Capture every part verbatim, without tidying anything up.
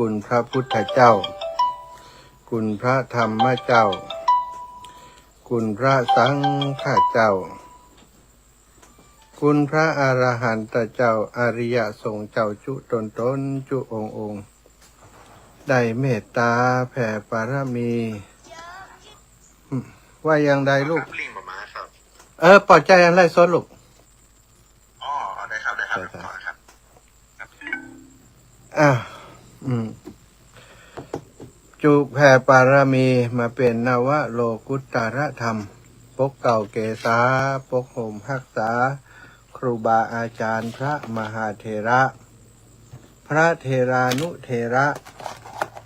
คุณพระพุทธเจ้า คุณพระธรรมเจ้า คุณพระสังฆเจ้า คุณพระอรหันตเจ้า อริยสงฆ์เจ้าจุ๊ต๋นๆ จุ๊องค์ๆ ได้เมตตาแผ่ปารมี ว่าอย่างใดลูก ครับ ลิงก์บ่มาครับ เออ ปอดใจ๋อันไลฟ์สดลูก อ๋อ ได้ครับ ได้ครับ ได้ครับ ขอครับ อ่ะ อืม จุ๊แผ่ปารมีมาเป๋นนวโลกุตตรธรรม ปกเกล้าเกษา ปกห่มฮักษา ครูบาอาจ๋ารย์ พระมหาเถระ พระเถรานุเถระ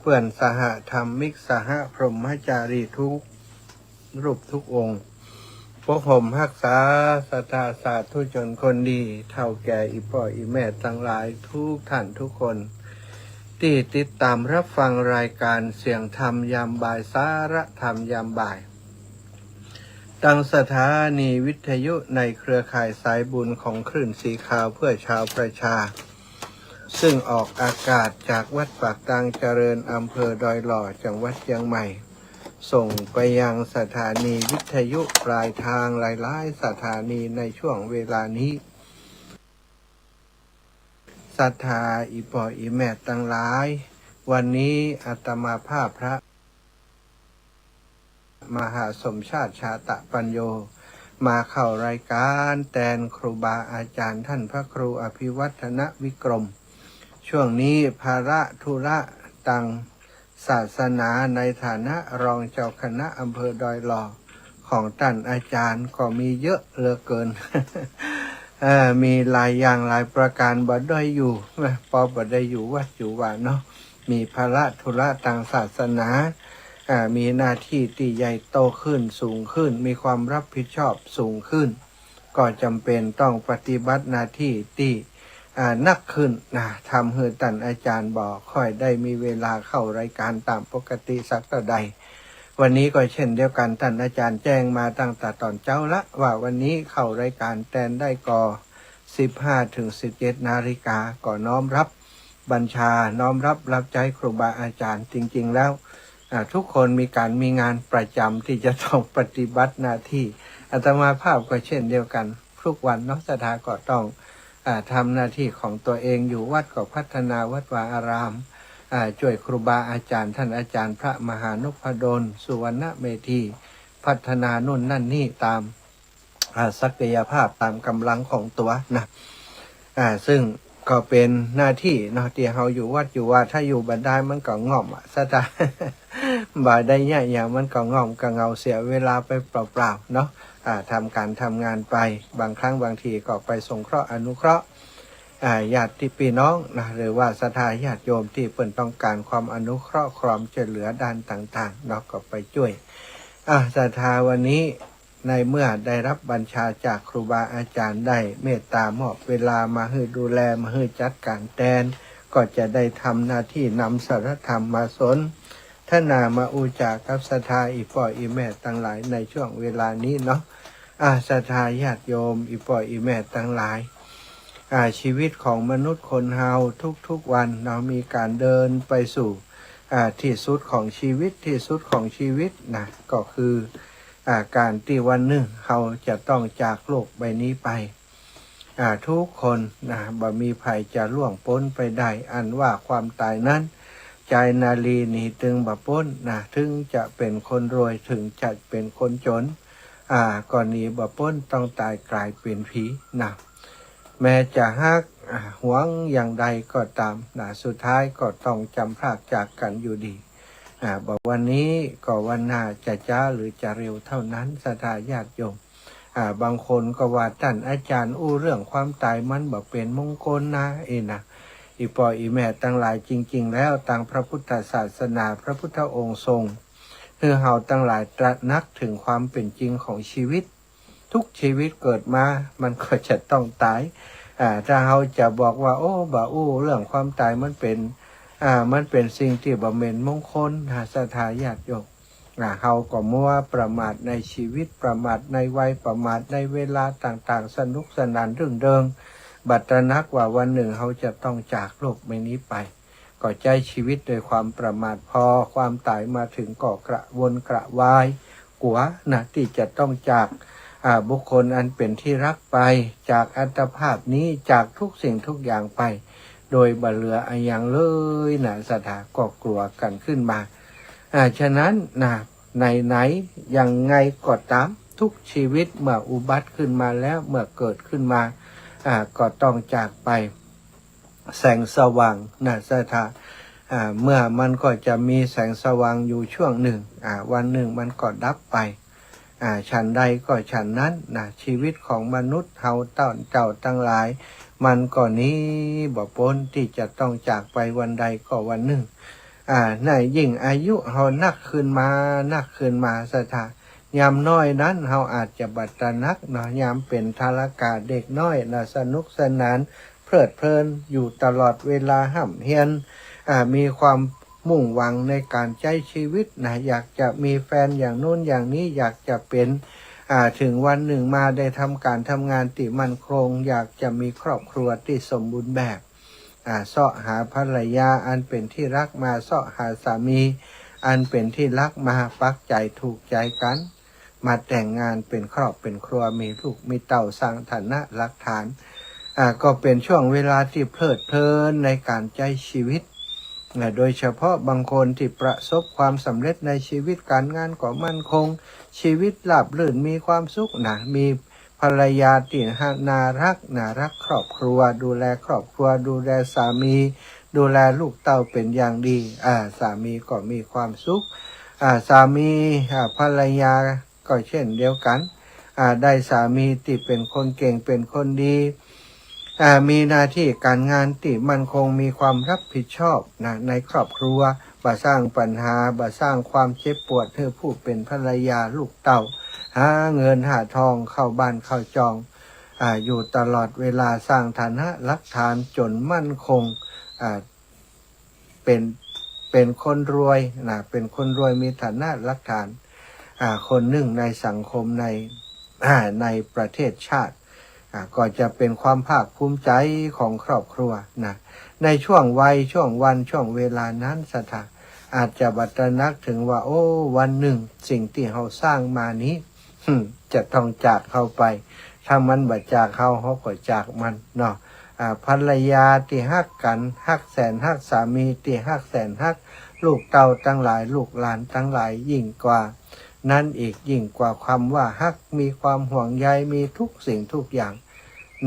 เปื้อนสหธรรมิก สหพรหมจารีทุกรูปทุกองค์ ปกห่มฮักษาศรัทธาสาธุชนคนดี เฒ่าแก่อี่ป้ออี่แม่ตังหลายทุกท่านทุกคน ตี้ติดต๋ามฮับฟังรายก๋านเสียงธรรมยามบ่าย สาระธรรมยามบ่าย ตางสถานีวิทยุในเครือข่ายสายบุญของคลื่นสีขาวเพื่อชาวประชา ซึ่งออกอากาศจากวัดปากตางเจริญ อำเภอดอยหล่อ จังหวัดเจียงใหม่ ส่งไปยังสถานีวิทยุปลายทางหลายๆ สถานีในช่วงเวลานี้ ศรัทธาอี่ป้ออี่แม่ตังหลาย วันนี้อาตมาภาพพระมหาสมชาติ ชาตะปัญโญ มาเข้ารายก๋านแตนครูบาอาจ๋ารย์ต้านพระครูอภิวัฒนวิกรม ช่วงนี้ภาระธุระตางศาสนาในฐานะรองเจ้าคณะอำเภอดอยหล่อของต้านอาจ๋ารย์ก็มีเยอะเหลือเกิน เอ่อ มีหลายอย่างหลายประก๋านบ่ได้อยู่ นะ ปอบ่ได้อยู่วัดอยู่วาเนาะ มีภาระธุระตางศาสนา อ่า มีหน้าตี้ตี้ใหญ่โตขึ้น สูงขึ้น มีความฮับผิดชอบสูงขึ้น ก็จ๋ำเป๋นต้องปฏิบัติหน้าตี้ตี้ อ่า หนักขึ้นนะ ทำหื้อต้านอาจ๋ารย์บ่ค่อยได้มีเวลาเข้ารายก๋านต๋ามปกติสักเต้าใด วันนี้ก็เช่นเดียวกั๋น ต้านอาจ๋ารย์แจ้งมาตั้งแต่ต๋อนเจ๊าละ ว่าวันนี้เข้ารายก๋านแตนได้ก่อ สิบห้าถึงสิบเจ็ดนาฬิกา ก็น้อมฮับบัญชา น้อมฮับฮับใจ๊ครูบาอาจ๋ารย์ จริงๆ แล้ว อ่า ทุกคนมีก๋านมีงานประจ๋ำตี้จะต้องปฏิบัติหน้าตี้ อาตมาภาพก็เช่นเดียวกั๋น ทุกวันเนาะ ศรัทธาก็ต้อง อ่า ทำหน้าตี้ของตั๋วเอง อยู่วัดก็พัฒนาวัดวาอาราม อ่า จ้วยครูบาอาจ๋ารย์ ต้านอาจ๋ารย์พระมหานพดล สุวรรณเมธี พัฒนานู่นนั่นนี่ต๋าม อ่า ศักยภาพต๋ามก๋ำลังของตั๋วนะ อ่า ซึ่งก็เป๋นหน้าตี้เนาะ ตี้เฮาอยู่วัดอยู่วา ถ้าอยู่บ่ได้มันก็ง่อมอะ ศรัทธา บ่ได้เยียะหยัง มันก็ง่อมก็เหงา เสียเวลาไปเปล่าๆ เนาะ อ่า ทำก๋านทำงานไป บางครั้งบางทีก็ไปสงเคราะห์อนุเคราะห์ อ่า ญาติพี่น้องนะ หรือว่าศรัทธาญาติโยมตี้เปิ้นต้องก๋านความอนุเคราะห์ความจ้วยเหลือด้านต่างๆ เนาะ ก็ไปจ้วย อ่า ศรัทธาวันนี้ ในเมื่อได้ฮับบัญชาจากครูบาอาจ๋ารย์ ได้เมตต๋ามอบเวลามาหื้อดูแล มาหื้อจัดก๋านแตน ก็จะได้ทำหน้าตี้นำสารธรรมมาสนทนา มาอู้จ๋ากับศรัทธาอี่ป้ออี่แม่ตังหลายในช่วงเวลานี้เนาะ อ่า ศรัทธาญาติโยมอี่ป้ออี่แม่ตังหลาย อ่า ชีวิตของมนุษย์คนเฮาทุกๆ วันเนาะ มีก๋านเดินไปสู่ อ่า ตี้สุดของชีวิต ตี้สุดของชีวิตนะ ก็คือ อ่า ก๋านตี้วันนึ่งเฮาจะต้องจากโลกใบนี้ไป อ่า ทุกคนนะ บ่มีใผจะล่วงป๊นไปได้ อันว่าความต๋ายนั้น จายนาลีหนีตึงบ่ป๊นนะ ถึงจะเป๋นคนรวย ถึงจะเป๋นคนจ๋น อ่า ก็หนีบ่ป๊น ต้องต๋ายก๋ายเป๋นผีนะ แม้จะฮัก อ่า หวงอย่างใดก็ต๋ามนะ สุดท้ายก็ต้องจ๋ำพรากจากกั๋นอยู่ดี อ่า บ่วันนี้ก็วันหน้า จะจ๊าหรือจะเร็วเต้านั้น ศรัทธาญาติโยม อ่า บางคนก็ว่าต้านอาจ๋ารย์อู้เรื่องความต๋ายมันบ่เป๋นมงคลนะ เอ้ยนะ อี่ป้ออี่แม่ตังหลาย จริงๆ แล้วตางพระพุทธศาสนา พระพุทธองค์ทรงหื้อเฮาตังหลายตระหนักเถิงความเป๋นจริงของชีวิต ทุกชีวิตเกิดมามันก็จะต้องต๋าย อ่า ถ้าเฮาจะบอกว่า โอ้ บ่อู้เรื่องความต๋ายมันเป๋น อ่า มันเป๋นสิ่งตี้บ่เป๋นมงคลนะ ศรัทธาญาติโยม อ่า เฮาก็มัวประมาทในชีวิต ประมาทในวัย ประมาทในเวลาต่างๆ สนุกสนานรื่นเริง บ่ตระหนักว่าวันนึ่งเฮาจะต้องจากโลกใบนี้ไป ก็ใจ๊ชีวิตโดยความประมาท พอความต๋ายมาเถิงก็กระวนกระวาย กั๋วนะตี้จะต้องจาก อ่า บุคคลอันเป๋นตี้ฮักไป จากอัตภาพนี้ จากทุกสิ่งทุกอย่างไป โดยบ่เหลืออะหยังเลยนะ ศรัทธา ก็กั๋วกั๋นขึ้นมา อ่า ฉะนั้นนะ ไหนๆ ยังไงก็ต๋าม ทุกชีวิตเมื่ออุบัติขึ้นมาแล้ว เมื่อเกิดขึ้นมา อ่า ก็ต้องจากไป แสงสว่างนะ ศรัทธา อ่า เมื่อมันก็จะมีแสงสว่างอยู่ช่วงนึ่ง อ่า วันนึ่งมันก็ดับไป อ่า ฉันใดก็ฉันนั้นนะ ชีวิตของมนุษย์เฮาเต้า เจ้าตังหลาย มันก็หนีบ่ป๊นตี้จะต้องจากไปวันใดก็วันนึ่ง อ่า ในยิ่งอายุเฮานักขึ้นมา นักขึ้นมา ศรัทธา ยามน้อยนั้นเฮาอาจจะบ่ตระหนักเนาะ ยามเป๋นทารกะเด็กน้อยนะ สนุกสนานเพลิดเพลินอยู่ตลอดเวลา ฮ่ำเฮียน อ่า มีความมุ่งหวังในก๋านใจ๊ชีวิตนะ อยากจะมีแฟนอย่างนู้นอย่างนี้ อยากจะเป๋น อ่า เถิงวันนึ่งมาได้ทำก๋านทำงานตี้มั่นคง อยากจะมีครอบครัวตี้สมบูรณ์แบบ อ่า เซาะหาภรรยาอันเป๋นตี้ฮักมา เซาะหาสามีอันเป๋นตี้ฮักมา ปักใจ๋ถูกใจ๋กั๋น มาแต่งงานเป๋นครอบเป๋นครัว มีลูกมีเต้า สร้างฐานะหลักฐาน อ่า ก็เป๋นช่วงเวลาตี้เพลิดเพลินในก๋านใจ๊ชีวิต อ่า โดยเฉพาะบางคนตี้ประสบความสำเร็จในชีวิต ก๋านงานก็มั่นคง ชีวิตราบรื่นมีความสุขนะ มีภรรยาตี้น่าฮัก น่าฮักครอบครัว ดูแลครอบครัว ดูแลสามี ดูแลลูกเต้าเป๋นอย่างดี อ่า สามีก็มีความสุข อ่า สามี อ่า ภรรยาก็เช่นเดียวกั๋น อ่า ได้สามีตี้เป๋นคนเก่ง เป๋นคนดี อ่า มีหน้าตี้ก๋านงานตี้มั่นคง มีความรับผิดชอบนะ ในครอบครัว บ่สร้างปัญหา บ่สร้างความเจ็บปวดหื้อผู้เป๋นภรรยาลูกเต้า หาเงินหาทองเข้าบ้านเข้าจอง อ่า อยู่ตลอดเวลา สร้างฐานะหลักฐานจ๋นมั่นคง อ่า เป๋น เป๋นคนรวยนะ เป๋นคนรวยมีฐานะหลักฐาน อ่า คนนึ่งในสังคม ใน อ่า ในประเทศชาติ อ่า ก็จะเป๋นความภาคภูมิใจ๋ของครอบครัวนะ ในช่วงวัย ช่วงวัน ช่วงเวลานั้น ศรัทธา อาจจะบ่ตระหนักเถิงว่า โอ้ วันนึ่งสิ่งตี้เฮาสร้างมานี้ จะต้องจากเฮาไป ถ้ามันบ่จากเฮา เฮาก็จากมันเนาะ อ่า ภรรยาตี้ฮักกั๋น ฮักแสนฮัก สามีตี้ฮักแสนฮัก ลูกเต้าตังหลาย ลูกหลานตังหลาย ยิ่งกว่านั้นอีก ยิ่งกว่าคำว่าฮัก มีความห่วงใย มีทุกสิ่งทุกอย่าง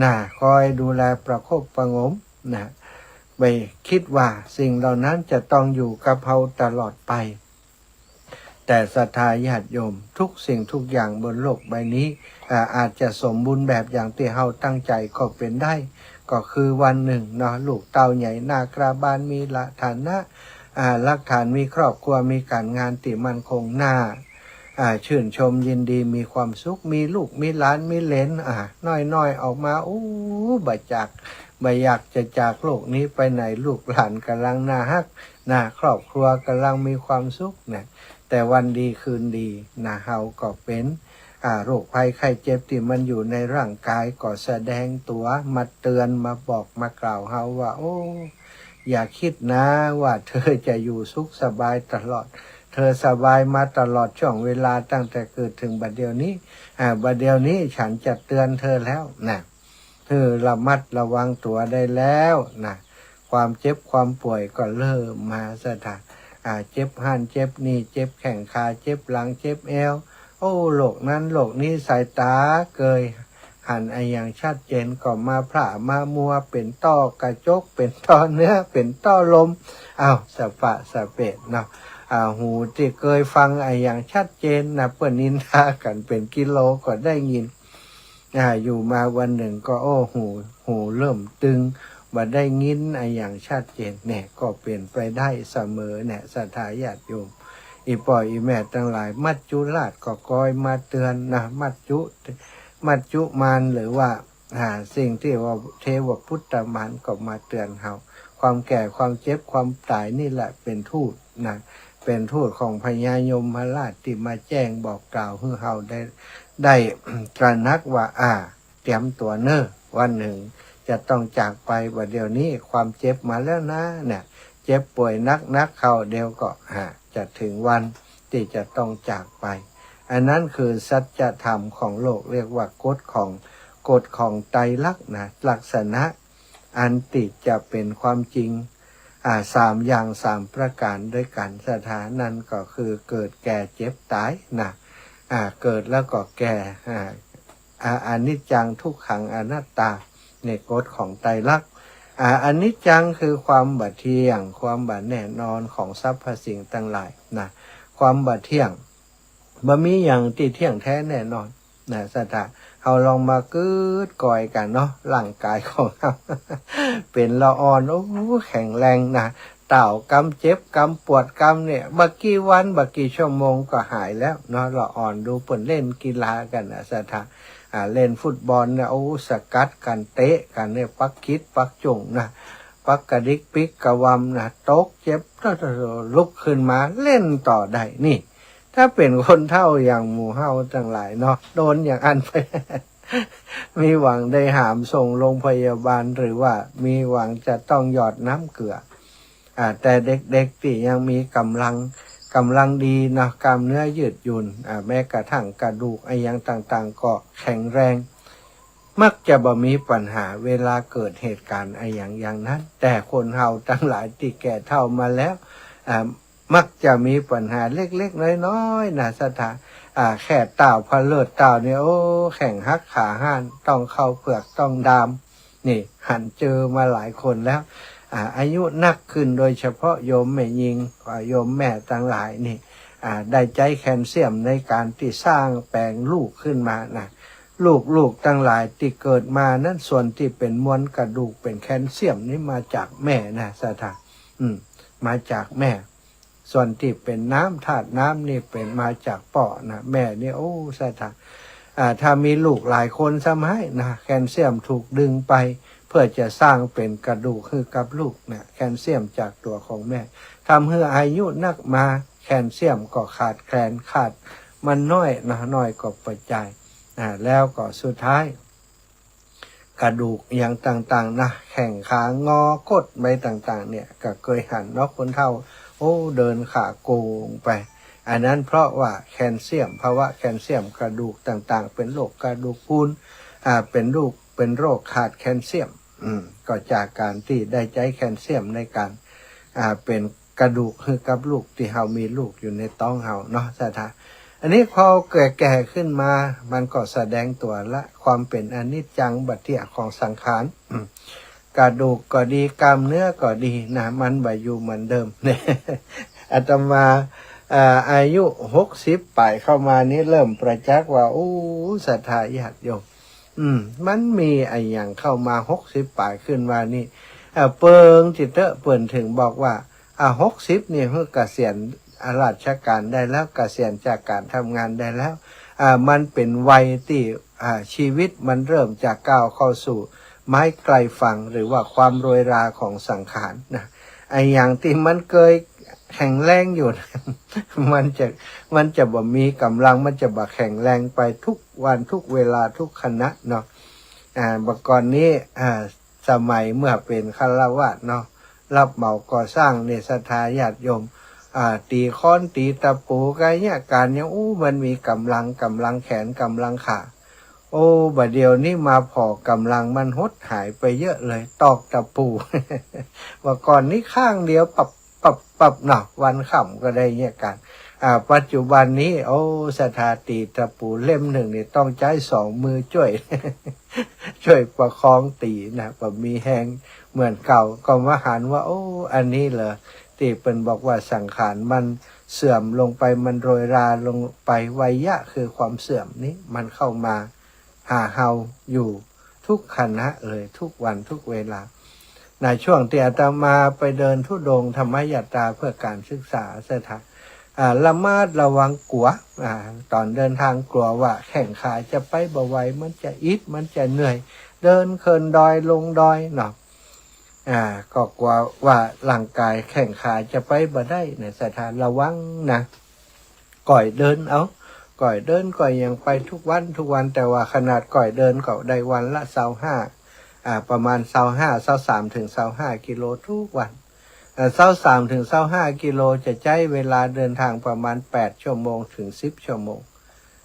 นะ คอยดูแลประคบประหงมนะ บ่คิดว่าสิ่งเหล่านั้นจะต้องอยู่กับเฮาตลอดไป แต่ศรัทธาญาติโยม ทุกสิ่งทุกอย่างบนโลกใบนี้ อ่า อาจจะสมบูรณ์แบบอย่างตี้เฮาตั้งใจ๋ก็เป๋นได้ ก็คือวันนึ่งเนาะ ลูกเต้าใหญ่หน้ากล้าบาน มีละฐานะ อ่า หลักฐาน มีครอบครัว มีก๋านงานตี้มั่นคง น่า อ่า ชื่นชมยินดี มีความสุข มีลูก มีหลาน มีเหลน อ่า น้อยๆ ออกมา อู้ บ่จาก บ่อยากจะจากโลกนี้ไปไหน ลูกหลานก๋ำลังน่าฮักนะ ครอบครัวก๋ำลังมีความสุขนะ แต่วันดีคืนดีนะ เฮาก็เป๋น อ่า โรคภัยไข้เจ็บตี้มันอยู่ในร่างกายก็แสดงตั๋วมาเตือน มาบอก มากล่าวเฮาว่า โอ้ อย่าคิดนะว่าเธอจะอยู่สุขสบายตลอด เธอสบายมาตลอดช่วงเวลาตั้งแต่เกิดเถิงบัดเดี๋ยวนี้ อ่า บัดเดี๋ยวนี้ฉันจะเตือนเธอแล้วนะ หื้อระมัดระวังตั๋วได้แล้วนะ ความเจ็บความป่วยก็เริ่มมา ศรัทธา อ่า เจ็บหั้นเจ็บนี่ เจ็บแข้งขา เจ็บหลัง เจ็บแอว โอ้ โรคนั้นโรคนี้ สายต๋าเกยหันอะหยังชัดเจนก็มาพร่ามามัว เป๋นต้อกระจก เป๋นต้อเนื้อ เป๋นต้อลม อ้าว สะปะสะเปะเนาะ อ่า หูตี้เกยฟังอะหยังชัดเจนนะ เปิ้นนินทากั๋นเป๋นกิโลก็ได้ยิน อ่า อยู่มาวันนึ่งก็ โอ้ หู หูเริ่มตึง บ่ได้ยินอะหยังชัดเจน เนี่ย ก็เป๋นไปได้เสมอเนี่ย ศรัทธาญาติโยม อี่ป้ออี่แม่ตังหลาย มัจจุราชก็คอยมาเตือนนะ มัจจุ มัจจุมาร หรือว่า อ่า สิ่งตี้ว่าเทวปุตตมารก็มาเตือนเฮา ความแก่ ความเจ็บ ความต๋ายนี่แหละเป๋นทูตนะ เป๋นทูตของพญายมราชตี้มาแจ้งบอกกล่าวหื้อเฮาได้ ได้ตระหนักว่า อ่า เตรียมตั๋วเน่อ วันนึ่งจะต้องจากไป บัดเดี๋ยวนี้ความเจ็บมาแล้วนะ เนี่ย เจ็บป่วยนักๆ เข้า เดี๋ยวก็ อ่า จะเถิงวันตี้จะต้องจากไป อันนั้นคือสัจธรรมของโลก เรียกว่ากฎของ กฎของไตรลักษณ์นะ ลักษณะอันตี้จะเป๋นความจริง อ่า สามอย่าง สามประก๋านด้วยกั๋น ศรัทธา นั่นก็คือเกิดแก่เจ็บต๋ายนะ อ่า เกิดแล้วก็แก่ อ่า อ่า อนิจจัง ทุกขัง อนัตตา ในกฎของไตรลักษณ์ อ่า อนิจจังคือความบ่เที่ยง ความบ่แน่นอนของสรรพสิ่งตังหลายนะ ความบ่เที่ยง บ่มีหยังตี้เที่ยงแท้แน่นอนนะ ศรัทธา เฮาลองมากึ๊ดกอยกั๋นเนาะ ร่างก๋ายของเฮา เป๋นละอ่อน โอ้ แข็งแรงนะ ต้าวกำเจ็บกำปวดกำเนี่ย บ่กี่วัน บ่กี่ชั่วโมงก็หายแล้วเนาะ ละอ่อน ดูเปิ้นเล่นกีฬากั๋นนะ ศรัทธา อ่า เล่นฟุตบอลเนี่ย โอ้ สกัดกั๋น เตะกั๋นเนี่ย ปักขิดปักจ๋งนะ ปักกระดิกปิ๊กกระวำนะ ตกเจ็บ ลุกขึ้นมาเล่นต่อได้ นี่ ถ้าเป๋นคนเฒ่าอย่างหมู่เฮาตังหลายเนาะ โดนอย่างอั้นไป มีหวังได้หามส่งโรงพยาบาล หรือว่ามีหวังจะต้องหยอดน้ำเกลือ อ่า แต่เด็กๆ ตี้ยังมีก๋ำลัง ก๋ำลังดีเนาะ กล้ามเนื้อยืดหยุ่น อ่า แม้กระทั่งกระดูกอะหยังต่างๆ ก็แข็งแรง มักจะบ่มีปัญหาเวลาเกิดเหตุก๋ารณ์อะหยังอย่างนั้น แต่คนเฮาตังหลายตี้แก่เฒ่ามาแล้ว อ่า มักจะมีปัญหาเล็กๆ น้อยๆ นะ ศรัทธา อ่า แค่ต้าวผะเลิดต้าวเนี่ย โอ้ แข้งหักขาห้าน ต้องเข้าเฝือกต้องดาม นี่ หันเจอมาหลายคนแล้ว อ่า อายุนักขึ้น โดยเฉพาะโยมแม่ญิง อ่า โยมแม่ตังหลายนี่ อ่า ได้ใจ๊แคลเซียมในก๋านตี้สร้างแป๋งลูกขึ้นมานะ ลูกๆ ตังหลายตี้เกิดมานั้น ส่วนตี้เป๋นมวลกระดูก เป๋นแคลเซียมนี่มาจากแม่นะ ศรัทธา อืม มาจากแม่ ส่วนตี้เป๋นน้ำ ธาตุน้ำนี่เป๋นมาจากป้อนะ แม่นี่ โอ้ ศรัทธา อ่า ถ้ามีลูกหลายคนซ้ำไฮ้นะ แคลเซียมถูกดึงไป เพื่อจะสร้างเป๋นกระดูกหื้อกับลูกนะ แคลเซียมจากตั๋วของแม่ ทำหื้ออายุนักมา แคลเซียมก็ขาดแคลน ขาดมันน้อยนะ น้อยก็ปะจาย อ่า แล้วก็สุดท้าย กระดูกอย่างต่างๆ นะ แข้งขางอ คดไปต่างๆ เนี่ย ก็เกยหันเนาะ คนเฒ่า โอ้ เดินขาโก่งไป อันนั้นเพราะว่าแคลเซียม ภาวะแคลเซียม กระดูกต่างๆ เป๋นโรคกระดูกปูน อ่า เป๋นลูก เป๋นโรคขาดแคลเซียม อืม ก็จากก๋านตี้ได้ใจ๊แคลเซียมในก๋าน อ่า เป๋นกระดูกหื้อกับลูก ตี้เฮามีลูกอยู่ในต๊องเฮาเนาะ ศรัทธา อันนี้พอแก่ๆ ขึ้นมา มันก็แสดงตั๋วละ ความเป๋นอนิจจังบ่เที่ยงของสังขาร อืม กระดูกก็ดี กล้ามเนื้อก็ดีนะ มันบ่อยู่เหมือนเดิม อาตมา เอ่อ อายุหกสิบป๋ายเข้ามานี่ เริ่มประจักษ์ว่า โอ้ ศรัทธาญาติโยม อืม มันมีอะหยังเข้ามาหกสิบป๋ายขึ้นมานี่ เอ่อ เปิงตี้เต๊อะ เปิ้นเถิงบอกว่า อ่า หกสิบนี่หื้อเกษียณราชการได้แล้ว เกษียณจากก๋านทำงานได้แล้ว อ่า มันเป๋นวัยตี้ อ่า ชีวิตมันเริ่มจะก้าวเข้าสู่ไม้ใกล้ฝั่ง หรือว่าความโรยราของสังขารนะ อะหยังตี้มันเกยแข็งแรงอยู่ มันจะ มันจะบ่มีก๋ำลัง มันจะบ่แข็งแรงไปทุกวันทุกเวลาทุกขณะเนาะ อ่า บ่าก่อนนี้ อ่า สมัยเมื่อเป๋นฆราวาสเนาะ รับเหมาก่อสร้างเนี่ย ศรัทธาญาติโยม อ่า ตี๋ค้อนตี๋ตะปู ก๋ายะก๋านหยัง อู้ มันมีก๋ำลัง ก๋ำลังแขน ก๋ำลังขา โอ้ บ่าเดี่ยวนี้มาผ่อก๋ำลังมันหดหายไปเยอะเลย ตอกตะปู บ่าก่อนนี้ข้างเดียว ปับ ปับ ปับเนาะ วันค่ำก็ได้เยียะก๋าน อ่า ปัจจุบันนี้ โอ้ ศรัทธา ตี๋ตะปูเล่มนึ่งนี่ต้องใจ๊สองมือจ้วย จ้วยประคองตี๋นะ บ่มีแฮงเหมือนเก่า ก็มาหันว่า โอ้ อันนี้เหรอ ตี้เปิ้นบอกว่าสังขารมันเสื่อมลงไป มันโรยราลงไป วัยยะคือความเสื่อมนี้ มันเข้ามาหาเฮาอยู่ทุกขณะเลย ทุกวันทุกเวลา ในช่วงตี้อาตมาไปเดินธุดงค์ธรรมยาตราเพื่อก๋านศึกษา ศรัทธา อ่า ระมัดระวังกั๋ว อ่า ต๋อนเดินทางกั๋วว่าแข้งขาจะไปบ่ไหว มันจะอิด มันจะเหนื่อย เดินขึ้นดอยลงดอยเนาะ อ่า ก็กั๋วว่าร่างก๋ายแข้งขาจะไปบ่ได้เนี่ย ศรัทธาระวังนะ ก่อยเดินเอา ก่อยเดินก่อยหยังไปทุกวันทุกวัน แต่ว่าขนาดก่อยเดินก็ได้วันละซาวห้า อ่า ประมาณซาวห้า ซาวสามถึงซาวห้ากิโลทุกวัน เอ่อ ซาวสามถึงซาวห้ากิโล จะใจ๊เวลาเดินตางประมาณแปดชั่วโมงถึงสิบชั่วโมง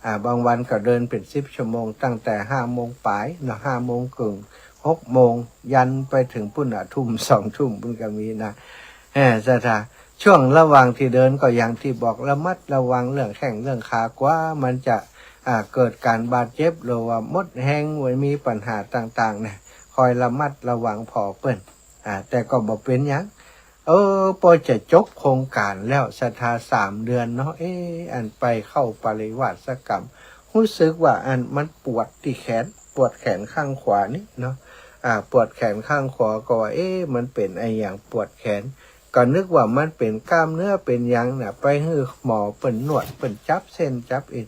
อ่า บางวันก็เดินเป๋นสิบชั่วโมง ตั้งแต่ห้าโมงป๋ายเนาะ ห้าโมงเกิ่ง หกโมง ยันไปเถิงปู๊นน่ะ ทุ่ม สองทุ่มปู๊นก็มีนะ เออ ศรัทธา ช่วงระหว่างตี้เดินก็อย่างตี้บอก ระมัดระวังเรื่องแข้งเรื่องขา กั๋วมันจะ อ่า เกิดก๋านบาดเจ็บ หรือว่าหมดแฮง มีปัญหาต่างๆ เนี่ย คอยระมัดระวังผ่อเปิ้น อ่า แต่ก็บ่เป๋นหยัง เออ ปอจะจบโครงก๋านแล้ว ศรัทธา สามเดือนเนาะ เอ๊ะ อันไปเข้าปริวาสกรรม ฮู้สึกว่าอันมันปวดตี้แขน ปวดแขนข้างขวานี่เนาะ อ่า ปวดแขนข้างขวา ก็ว่า เอ๊ะ มันเป๋นอะหยังปวดแขน ก็นึกว่ามันเป๋นกล้ามเนื้อเป๋นหยังน่ะ ไปหื้อหมอเปิ้นนวด เปิ้นจับเส้นจับเอ็น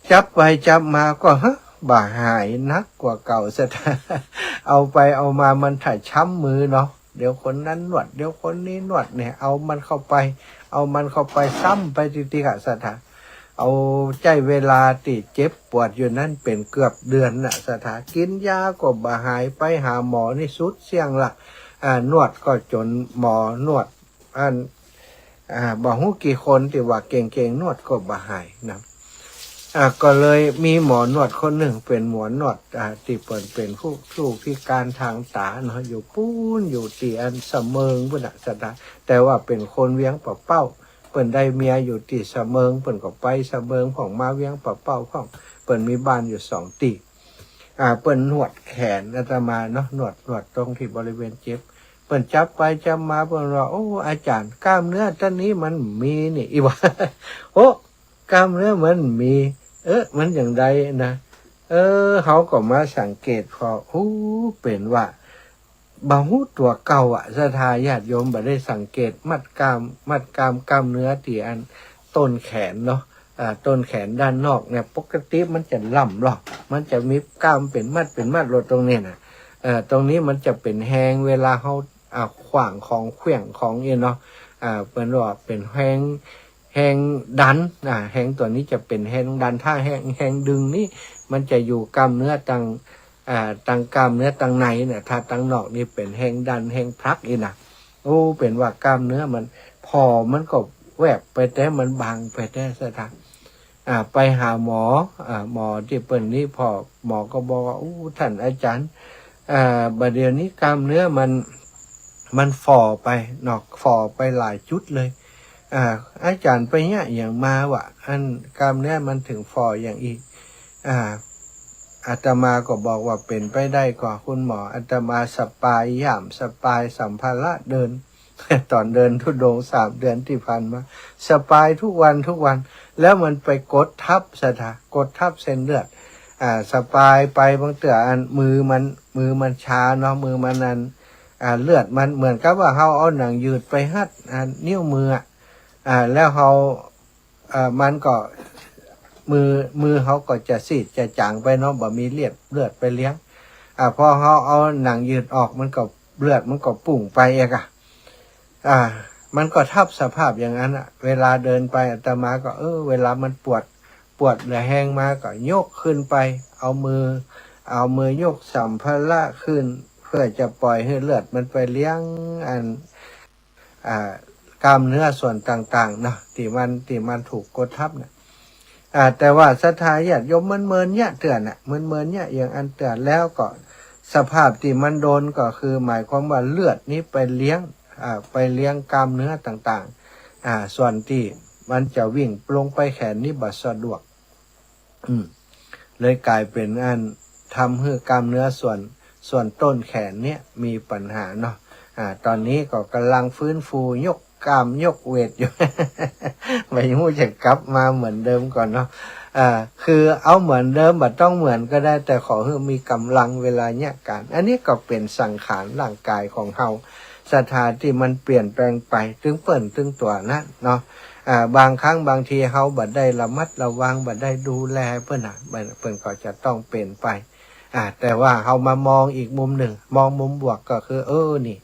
จับไปจับมาก็ ฮะ บ่หาย หนักกว่าเก่า ศรัทธา เอาไปเอามามันถ่ายช้ำมือเนาะ เดี๋ยวคนนั้นนวด เดี๋ยวคนนี้นวดเนี่ย เอามันเข้าไป เอามันเข้าไปซ้ำไปติดๆ อะ ศรัทธา เอาใจ๊เวลาตี้เจ็บปวดอยู่นั้นเป๋นเกือบเดือนน่ะ ศรัทธา กิ๋นยาก็บ่หาย ไปหาหมอนี่สุดเสี้ยงละ อ่า นวดก็จ๋นหมอนวด อัน อ่า บ่ฮู้กี่คนตี้ว่าเก่งๆ นวดก็บ่หายนะ อ่า ก็เลยมีหมอนวดคนนึ่ง เป๋นหมอนวด อ่า ตี้เปิ้นเป๋นผู้ ผู้พิการตางต๋าเนาะ อยู่ปู๊น อยู่ตี้อันสะเมิงปู๊นน่ะ ศรัทธา แต่ว่าเป๋นคนเวียงป่าเป้า เปิ้นได้เมียอยู่ตี้สะเมิง เปิ้นก็ไปสะเมิงพ่อง มาเวียงป่าเป้าพ่อง เปิ้นมีบ้านอยู่สองตี้ อ่า เปิ้นนวดแขนอาตมาเนาะ นวด นวดตรงตี้บริเวณเจ็บ เปิ้นจับไปจับมา เปิ้นว่า โอ้ อาจ๋ารย์ กล้ามเนื้อต้านนี้มันมีนี่ อี้วะ โอ้ กล้ามเนื้อมันมี เออ มันอย่างใดนะ เออ เฮาก็มาสังเกตผ่อ โอ้ เป๋นว่า บ่ฮู้ตั๋วเก่าอะ ศรัทธาญาติโยม บ่ได้สังเกต มัดกล้าม มัดกล้าม กล้ามเนื้อตี้อันต้นแขนเนาะ อ่า ต้นแขนด้านนอกเนี่ย ปกติมันจะล่ำลอ มันจะมีกล้ามเป๋นมัด เป๋นมัดลอดตรงนี้น่ะ เอ่อ ตรงนี้มันจะเป๋นแฮง เวลาเฮา อ่า ขว้างของ เครื่องของอี้เนาะ อ่า เปิ้นว่าเป๋นแฮง แฮงดัน อ่า แฮงตั๋วนี้จะเป๋นแฮงดัน ถ้าแฮง แฮงดึงนี่ มันจะอยู่กล้ามเนื้อตาง อ่า ตางกล้ามเนื้อตางในเนี่ย ถ้าตางนอกนี่เป๋นแฮงดัน แฮงผลักอี้น่ะ โอ้ เป๋นว่ากล้ามเนื้อมัน ผ่อมันก็แวบไปแต๊ มันบางไปแต๊ ศรัทธา อ่า ไปหาหมอ อ่า หมอตี้เปิ้นนี่ ผ่อ หมอก็บอกว่า อู้ ต้านอาจ๋ารย์ อ่า บ่าเดี่ยวนี้กล้ามเนื้อมัน มันฝ่อไปเนาะ ฝ่อไปหลายจุดเลย อ่า อาจ๋ารย์ไปเยียะอะหยังมาวะ อันกล้ามเนื้อมันเถิงฝ่ออย่างอี้ อ่า อาตมาก็บอกว่า เป๋นไปได้ก่อคุณหมอ อาตมาสะปายย่าม สะปายสัมภาระเดิน ต๋อนเดินธุดงค์สามเดือนตี้ผ่านมา สะปายทุกวันทุกวัน แล้วมันไปกดทับ ศรัทธา กดทับเส้นเลือด อ่า สะปายไปบางเตื้ออันมือมัน มือมันชาเนาะ มือมันอัน อ่า เลือดมันเหมือนกับว่าเฮาเอาหนังยืดไปฮัด อ่า นิ้วมืออะ อ่า แล้วเฮา อ่า มันก็ มือ มือเฮาก็จะซีดจะจ๋างไปเนาะ บ่มีเลือด เลือดไปเลี้ยง อ่า พอเฮาเอาหนังยืดออก มันก็ เลือดมันก็ปุ้งไปเองอะ อ่า มันก็ทับสภาพอย่างนั้นอะ เวลาเดินไป อาตมาก็ เออ เวลามันปวด ปวดเหลือแฮงมาก็ยกขึ้นไป เอามือ เอามือยกสัมภาระขึ้น เพื่อจะปล่อยหื้อเลือดมันไปเลี้ยงอัน อ่า กล้ามเนื้อส่วนต่างๆ เนาะ ตี้มัน ตี้มันถูกกดทับน่ะ อ่า แต่ว่าศรัทธาญาติโยม มันเมินเยียะเตื้อน่ะ มันเมินเยียะอย่างอั้นเตื้อ แล้วก็สภาพตี้มันโดนก็คือ หมายความว่าเลือดนี้ไปเลี้ยง อ่า ไปเลี้ยงกล้ามเนื้อต่างๆ อ่า ส่วนตี้มันจะวิ่งลงไปแขนนี้บ่สะดวก อืม เลยก๋ายเป๋นอันทำหื้อกล้ามเนื้อส่วน ส่วนต้นแขนเนี่ยมีปัญหาเนาะ อ่า ต๋อนนี้ก็ก่ำลังฟื้นฟูยกกล้ามยกเวทอยู่ บ่ฮู้จะกลับมาเหมือนเดิมก่อเนาะ อ่า คือเอาเหมือนเดิม บ่ต้องเหมือนก็ได้ แต่ขอหื้อมีก่ำลังเวลาเยียะก๋าน อันนี้ก็เป๋นสังขารร่างก๋ายของเฮา ศรัทธาตี้มันเปลี่ยนแปลงไป ตึงเปิ้นตึงตั๋วนั้นเนาะ อ่า บางครั้งบางทีเฮาบ่ได้ระมัดระวัง บ่ได้ดูแลเปิ้นน่ะ เปิ้น เปิ้นก็จะต้องเป๋นไป อ่า แต่ว่าเฮามามองอีกมุมนึ่ง มองมุมบวกก็คือ เออ นี่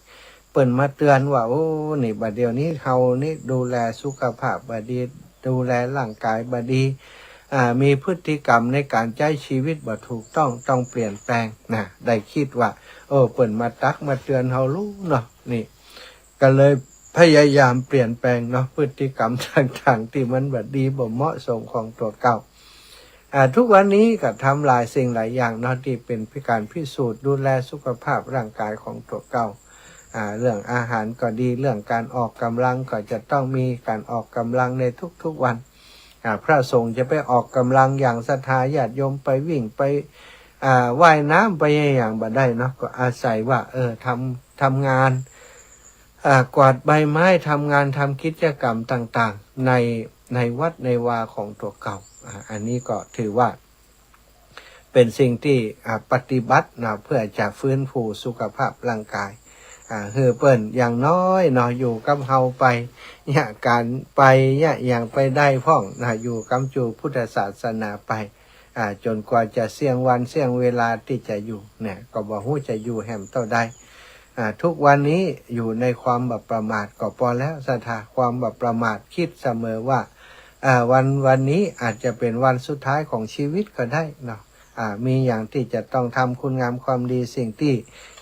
เปิ้นมาเตือนว่า โอ้ นี่ บ่าเดี่ยวนี้เฮานี่ดูแลสุขภาพบ่ดี ดูแลร่างก๋ายบ่ดี อ่า มีพฤติกรรมในก๋านใจ๊ชีวิตบ่ถูกต้อง ต้องเปลี่ยนแปลงนะ ได้กึ๊ดว่า เออ เปิ้นมาตักมาเตือนเฮาลู้เนาะ นี่ ก็เลยพยายามเปลี่ยนแปลงเนาะ พฤติกรรมต่างๆ ตี้มันบ่ดีบ่เหมาะสมของตั๋วเก่า อ่า ทุกวันนี้ก็ทำหลายสิ่งหลายอย่างเนาะ ตี้เป๋นก๋านพิสูจน์ดูแลสุขภาพร่างกายของตั๋วเก่า อ่า เรื่องอาหารก็ดี เรื่องก๋านออกก๋ำลังก็จะต้องมีก๋านออกก๋ำลังในทุกๆ วัน อ่า พระสงฆ์จะไปออกก๋ำลังอย่างศรัทธาญาติโยมไปวิ่งไป อ่า ว่ายน้ำไปอะหยังบ่ได้เนาะ ก็อาศัยว่า เออ ทำ ทำงาน อ่า กวาดใบไม้ ทำงาน ทำกิจกรรมต่างๆ ใน ในวัดในวาของตั๋วเก่า อ่า อันนี้ก็ถือว่าเป๋นสิ่งตี้ อ่า ปฏิบัตินะ เพื่อจะฟื้นฟูสุขภาพร่างกาย อ่า หื้อเปิ้นอย่างน้อยเนาะ อยู่กับเฮาไป เยียะก๋านไป เยียะหยังไปได้พ่องนะ อยู่กำจู๋พุทธศาสนาไป อ่า จ๋นกว่าจะเสี้ยงวันเสี้ยงเวลาตี้จะอยู่เนี่ย ก็บ่ฮู้จะอยู่แหมเต้าใด อ่า ทุกวันนี้อยู่ในความบ่ประมาทก็ปอแล้ว ศรัทธา ความบ่ประมาท กึ๊ดเสมอว่า อ่า วัน วันนี้อาจจะเป๋นวันสุดท้ายของชีวิตก็ได้เนาะ อ่า มีหยังตี้จะต้องทำคุณงามความดี สิ่งตี้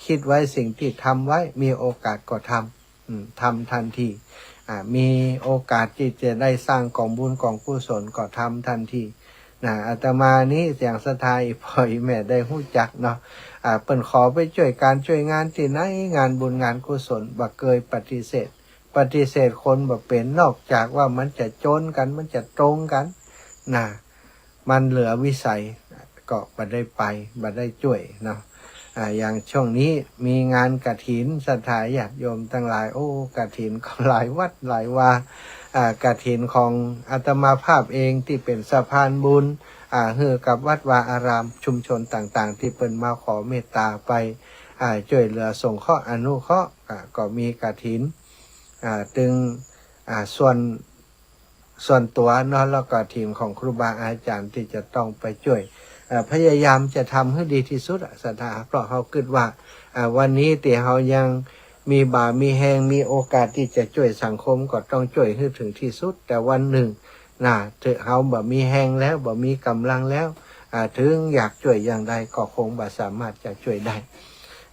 กึ๊ดไว้ สิ่งตี้ทำไว้ มีโอกาสก็ทำ อืม ทำทันที อ่า มีโอกาสตี้จะได้สร้างก๋องบุญก๋องกุศลก็ทำทันที นะ อาตมานี้อย่างศรัทธาอี่ป้ออี่แม่ได้ฮู้จักเนาะ อ่า เปิ้นขอไปจ้วยก๋านจ้วยงานตี้ไหน งานบุญงานกุศล บ่เกยปฏิเสธ ปฏิเสธคนบ่เป๋น นอกจากว่ามันจะจนกั๋น มันจะตรงกั๋น นะ มันเหลือวิสัย ก็บ่ได้ไป บ่ได้จ้วยเนาะ อ่า อย่างช่วงนี้มีงานกฐิน ศรัทธาญาติโยมตังหลาย โอ้ กฐินก็หลายวัดหลายวา อ่า กฐินของอาตมาภาพเองตี้เป๋นสะพานบุญ อ่า หื้อกับวัดวาอารามชุมชนต่างๆ ตี้เปิ้นมาขอเมตตาไป อ่า จ้วยเหลือสงเคราะห์อนุเคราะห์ อ่า ก็มีกฐิน อ่า ตึง อ่า ส่วน ส่วนตั๋วเนาะ แล้วก็กฐินของครูบาอาจ๋ารย์ตี้จะต้องไปจ้วย เอ่อ พยายามจะทำหื้อดีตี้สุดอะ ศรัทธา เพราะเฮากึ๊ดว่า อ่า วันนี้ตี้เฮายังมีบ่ามีแฮง มีโอกาสตี้จะจ้วยสังคม ก็ต้องจ้วยหื้อเถิงตี้สุด แต่วันนึ่งนะ เถิงเฮาบ่มีแฮงแล้ว บ่มีก๋ำลังแล้ว อ่า เถิงอยากจ้วยอย่างใดก็คงบ่สามารถจะจ้วยได้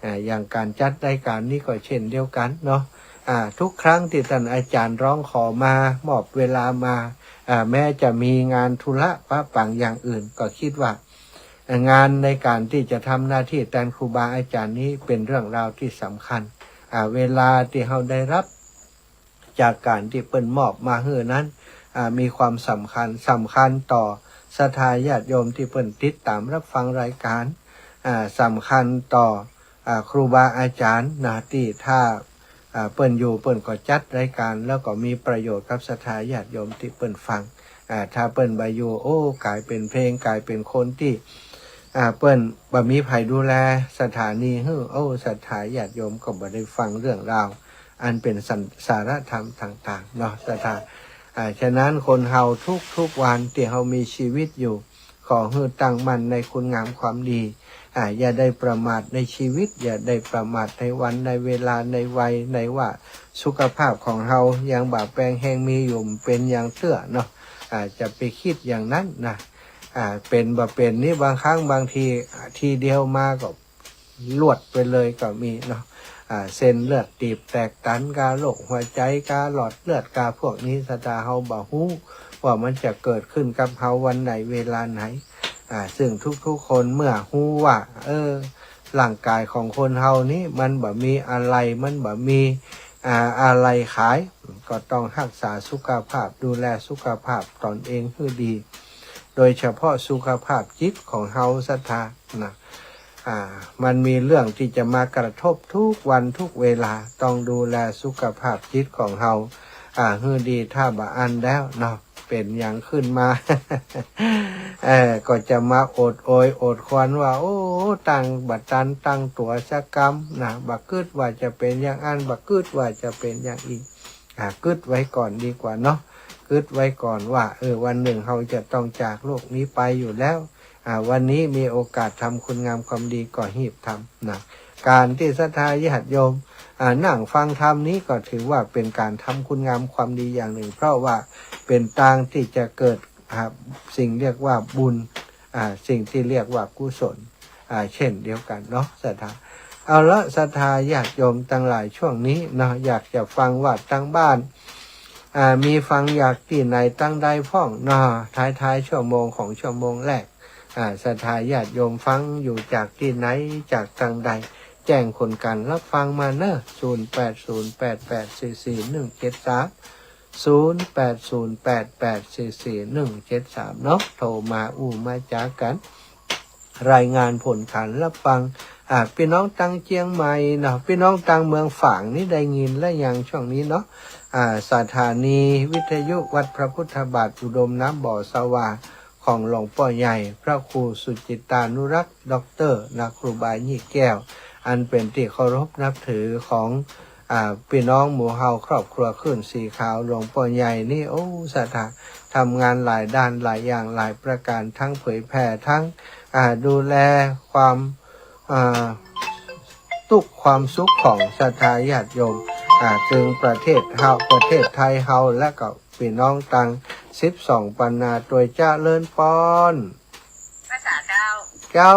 อ่า อย่างก๋านจัดรายก๋านนี้ก็เช่นเดียวกั๋นเนาะ อ่า ทุกครั้งตี้ต้านอาจ๋ารย์ฮ้องขอมา มอบเวลามา อ่า แม้จะมีงานธุระปะปังอย่างอื่น ก็กึ๊ดว่า อ่า งานในก๋านตี้จะทำหน้าตี้แตนครูบาอาจ๋ารย์นี้เป๋นเรื่องราวตี้สำคัญ อ่า เวลาตี้เฮาได้ฮับ จากก๋านตี้เปิ้นมอบมาหื้อนั้น อ่า มีความสำคัญ สำคัญต่อศรัทธาญาติโยมตี้เปิ้นติดต๋ามฮับฟังรายก๋าน อ่า สำคัญต่อ อ่า ครูบาอาจ๋ารย์นะ ตี้ถ้า อ่า เปิ้นอยู่เปิ้นก็จัดรายก๋าน แล้วก็มีประโยชน์กับศรัทธาญาติโยมตี้เปิ้นฟัง อ่า ถ้าเปิ้นบ่อยู่ โอ้ ก๋ายเป๋นเพลง ก๋ายเป๋นคนตี้ อ่า เปิ้นบ่มีใผดูแลสถานีหื้อ โอ้ ศรัทธาญาติโยมก็บ่ได้ฟังเรื่องราว อันเป๋นสรร- สาระธรรมต่างๆ เนาะ ศรัทธา อ่า ฉะนั้นคนเฮาทุกๆ วันตี้เฮามีชีวิตอยู่ ขอหื้อตั้งมั่นในคุณงามความดี อ่า อย่าได้ประมาทในชีวิต อย่าได้ประมาทในวัน ในเวลา ในวัย ในว่าสุขภาพของเฮายังบ่าแปงแฮง มีอยู่เป๋นอย่างเตื้อเนาะ อ่า จะไปกึ๊ดอย่างนั้นนะ อ่า เป๋นบ่เป๋นนี่ บางครั้งบางที อ่า ทีเดียวมาก็ลวดไปเลยก็มีเนาะ อ่า เส้นเลือดตีบแตกตันกา โรคหัวใจ๋กา หลอดเลือดกา พวกนี้ศรัทธา เฮาบ่ฮู้ว่ามันจะเกิดขึ้นกับเฮาวันไหนเวลาไหน อ่า ซึ่งทุกๆ คนเมื่อฮู้ว่า เออ ร่างก๋ายของคนเฮานี้มันบ่มีอะไร มันบ่มี อ่า อะไรขาย ก็ต้องฮักษาสุขภาพ ดูแลสุขภาพตนเองหื้อดี โดยเฉพาะสุขภาพจิตของเฮาศรัทธานะ อ่า มันมีเรื่องตี้จะมากระทบทุกวันทุกเวลา ต้องดูแลสุขภาพจิตของเฮา อ่า หื้อดี ถ้าบ่อั้นแล้วเนาะ เป๋นหยังขึ้นมา เออ ก็จะมาโอดโอยโอดครวญว่า โอ้ ตั้งบ่ตันตั้งตั๋วสักกำนะ บ่กึ๊ดว่าจะเป๋นอย่างอั้น บ่กึ๊ดว่าจะเป๋นอย่างอี้ อ่า กึ๊ดไว้ก่อนดีกว่าเนาะ กึ๊ดไว้ก่อนว่า เออ วันนึ่งเฮาจะต้องจากโลกนี้ไปอยู่แล้ว อ่า วันนี้มีโอกาสทำคุณงามความดีก็ฮีบทำนะ ก๋านตี้ศรัทธาญาติโยม อ่า นั่งฟังธรรมนี้ก็ถือว่าเป๋นก๋านทำคุณงามความดีอย่างนึ่ง เพราะว่าเป๋นตางตี้จะเกิด อ่า สิ่งเรียกว่าบุญ อ่า สิ่งตี้เรียกว่ากุศล อ่า เช่นเดียวกั๋นเนาะศรัทธา เอาละ ศรัทธาญาติโยมตังหลาย ช่วงนี้เนาะ อยากจะฟังวัดตางบ้าน อ่า มีฟังจากตี้ไหนตางใดพ่องเนาะ ท้ายๆ ชั่วโมงของชั่วโมงแรก อ่า ศรัทธาญาติโยมฟังอยู่จากตี้ไหน จากตางใด แจ้งผลการรับฟังมาเนาะ ศูนย์แปดศูนย์แปดแปดสี่สี่หนึ่งเจ็ดสาม ศูนย์แปดศูนย์แปดแปดสี่สี่หนึ่งเจ็ดสาม เนาะ โทรมาอู้มาจ๋ากั๋น รายงานผลการรับฟัง อ่า ปี้น้องตางเจียงใหม่เนาะ ปี้น้องตางเมืองฝางนี่ได้ยินแล้วยังช่วงนี้เนาะ อ่า สถานีวิทยุวัดพระพุทธบาทอุดมน้ำบ่อสว่าง ของหลวงป้อใหญ่พระครูสุจิตตานุรักษ์ ด็อกเตอร์ นะ ครูบายี่แก้ว อันเป๋นตี้เคารพนับถือของ อ่า ปี้น้องหมู่เฮาครอบครัวคลื่นสีขาวหลวงป้อใหญ่นี่ โอ้ ศรัทธาทำงานหลายด้านหลายอย่างหลายประการ ทั้งเผยแผ่ ทั้ง อ่า ดูแลความ อ่า ตุ๊กข์ความสุขของศรัทธาญาติโยม อ่า เถิงประเทศเฮา ประเทศไทยเฮา และก็ ปี้น้องตางสิบสองปันนาตวย เจริญปอน ภาษาเจ้า เจ้า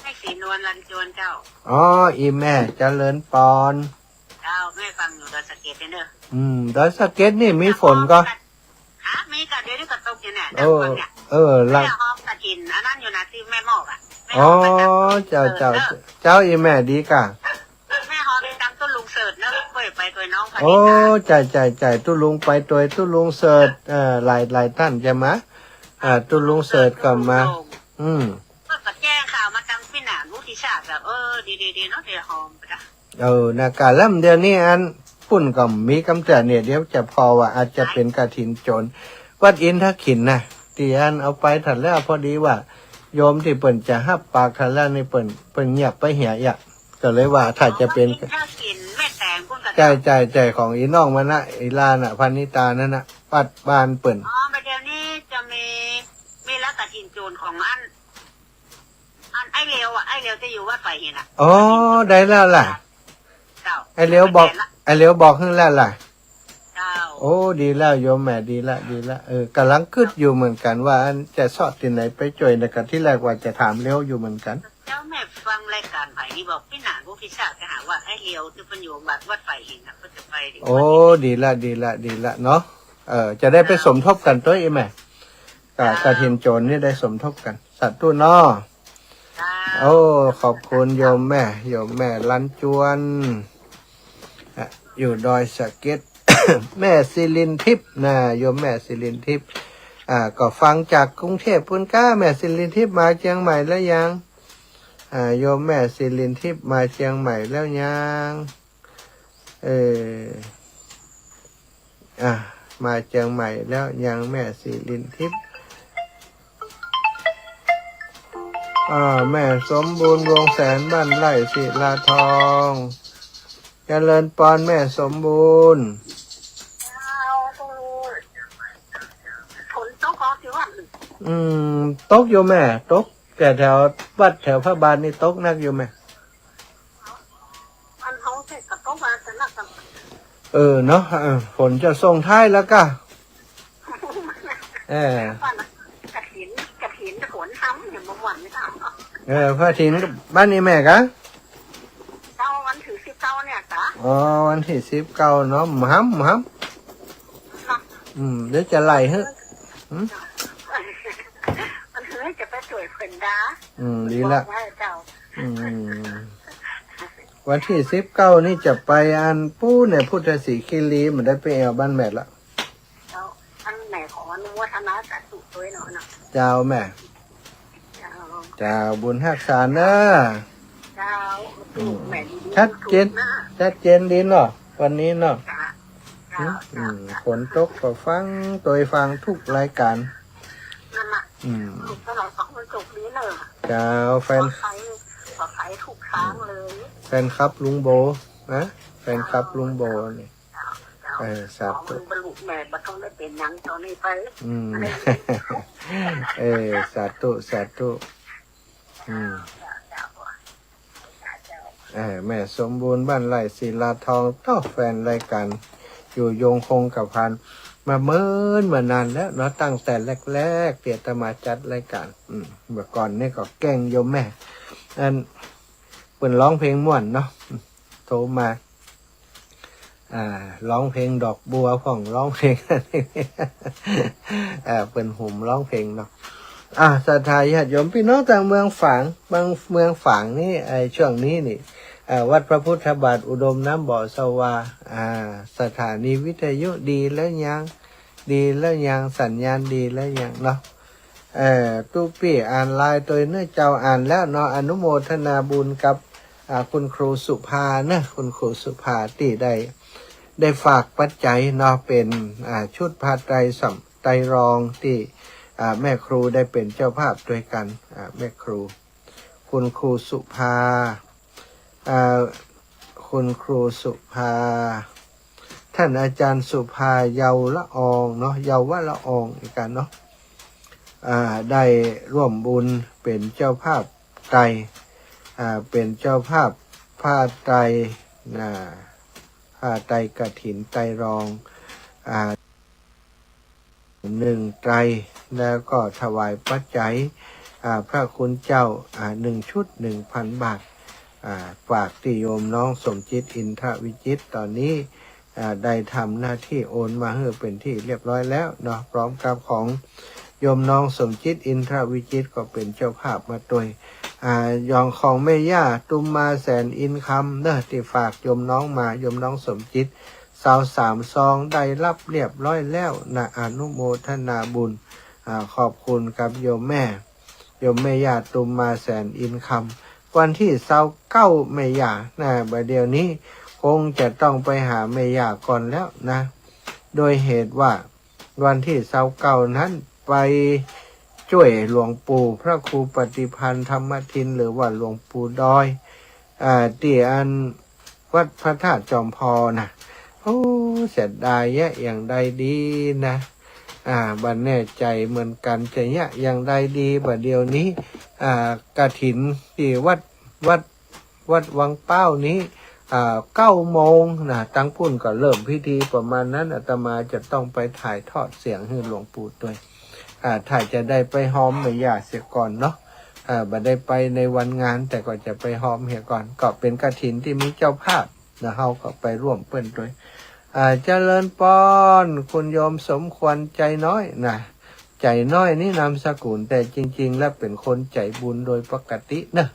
แม่ศรีนวล ลันจวนเจ้า อ๋อ อี่แม่ เจริญปอน เจ้า แม่ฟังอยู่ดอยสะเก็ดเนี่ยเนอะ อืม ดอยสะเก็ดนี่มีฝนก่อ ฮะ มีก่อ เดี๋ยวนี้ก็ตกอยู่เนี่ย เออ เออ ละ แม่ฮ้องกฐิน อันนั้นอยู่นะ ตี้แม่หมอกอะ แม่ฮ้องกฐิน อ๋อ เจ้า เจ้า เจ้า อี่แม่ดีก่ะ แม่ฮ้องไปตางตุ๊ลุงเสิร์ชเนอะ เปิ้นไปตวยน้องพนิดา โอ้ ใจ้ ใจ้ ใจ้ ตุ๊ลุงไปตวยตุ๊ลุงเสิร์ช เอ่อ หลาย หลายต้านใจ้ไหม อ่า ตุ๊ลุงเสิร์ชก็มา อืม เปิ้นก็แจ้งข่าวมาตางปี้หนานวุฒิชาติแบบ เออ ดี ดี ดีเนาะ เดี๋ยวฮ้องไปละ เออ นะก่ะ แล้วเดี๋ยวนี้อันปุ้นก็มีกำเตือนเนี่ย เดี๋ยวจะผ่อว่าอาจจะเป๋นกฐินโจร วัดอินทขิลน่ะ ตี้อันเอาไปตันแล้ว พอดีว่าโยมตี้เปิ้นจะฮับปากตันแล้วนี่เปิ้น เปิ้นเงียบไปเหียอะ ก็เลยว่าถ้าจะเป๋น อ๋อ วัดอินทขิล แม่แตงปุ้นก็ ใจ้ ใจ้ ใจ้ ของอี่น้องมันนะ อี่หล้าน่ะ พนิตานั่นน่ะ วัดบ้านเปิ้น อ๋อ เดี๋ยวนี้จะมี มีแล้วกฐินโจรของอัน อันไอ้เหลียวอะ ไอ้เหลียวตี้อยู่วัดไผ่หินอะ อ๋อ ได้แล้วล่ะ เจ้า ไอ้เหลียวบอก ไอ้เหลียวบอกหื้อแล้วล่ะ เจ้า โอ้ ดีแล้วโยมแม่ ดีละ ดีละ เออ ก่ำลังกึ๊ดอยู่เหมือนกั๋นว่าอันจะเซาะตี้ไหนไปจ้วยนะ ก่ะ ตี้แรกว่าจะถามเหลียวอยู่เหมือนกั๋น เจ้า แม่ฟังรายก๋านไผ่นี่บอกปี้หนานผู้พิชาติก็หาว่าไอ้เหลียวตี้เปิ้นอยู่วัด วัดไผ่หินน่ะ เปิ้นจะไปดิ โอ้ ดีละ ดีละ ดีละเนาะ เออ จะได้ไปสมทบกั๋นตวยอี่แม่ ก่ะ เจ้า กฐินโจรนี่ได้สมทบกั๋น สาธุเนาะ เจ้า โอ้ ขอบคุณโยมแม่ โยมแม่ลันจวน อ่ะ อยู่ดอยสะเก็ด แม่สิรินทิพย์นะ โยมแม่สิรินทิพย์ อ่า ก็ฟังจากกรุงเทพฯปุ้นก้า แม่สิรินทิพย์มาเจียงใหม่แล้วยัง อ่า โยมแม่สิรินทิพย์มาเจียงใหม่แล้วยัง เออ อ่ะ มาเจียงใหม่แล้วยัง แม่สิรินทิพย์ อ่า แม่สมบูรณ์ วงศ์แสน บ้านไร่ ศิลาทอง เจริญปอนแม่สมบูรณ์ ฝนตกเหรอตี้วัด อืม ตกอยู่แม่ ตก แต่แถววัดแถวพระบาทนี่ตกหนักอยู่แม่ อันเฮาเสร็จก็ตกมาแต่หนักกัน เออ เนาะ เออ ฝนจะส่งท้ายแล้วก้า เออ กฐิน กฐินฝนทำเนี่ย เมื่อวันนี้ก็ เออ กฐินบ้านอี่แม่ก้า เจ้า วันตี้สิบเก้าเนี่ยก้า อ๋อ วันตี้สิบเก้าเนาะ หำ หำ เนาะ อืม เดี๋ยวจะไล่หื้อ อืม มันเลยจะไปจ้วยเปิ้นดา อืม ดีละ บอกว่าเจ้า อืม วันตี้สิบเก้านี่จะไปอันปู๊นเนี่ย พุทธศรีคีรี บ่ได้ไปแอ่วบ้านแม่ละ เจ้า อันแม่ขออนุโมทนาสาธุตวยเนาะ เจ้าแม่ เจ้า เจ้า บุญฮักษาเน้อ เจ้า อืม แม่ดีๆ ชัดเจน ทุกๆ นะ ชัดเจนดีเนาะ วันนี้เนาะ เจ้า อืม เจ้า อืม เจ้า ฝนตกก็ฟัง ตวยฟังทุกรายการ นั่นน่ะ อืม ลูกตลอดสองคนจบนี้เนอะ เจ้า แฟน ปลอดภัย ปลอดภัยทุกทางเลย แฟนคลับลุงโบนะ แฟนคลับลุงโบนี่ เจ้า เออ สาธุ ขอบุญบรรลุแม่บ่ต้องได้เป๋นหยังตอนนี้ไป อืม อะไร เออ สาธุ สาธุ อืม เจ้า เจ้า เออ แม่สมบูรณ์บ้านไร่ศิลาทอง เต้า แฟนรายการ อยู่ยงคงกระพัน มาเมินมานานแล้วเนาะ ตั้งแต่แรกๆ ตี้อาตมาจัดรายการ อืม เมื่อก่อนนี่ก็แกล้งโยมแม่ อัน เปิ้นฮ้องเพลงม่วนเนาะ โทรมา อ่า ฮ้องเพลงดอกบัวพ่อง ฮ้องเพลง อ่า เปิ้นหุมฮ้องเพลงเนาะ อ่า ศรัทธาญาติโยม ปี้น้องตางเมืองฝาง บางเมืองฝางนี่ ไอ้ ช่วงนี้นี่ อ่า วัดพระพุทธบาทอุดมน้ำบ่อสวา อ่า สถานีวิทยุดีแล้วยัง ดีแล้วยัง สัญญาณดีแล้วยังเนาะ เอ่อ ตุ๊ปี้อ่านไลน์ตวยเนาะเจ้า อ่านแล้วเนาะ อนุโมทนาบุญกับ อ่า คุณครูสุภาเนาะ คุณครูสุภาตี้ได้ ได้ฝากปัจจัยเนาะ เป๋น อ่า ชุดผ้าไตรสำ- ไตรรองค์ตี้ อ่า แม่ครูได้เป๋นเจ้าภาพตวยกั๋น อ่า แม่ครู คุณครูสุภา อ่า คุณครูสุภา ท่านอาจารย์สุภา เยาวละอองเนาะ เยาวละอองอีกกั๋นเนาะ อ่า ได้ร่วมบุญเป๋นเจ้าภาพไตร อ่า เป๋นเจ้าภาพผ้าไตร อ่า ผ้าไตรกฐินไตรรองค์ อ่า หนึ่งไตร แล้วก็ถวายปัจจัย อ่า พระคุณเจ้า อ่า หนึ่งชุด หนึ่งพันบาท อ่า ฝากตี้โยมน้องสมจิต อินทรวิจิตร ต๋อนนี้ อ่า ได้ทำหน้าตี้โอนมาหื้อเป๋นตี้เรียบร้อยแล้วเนาะ พร้อมกับของโยมน้องสมจิต อินทรวิจิตร ก็เป๋นเจ้าภาพมาตวย อ่า อย่างของแม่ย่าตุมมาแสนอินคำเนาะ ตี้ฝากโยมน้องมา โยมน้องสมจิต ซาวสามซอง ได้รับเรียบร้อยแล้วนะ อนุโมทนาบุญ อ่า ขอบคุณกับโยมแม่ โยมแม่ย่าตุมมาแสนอินคำ วันตี้ซาวเก้าแม่ย่านะ บ่าเดี่ยวนี้คงจะต้องไปหาแม่ย่าก่อนแล้วนะ โดยเหตุว่าวันตี้ซาวเก้านั้นไปจ้วยหลวงปู่พระครูปฏิภาณธรรมทิน หรือว่าหลวงปู่ดอย อ่า ตี้อัน วัดพระธาตุจอมพอนะ โอ้ เสียดายเยียะ อย่างใดดีนะ อ่า บ่แน่ใจ๋เหมือนกั๋นจะเยียะอย่างใดดี บ่าเดี่ยวนี้ อ่า กฐินตี้วัด วัด วัดวังเป้านี้ อ่า เก้าโมงนะ ตังปุ้นก็เริ่มพิธีประมาณนั้น อาตมาจะต้องไปถ่ายทอดเสียงหื้อหลวงปู่ตวย อ่า ถ้าจะได้ไปฮอมแม่ย่าเสียก่อนเนาะ อ่า บ่ได้ไปในวันงาน แต่ก็จะไปฮอมเหียก่อน ก็เป๋นกฐินตี้มีเจ้าภาพนะ เฮาก็ไปร่วมเปิ้นตวย อ่า เจริญปอน คุณโยมสมควร ใจ๋น้อยนะ ใจ๋น้อยนี่นามสกุล แต่จริงๆ แล้วเป๋นคนใจ๋บุญโดยปกติเนาะ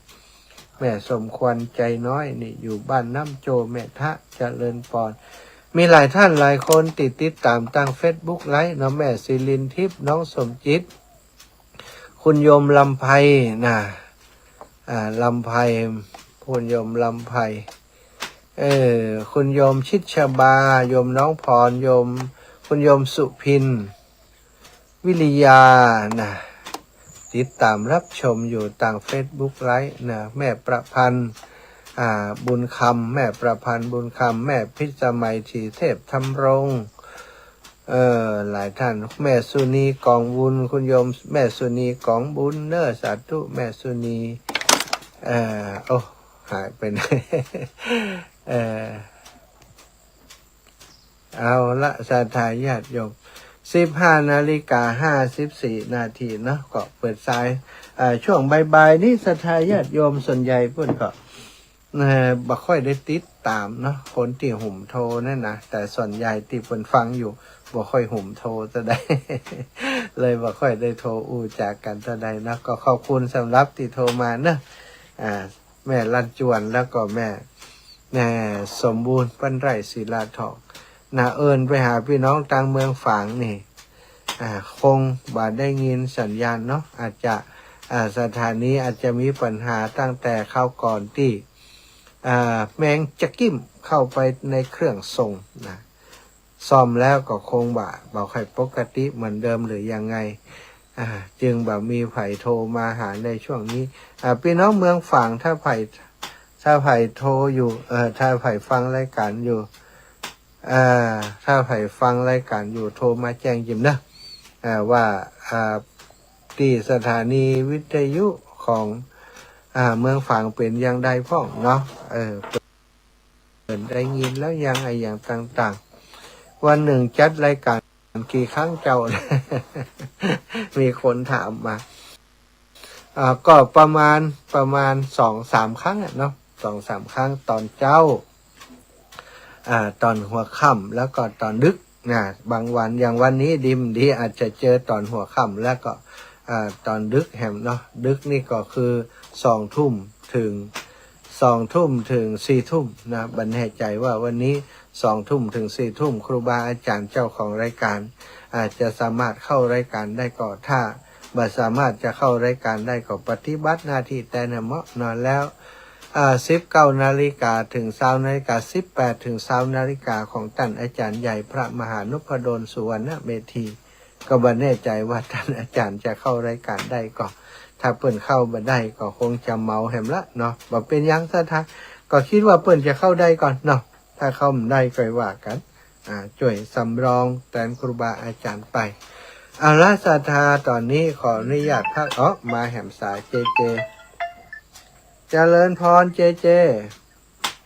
แม่สมควร ใจ๋น้อยนี่ อยู่บ้านน้ำโจ แม่ทะ เจริญปอน มีหลายท่านหลายคนตี้ติดต๋ามตางเฟซบุ๊กไลฟ์เนาะ แม่ศิรินทิพย์ น้องสมจิต คุณโยมลำไพนะ อ่า ลำไพ คุณโยมลำไพ เออ คุณโยมชิดชบา โยมน้องพร โยม คุณโยมสุพิน วิริยานะ ติดต๋ามรับชมอยู่ตางเฟซบุ๊กไลฟ์นะ แม่ประพันธ์ อ่า บุญคำ แม่ประพันธ์บุญคำ แม่พิสมัย ศรีเทพธำรง เอ่อ หลายท่าน แม่สุนีกองบุญ คุณโยมแม่สุนีกองบุญเนาะ สาธุแม่สุนี เอ่อ โอ้ หายไปไหน เอ่อ เอาละ ศรัทธาญาติโยม สิบห้านาฬิกาห้าสิบสี่นาทีเนาะ ก็เปิดสาย เอ่อ ช่วงบ่ายๆ นี้ ศรัทธาญาติโยมส่วนใหญ่เปิ้นก็ เอ่อ บ่ค่อยได้ติดต๋ามเนาะ คนตี้หุมโทรนั่นนะ แต่ส่วนใหญ่ตี้เปิ้นฟังอยู่ บ่ค่อยหุมโทรเต้าใด เลยบ่ค่อยได้โทรอู้จ๋ากั๋นเต้าใดเนาะ ก็ขอบคุณสำหรับตี้โทรมาเนาะ อ่า แม่ลันจวน แล้วก็แม่ แม่สมบูรณ์ ปั้นไร่ ศิลาทอง นะ เอิ้นไปหาปี้น้องตางเมืองฝางนี่ อ่า คงบ่ได้ยินสัญญาณเนาะ อาจจะ อ่า สถานีอาจจะมีปัญหาตั้งแต่คราวก่อนตี้ อ่า แมงจะกิ้มเข้าไปในเครื่องส่งนะ ซ่อมแล้วก็คงบ่า บ่ค่อยปกติเหมือนเดิมหรือยังไง อ่า จึงบ่มีใผโทรมาหาในช่วงนี้ อ่า ปี้น้องเมืองฝาง ถ้าใผ ถ้าใผโทรอยู่ เอ่อ ถ้าใผฟังรายการอยู่ อ่า ถ้าใผฟังรายการอยู่ โทรมาแจ้งจิมเนาะ อ่า ว่า อ่า ตี้สถานีวิทยุของ อ่า เมืองฝางเป๋นอย่างใดพ่องเนาะ เออ เปิ้นได้ยินแล้วยัง อะหยังต่างๆ วันหนึ่งจัดรายการกี่ครั้งเจ้า มีคนถามมา อ่า ก็ประมาณ ประมาณสองสามครั้งอะเนาะ สองสามครั้ง ตอนเจ๊า อ่า ตอนหัวค่ำ แล้วก็ตอนดึกนะ บางวัน อย่างวันนี้ดีบ่ดี อาจจะเจอตอนหัวค่ำ แล้วก็ อ่า ตอนดึกแหมเนาะ ดึกนี่ก็คือสองทุ่มถึง สองทุ่มถึงสี่ทุ่มนะ บ่แน่ใจว่าวันนี้สองทุ่มถึงสี่ทุ่ม ครูบาอาจารย์เจ้าของรายการ อาจจะสามารถเข้ารายการได้ก็ ถ้าบ่สามารถจะเข้ารายการได้ก็ปฏิบัติหน้าตี้แตนแหมเนาะ แล้ว อ่า สิบเก้านาฬิกาถึงซาวนาฬิกา สิบแปดถึงซาวนาฬิกา ของต้านอาจารย์ใหญ่พระมหานพดลสุวรรณเมธี ก็บ่แน่ใจว่าต้านอาจารย์จะเข้ารายการได้ก็ ถ้าเปิ้นเข้าบ่ได้ก็คงจะเมาแหมละเนาะ บ่เป๋นหยังศรัทธา ก็กึ๊ดว่าเปิ้นจะเข้าได้ก่อนเนาะ ถ้าเข้าบ่ได้ก็ว่ากั๋น อ่า จ้วยสำรองแตนครูบาอาจารย์ไป เอาละศรัทธา ต๋อนนี้ขออนุญาตพัก อ๋อ มาแหมสาย เจเจ เจริญพร เจเจ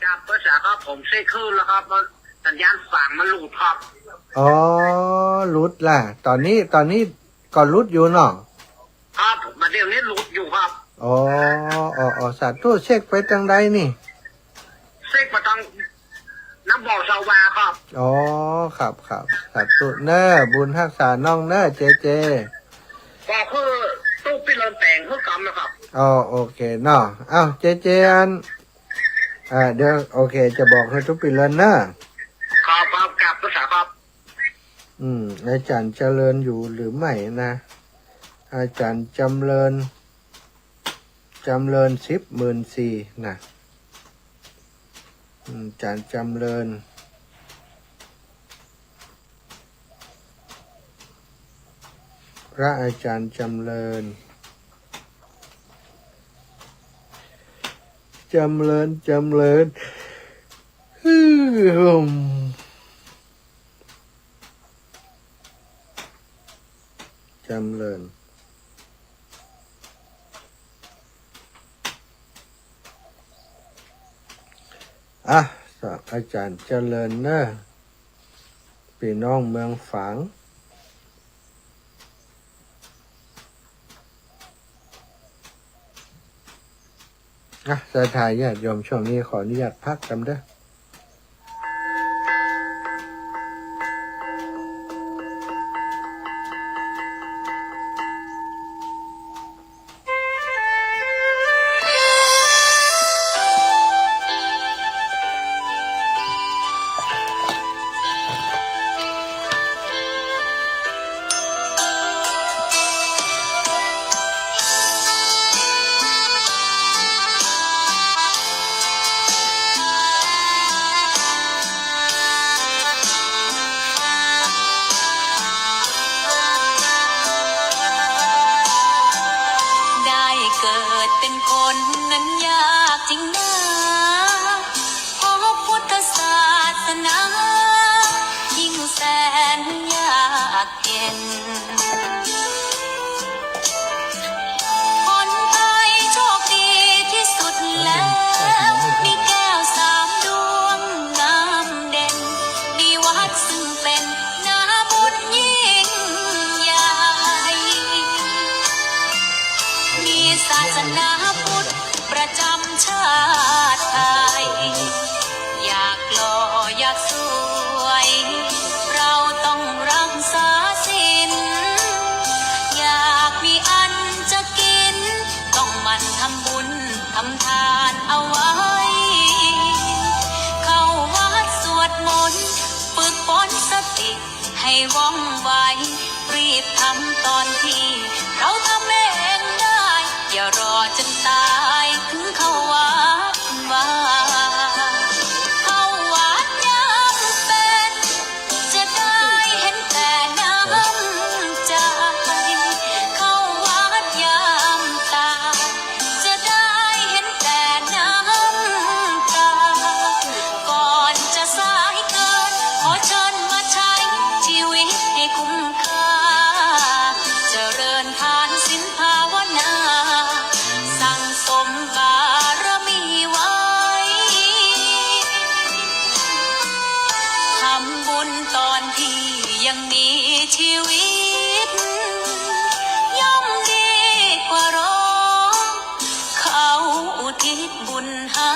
ครับ ภาษาครับ ผมเช็คคลื่นแล้วครับ มันสัญญาณฝั่งมันหลุดครับ อ๋อ หลุดละ ต๋อนนี้ ต๋อนนี้ก็หลุดอยู่เนาะ ครับ มาเดี๋ยวนี้หลุดอยู่ครับ อ๋อ อ๋อ อ๋อ สาธุ เช็คไปตางใดนี่ เช็คมาตางน้ำบ่อสวาครับ อ๋อ ครับ ครับ สาธุเน้อ บุญฮักษาน้องเน้อ เจเจ ก็คือตู้ปี้เลินแป๋งหื้อกำนะครับ อ๋อ โอเคเนาะ เอ้า เจเจ อัน อ่า เดี๋ยว โอเค จะบอกหื้อตุ๊ปี้เลินเน้อ ครับ ครับ ครับ ภาษาครับ อืม อาจ๋ารย์เจริญอยู่หรือไม่นะ อาจ๋ารย์จำเริญ จำเริญสิบหมื่นสี่นะ อืม อาจ๋ารย์จำเริญ พระอาจ๋ารย์จำเริญ จำเริญ จำเริญ อืม จำเริญ อ่ะ อาจ๋ารย์เจริญเน้อ ปี้น้องเมืองฝาง อ่ะ ศรัทธาญาติโยม ช่วงนี้ขออนุญาตพักกำเน้อ ได้เกิดเป็นคนนั้นยากจริงนา พบพุทธศาสนา ยิ่งแสนยากเย็น คนไทยโชคดีที่สุดแล้ว มีแก้วสามดวงงามเด่น มีวัดซึ่งเป็นนาบุญยิ่งใหญ่ มีศาสนาพุทธประจำชาติไทย อยากหล่ออยากสวย เราต้องรักษาศีล อยากมีอันจะกิน ต้องหมั่นทำบุญทำทานเอาไว้ เข้าวัดสวดมนต์ ฝึกฝนสติ ให้ว่องไว รีบทำตอนที่เราทำเองได้ อย่ารอจนตายถึงเข้าวัดว่า เข้าวัดยามเป็น จะได้เห็นแต่น้ำใจ เข้าวัดยามตาย จะได้เห็นแต่น้ำตา ก่อนจะสายเกิน ขอเชิญมาใช้ชีวิตให้คุ้มค่า เจริญทานศีลภาวนา สั่งสมบารมีไว้ ทำบุญตอนที่ยังมีชีวิต ย่อมดีกว่ารอ เขาอุทิศบุญให้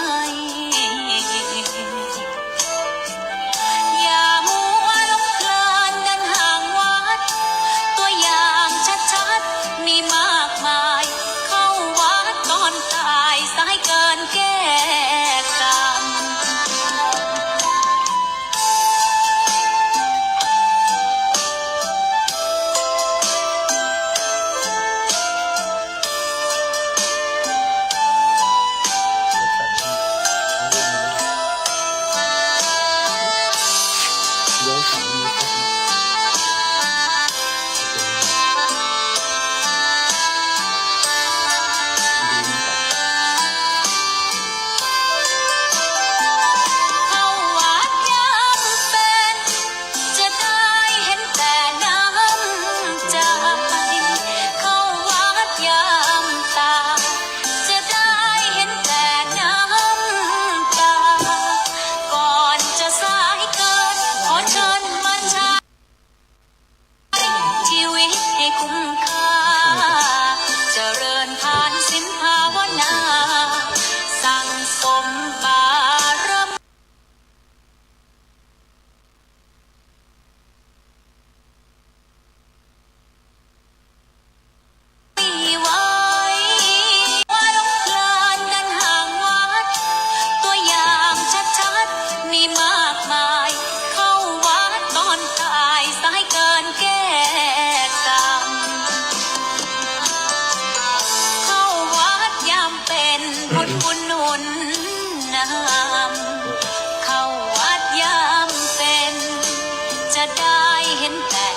เห็นแต่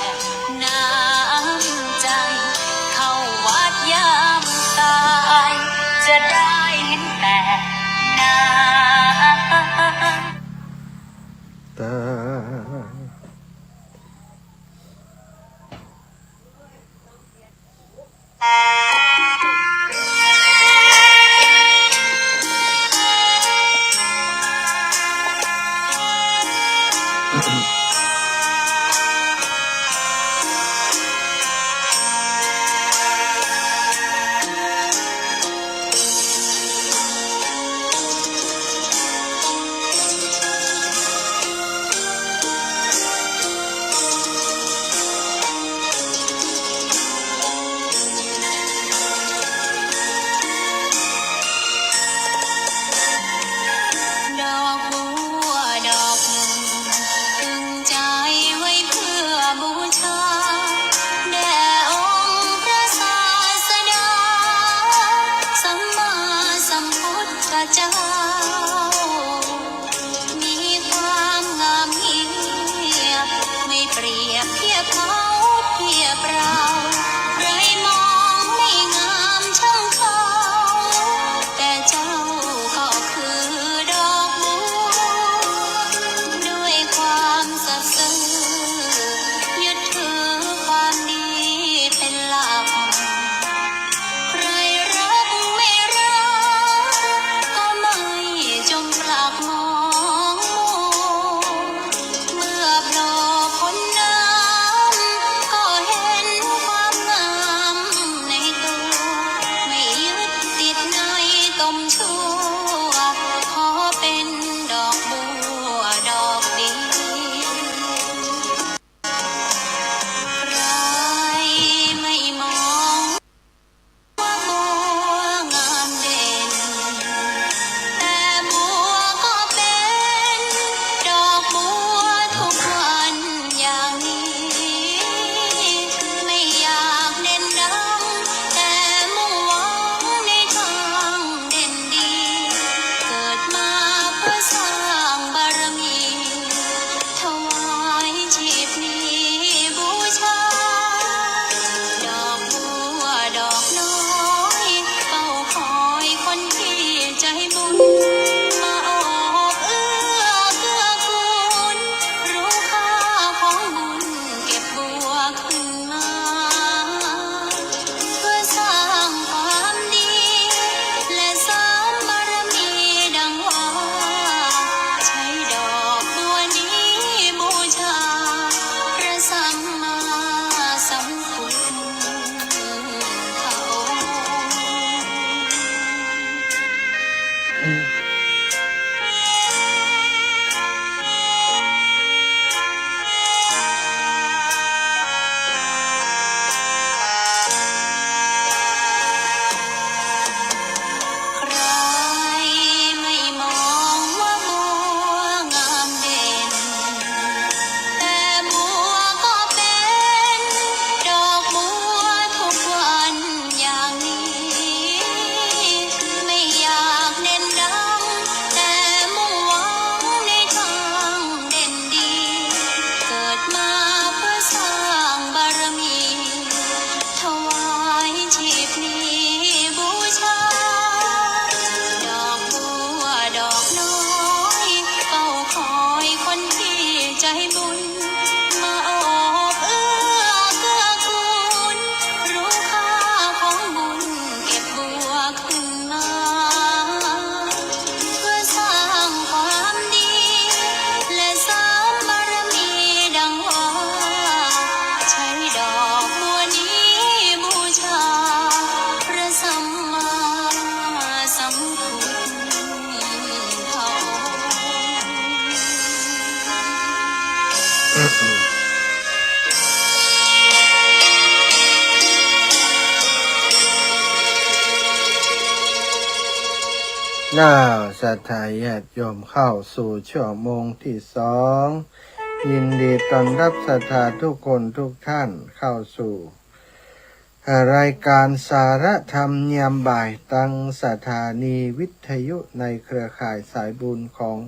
น้ำใจ เข้าวัดยามตาย จะได้เห็นแต่น้ำตา ดอกบัวดอกหนึ่ง ตึงใจไว้เพื่อบูชา แด่องค์พระศาสดา สัมมาสัมพุทธเจ้า มีความงามเยี่ยม ไม่เปรียบเทียบเขาเทียบเรา ใครมองไม่งามช่างเขา แต่เจ้าก็คือดอกบัว ด้วยความสัตย์ซื่อ ยึดถือความดีเป็นหลัก ใครรักไม่รัก ก็ไม่จงปลักมองมัว เมื่อโผล่พ้นน้ำ ก็เห็นความงามในตัว ไม่ยึดติดในตมชั่ว ขอเป็นดอกบัวดอกเดียว ใครไม่มอง ว่าบัวงามเด่น แต่บัวก็เป็นดอกบัวทุกวันอย่างนี้ ไม่อยากเด่นดัง แต่มุ่งหวังในทางเด่นดี เกิดมาเพื่อสร้างบารมี ถวายชีพนี้บูชา ดอกบัวดอกน้อย เฝ้าคอยคนที่ใจบุญ มาโอบเอื้อเกื้อกูล รู้ค่าของบุญ เก็บบัวขึ้นมา เพื่อสร้างความดี และเสริมบารมีดังว่า ใช้ดอกบัวนี้บูชา พระสัมมาสัมพุทธองค์ ใครไม่มองว่าบัวงามเด่น แต่บัวก็เป็นดอกบัวทุกวันอย่างนี้ ไม่อยากเด่นดัง แต่มุ่งหวังในทางเด่นดี เกิดมาเพื่อสร้างบารมี ถวายชีพนี้บูชา ดอกบัวดอกน้อย เฝ้าคอยคนที่ใจบุญ มาโอบเอื้อเกื้อกูล รู้ค่าของบุญ เก็บบัวขึ้นมา เพื่อสร้างความดี และเสริมบารมีดังว่า ใช้ดอกบัวนี้บูชา พระสัมมาสัมพุทธพระองค์ น่าศรัทธาญาติโยม เข้าสู่ชั่วโมงที่สอง ยินดีต้อนรับศรัทธาทุกคนทุกท่านเข้าสู่ เอ่อ รายการสาระธรรมยามบ่าย ตางสถานีวิทยุในเครือข่ายสายบุญของ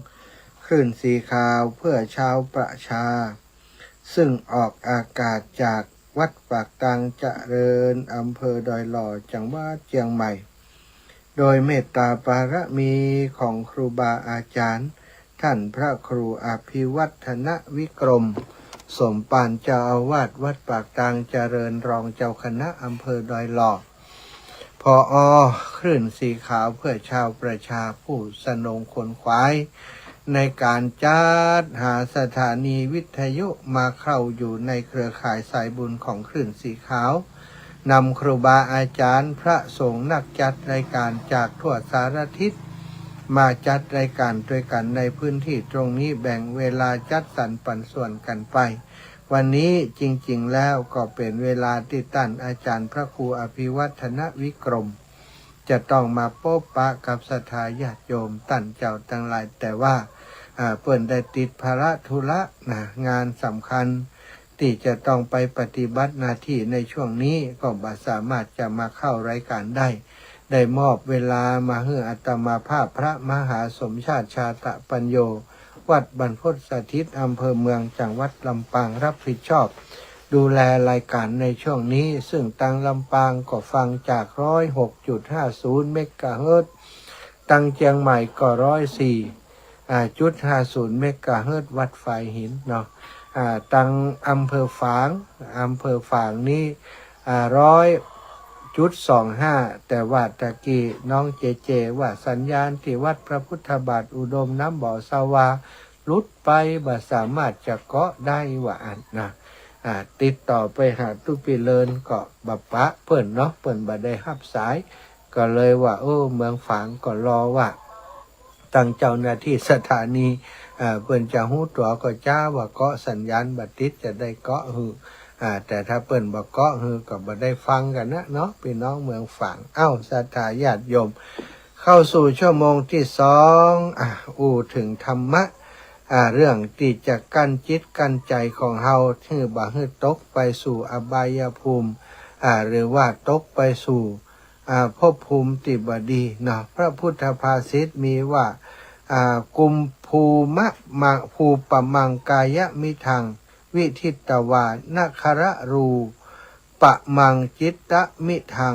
คลื่นสีขาวเพื่อชาวประชา ซึ่งออกอากาศจากวัดปากตางเจริญ อำเภอดอยหล่อ จังหวัดเจียงใหม่ โดยเมตตาบารมีของครูบาอาจารย์ ท่านพระครูอภิวัฒนวิกรม สมภาร เจ้าอาวาสวัดปากตางเจริญ รองเจ้าคณะอำเภอดอยหล่อ ผอ.คลื่นสีขาวเพื่อชาวประชาผู้สนองขนขวาย ในการจัดหาสถานีวิทยุมาเข้าอยู่ในเครือข่ายสายบุญของคลื่นสีขาว นำครูบาอาจารย์พระสงฆ์นักจัดรายการจากทั่วสารทิศ มาจัดรายการด้วยกันในพื้นที่ตรงนี้ แบ่งเวลาจัดสรรปันส่วนกันไป วันนี้จริงๆ แล้วก็เป็นเวลาที่ต้านอาจารย์พระครูอภิวัฒนวิกรม จะต้องมาปบปะกับศรัทธาญาติโยมต้านเจ้าตังหลาย แต่ว่า อ่า เปิ้นได้ติดภาระธุระนะ งานสำคัญ ตี้จะต้องไปปฏิบัติหน้าตี้ในช่วงนี้ ก็บ่สามารถจะมาเข้ารายการได้ ได้มอบเวลามาหื้ออาตมาภาพพระมหาสมชาติ ชาตะปัญโญ วัดบรรพตสถิต อำเภอเมือง จังหวัดลำปาง รับผิดชอบดูแลรายการในช่วงนี้ ซึ่งตางลำปางก็ฟังจาก ร้อยหกจุดห้าศูนย์ เมกะเฮิรตซ์ ตางเจียงใหม่ก็ ร้อยสี่ อ่า จุดห้าศูนย์ เมกะเฮิรตซ์ วัดฝายหินเนาะ อ่า ตางอำเภอฝาง อำเภอฝางนี้ อ่า ร้อยจุดสองห้า แต่ว่าตะกี้น้องเจเจว่าสัญญาณตี้วัดพระพุทธบาทอุดมน้ำบ่อสวา หลุดไป บ่สามารถจะเกาะได้ว่าอั้นนะ อ่า ติดต่อไปหาตุ๊ปี้เลินก็บ่ปะเปิ้นเนาะ เปิ้นบ่ได้ฮับสาย ก็เลยว่า เออ เมืองฝางก็รอว่า ตางเจ้าหน้าตี้สถานี อ่า เปิ้นจะฮู้ตั๋วก็จ้า ว่าเกาะสัญญาณบ่ติด จะได้เกาะหื้อ อ่า แต่ถ้าเปิ้นบ่เกาะหื้อก็บ่ได้ฟังกั๋นนะเนาะ ปี้น้องเมืองฝาง เอ้า ศรัทธาญาติโยม เข้าสู่ชั่วโมงตี้สอง อ่า อู้เถิงธรรมะ อ่า เรื่องตี้จะกั้นจิตกั้นใจ๋ของเฮา หื้อบ่หื้อตกไปสู่อบายภูมิ อ่า หรือว่าตกไปสู่ อ่า ภพภูมิตี้บ่ดีเนาะ พระพุทธภาษิตมีว่า อ่า กุมภูมะ มะ ภูปะมังกายะมิทัง วิทิตวา นะคะระรูปะมังจิตตะมิทัง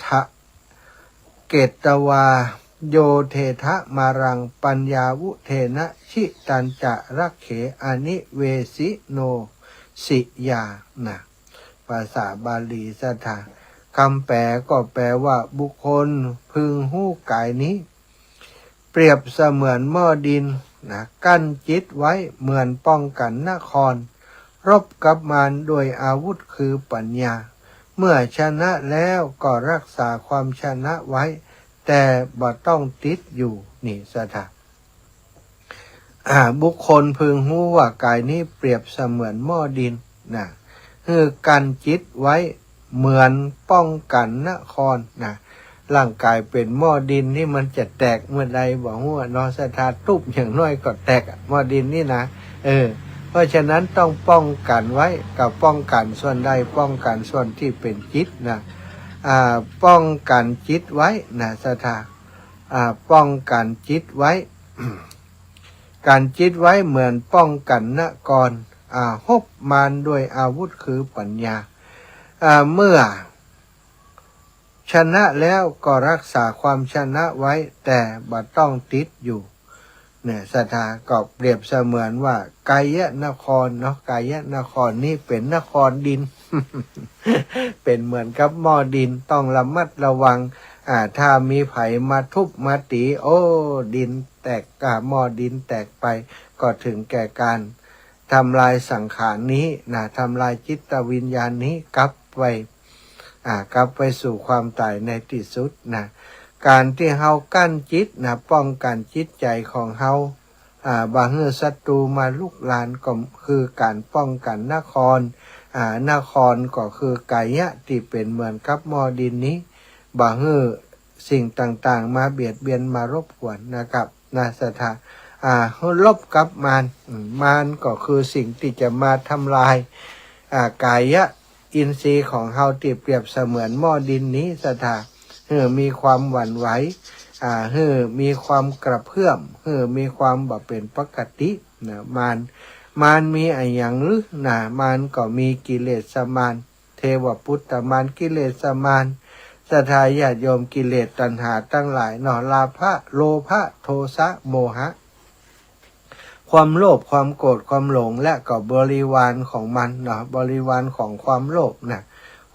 ทะ เกตวา โยเททะมารัง ปัญญาวุเทนะ ชิตัญจะรักเข อนิเวสิโนสิยา นะ ภาษาบาลี ศรัทธา กำแปลก็แปลว่า บุคคลพึงฮู้ก๋ายนี้ เปรียบเสมือนหม้อดิน นะ กั้นจิตไว้เหมือนป้องกันนคร รบกับมารด้วยอาวุธคือปัญญา เมื่อชนะแล้วก็รักษาความชนะไว้ แต่บ่ต้องติดอยู่ นี่ ศรัทธา อ่า บุคคลพึงฮู้ว่าก๋ายนี้เปรียบเสมือนหม้อดิน นะ หื้อกั้นจิตไว้เหมือนป้องกันนคร นะ ร่างก๋ายเป๋นหม้อดินนี่มันจะแตกเมื่อใดบ่ฮู้อะเนาะ ศรัทธา ตุ๊บอย่างน้อยก็แตกอะ หม้อดินนี่นะ เออ เพราะฉะนั้นต้องป้องกันไว้ กับป้องกันส่วนใด ป้องกันส่วนตี้เป๋นจิตนะ อ่า ป้องกันจิตไว้นะ ศรัทธา อ่า ป้องกันจิตไว้ กั้นจิตไว้เหมือนป้องกันนคร อ่า รบมารด้วยอาวุธคือปัญญา อ่า เมื่อชนะแล้วก็รักษาความชนะไว้ แต่บ่ต้องติดอยู่ เนี่ย ศรัทธา ก็เปรียบเสมือนว่ากายนครเนาะ กายนครนี่เป๋นนครดิน เป๋นเหมือนกับหม้อดิน ต้องระมัดระวัง อ่า ถ้ามีใผมาทุบมาตี๋ โอ้ ดินแตก อ่า หม้อดินแตกไป ก็เถิงแก่ก๋านทำลายสังขารนี้นะ ทำลายจิตวิญญาณนี้กลับไป อ่า กลับไปสู่ความต๋ายในตี้สุดนะ ก๋านตี้เฮากั้นจิตนะ ป้องกันจิตใจ๋ของเฮา อ่า บ่หื้อศัตรูมาลุกราน ก็คือก๋านป้องกันนคร อ่า นครก็คือกายะตี้เป๋นเหมือนกับหม้อดินนี้ บ่หื้อสิ่งต่างๆ มาเบียดเบียน มารบกวนนะครับ นะ ศรัทธา อ่า รบกับมาร อืม มารก็คือสิ่งตี้จะมาทำลาย อ่า กายะ อินทรีย์ของเฮาตี้เปรียบเสมือนหม้อดินนี้ ศรัทธา หื้อมีความหวั่นไหว อ่า หื้อมีความกระเพื่อม หื้อมีความบ่เป๋นปกตินะ มาร มารมีอะหยังหรือนะ มารก็มีกิเลสมาร เทวปุตตมาร กิเลสมาร ศรัทธาญาติโยม กิเลสตัณหาตังหลายเนาะ ราคะ โลภะ โทสะ โมหะ ความโลภ ความโกรธ ความหลง และก็บริวารของมันเนาะ บริวารของความโลภนะ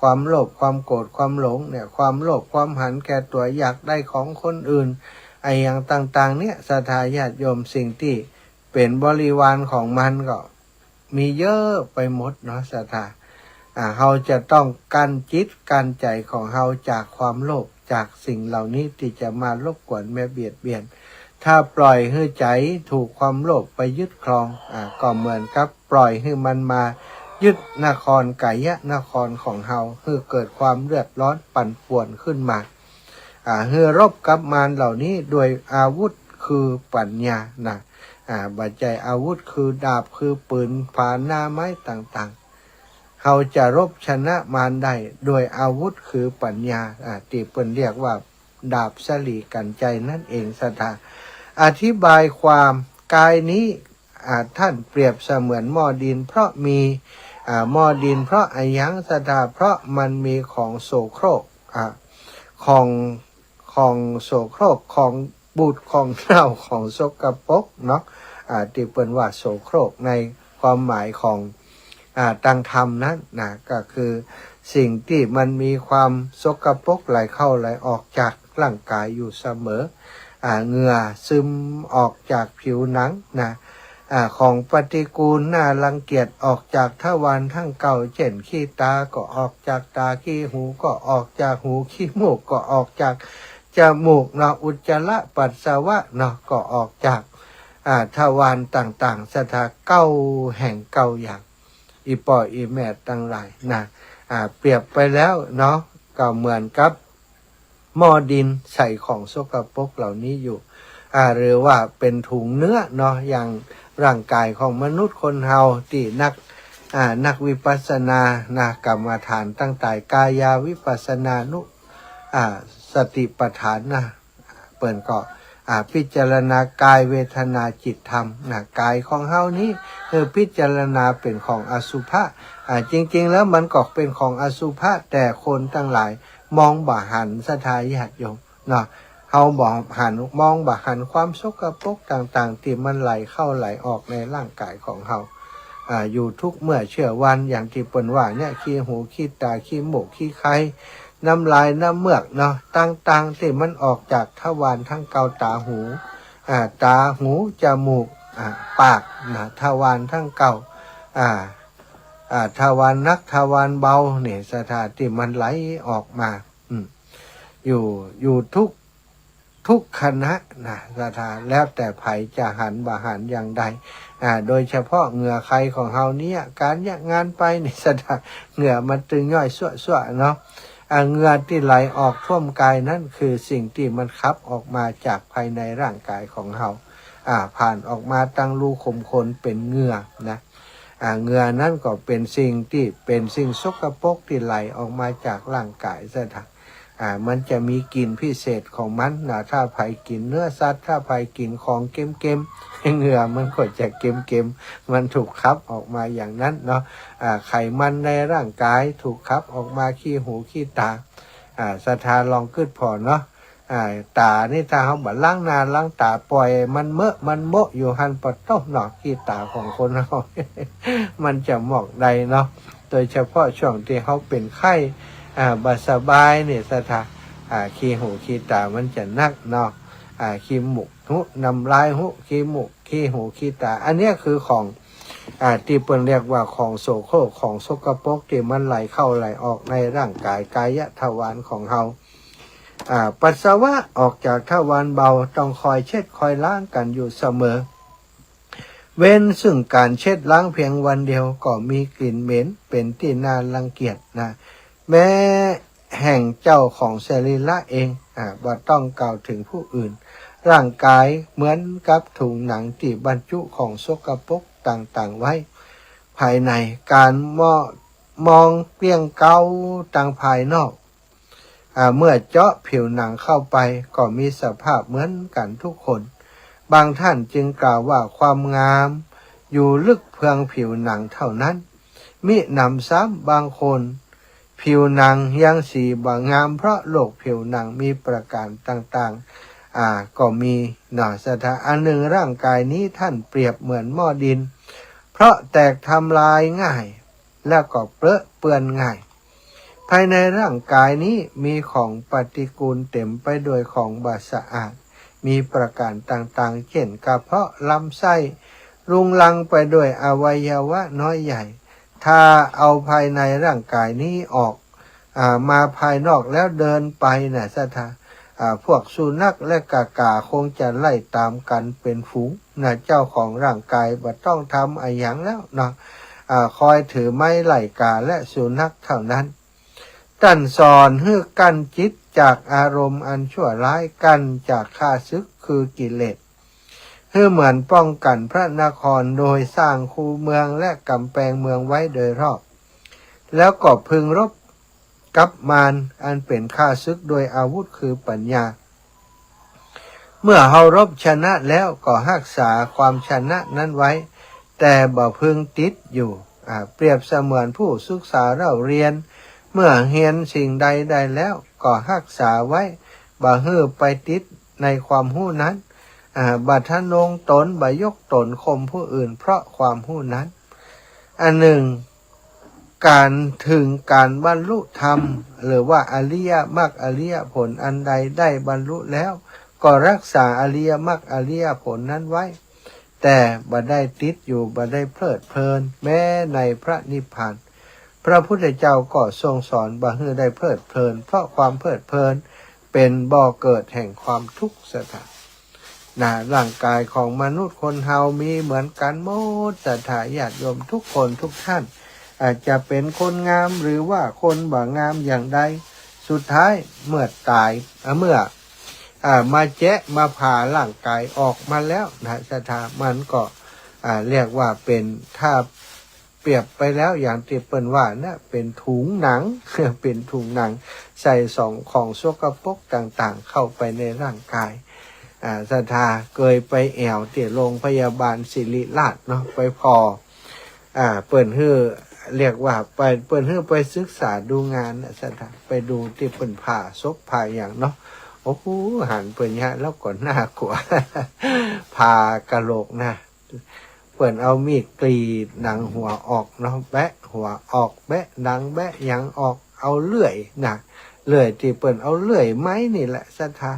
ความโลภ ความโกรธ ความหลงเนี่ย ความโลภ ความหันแก่ตั๋ว อยากได้ของคนอื่น อะหยังต่างๆ เนี่ย ศรัทธาญาติโยม สิ่งตี้เป๋นบริวารของมันก็มีเยอะไปหมดเนาะ ศรัทธา อ่า เฮาจะต้องกั้นจิตกั้นใจ๋ของเฮาจากความโลภ จากสิ่งเหล่านี้ตี้จะมารบกวนมาเบียดเบียน ถ้าปล่อยหื้อใจ๋ถูกความโลภไปยึดครอง อ่า ก็เหมือนกับปล่อยหื้อมันมายึดนครกายะนครของเฮา หื้อเกิดความเดือดร้อนปั่นป่วนขึ้นมา อ่า หื้อรบกับมารเหล่านี้โดยอาวุธคือปัญญานะ อ่า บ่ใจ้อาวุธคือดาบ คือปืน ผาหน้าไม้ต่างๆ เฮาจะรบชนะมารได้โดยอาวุธคือปัญญา อ่า ตี้เปิ้นเรียกว่าดาบสะหลีกัญไชยนั่นเอง ศรัทธา อธิบายความ กายนี้ อ่า ท่านเปรียบเสมือนหม้อดิน เพราะมี อ่า หม้อดิน เพราะอะหยัง ศรัทธา เพราะมันมีของโสโครก อ่า ของ ของโสโครก ของบูด ของเน่า ของสกปรกเนาะ อ่า ตี้เปิ้นว่าโสโครกในความหมายของ อ่า ตางธรรมนั้นนะ ก็คือสิ่งตี้มันมีความสกปรกไหลเข้าไหลออกจากร่างกายอยู่เสมอ อ่า เหงื่อซึมออกจากผิวหนังนะ อ่า ของปฏิกูลน่ารังเกียจออกจากทวารทั้งเก้า เจ้นขี้ตาก็ออกจากตา ขี้หูก็ออกจากหู ขี้มูกก็ออกจากจมูกเนาะ อุจจาระปัสสาวะเนาะ ก็ออกจาก อ่า ทวารต่างๆ ศรัทธา เก้าแห่งเก้าอย่าง อี่ป้ออี่แม่ตังหลายนะ อ่า เปรียบไปแล้วเนาะ ก็เหมือนกับหม้อดินใส่ของสกปรกเหล่านี้อยู่ อ่า หรือว่าเป๋นถุงเนื้อเนาะ อย่างร่างกายของมนุษย์คนเฮาตี้นัก อ่า นักวิปัสสนานะ กรรมฐานตังหลาย กายาวิปัสสนานุ อ่า สติปัฏฐานนะ เปิ้นก็ อ่า พิจารณากายเวทนาจิตธรรมนะ กายของเฮานี้คือพิจารณาเป๋นของอสุภะ อ่า จริงๆ แล้วมันก็เป๋นของอสุภะ แต่คนตังหลายมองบ่หัน ศรัทธาญาติโยมเนาะ เฮาบ่หัน มองบ่หันความสกปรกต่างๆ ตี้มันไหลเข้าไหลออกในร่างกายของเฮา อ่า อยู่ทุกเมื่อเชื่อวัน อย่างตี้เปิ้นว่าเนี่ย ขี้หูขี้ตา ขี้มูกขี้ไค น้ำลายน้ำเมือกเนาะ ต่างๆ ตี้มันออกจากทวารทั้งเก้า ตาหู อ่า ตาหู จมูก อ่า ปากนะ ทวารทั้งเก้า อ่า อ่า ทวารหนัก ทวารเบาเนี่ย ศรัทธา ตี้มันไหลออกมา อืม อยู่ อยู่ทุก ทุกขณะนะ ศรัทธา แล้วแต่ใผจะหันบ่หันอย่างใด อ่า โดยเฉพาะเหงื่อไขของเฮาเนี่ย ก๋านเยียะงานไปนี่ ศรัทธา เหงื่อมันตึงย้อยซั่วๆ เนาะ อ่า เหงื่อตี้ไหลออกท่วมกายนั้นคือสิ่งตี้มันขับออกมาจากภายในร่างกายของเฮา อ่า ผ่านออกมาตังรูขุมขนเป๋นเหงื่อนะ อ่า เหงื่อนั้นก็เป๋นสิ่งตี้ เป๋นสิ่งสกปรกตี้ไหลออกมาจากร่างกาย ศรัทธา อ่า มันจะมีกลิ่นพิเศษของมันนะ ถ้าใผกิ๋นเนื้อสัตว์ ถ้าใผกิ๋นของเค็มๆ เหงื่อมันก็จะเค็มๆ มันถูกขับออกมาอย่างนั้นเนาะ อ่า ไขมันในร่างกายถูกขับออกมา ขี้หูขี้ตา อ่า ศรัทธาลองกึ๊ดผ่อเนาะ อ่า ต๋านี่ถ้าเฮาบ่ล้างหน้าล้างต๋า ปล่อยมันเมอะมันโมะอยู่หั้น ปะโต๊ะเนาะ ขี้ต๋าของคนเฮา มันจะหมองใดเนาะ โดยเฉพาะช่วงตี้เฮาเป๋นไข้ อ่า บ่สบายนี่ ศรัทธา อ่า ขี้หูขี้ต๋ามันจะหนักเนาะ อ่า ขี้มูกหุ น้ำลายหุ ขี้มูก ขี้หูขี้ต๋า อันเนี้ยคือของ อ่า ตี้เปิ้นเรียกว่าของโสโครก ของสกปรกตี้มันไหลเข้าไหลออกในร่างกาย กายทวารของเฮา อ่า ปัสสาวะออกจากทวารเบา ต้องคอยเช็ดคอยล้างกั๋นอยู่เสมอ เว้นซึ่งก๋านเช็ดล้างเพียงวันเดียวก็มีกลิ่นเหม็นเป๋นตี้น่ารังเกียจนะ แม้แห่งเจ้าของสรีระเอง อ่า บ่ต้องกล่าวเถิงผู้อื่น ร่างกายเหมือนกับถุงหนังตี้บรรจุของสกปรกต่างๆ ไว้ภายใน ก๋านมอง มองเกลี้ยงเกลาตางภายนอก อ่า เมื่อเจาะผิวหนังเข้าไปก็มีสภาพเหมือนกั๋นทุกคน บางท่านจึงกล่าวว่าความงาม อยู่ลึกเพียงผิวหนังเท่านั้น มิหนำซ้ำบางคนผิวหนังยังสีบ่งามเพราะโรคผิวหนังมีประการต่างๆ อ่า ก็มีเนาะ ศรัทธา อันหนึ่งร่างกายนี้ท่านเปรียบเหมือนหม้อดิน เพราะแตกทำลายง่าย แล้วก็เปรอะเปื้อนง่าย ภายในร่างกายนี้มีของปฏิกูลเต็มไปด้วยของบ่สะอาด มีประการต่างๆ เช่นกระเพาะลำไส้ รุงรังไปด้วยอวัยวะน้อยใหญ่ ถ้าเอาภายในร่างกายนี้ออก อ่า มาภายนอกแล้วเดินไปน่ะ ศรัทธา อ่า พวกสุนัขและกากาคงจะไล่ตามกันเป็นฝูงน่ะ เจ้าของร่างกายบ่ต้องทำอะหยังแล้วเนาะ อ่า คอยถือไม้ไล่กาและสุนัขเท่านั้น ต้านสอนหื้อกั้นจิตจากอารมณ์อันชั่วร้าย กั้นจากข้าศึกคือกิเลส หื้อเหมือนป้องกันพระนครโดยสร้างคูเมืองและกำแพงเมืองไว้โดยรอบ แล้วก็พึงรบกับมารอันเป๋นข้าศึกโดยอาวุธคือปัญญา เมื่อเฮารบชนะแล้วก็ฮักษาความชนะนั้นไว้ แต่บ่พึงติดอยู่ อ่า เปรียบเสมือนผู้ศึกษาเล่าเรียน เมื่อเฮียนสิ่งใดได้แล้วก็ฮักษาไว้ บ่หื้อไปติดในความฮู้นั้น อ่า บ่ทะนงตน บ่ยกตนข่มผู้อื่นเพราะความฮู้นั้น อันหนึ่ง ก๋านถึงก๋านบรรลุธรรม หรือว่าอริยมรรคอริยผลอันใดได้บรรลุแล้ว ก็ฮักษาอริยมรรคอริยผลนั้นไว้ แต่บ่ได้ติดอยู่ บ่ได้เพลิดเพลิน แม้ในพระนิพพาน พระพุทธเจ้าก็ทรงสอนบ่หื้อได้เพลิดเพลิน เพราะความเพลิดเพลินเป๋นบ่อเกิดแห่งความทุกข์ ศรัทธา นะ ร่างกายของมนุษย์คนเฮามีเหมือนกันหมด ศรัทธาญาติโยมทุกคนทุกท่าน อาจจะเป๋นคนงามหรือว่าคนบ่งามอย่างใด สุดท้ายเมื่อต๋าย อ่า เมื่อ อ่า มาแจ๊ะมาผ่าร่างกายออกมาแล้วนะ ศรัทธา มันก็ อ่า เรียกว่าเป๋น ถ้าเปรียบไปแล้วอย่างตี้เปิ้นว่านะ เป๋นถุงหนัง เป๋นถุงหนัง ใส่ของสกปรกต่างๆ เข้าไปในร่างกาย อ่า ศรัทธา เกยไปแอ่วตี้โรงพยาบาลศิริราชเนาะ ไปผ่อ อ่า เปิ้นหื้อ เรียกว่าไป เปิ้นหื้อไปศึกษาดูงานน่ะ ศรัทธา ไปดูตี้เปิ้นผ่าศพผ่าหยังเนาะ โอ้โห หันเปิ้นเยียะแล้วก็น่ากลัว ผ่ากะโหลกนะ เปิ้นเอามีดกรีดหนังหัวออกเนาะ แบะหัวออก แบะหนัง แบะหยังออก เอาเลื่อยนะ เลื่อยตี้เปิ้นเอาเลื่อยไม้นี่แหละ ศรัทธา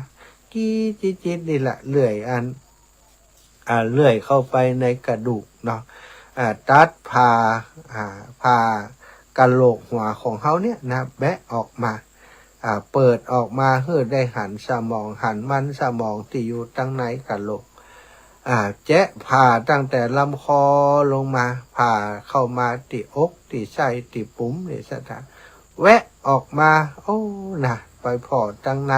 กรีดจิดๆ นี่แหละ เลื่อยอัน อ่า เลื่อยเข้าไปในกระดูกเนาะ อ่า ตัดผ่า อ่า ผ่ากะโหลกหัวของเฮาเนี่ยนะ แบะออกมา อ่า เปิดออกมาหื้อได้หันสมอง หันมันสมองตี้อยู่ตังในกะโหลก อ่า แจ๊ะผ่าตั้งแต่ลำคอลงมา ผ่าเข้ามาตี้อก ตี้ไส้ ตี้ปุ๋มนี่ ศรัทธา แวะออกมา โอ้ นะ ไปผ่อตังใน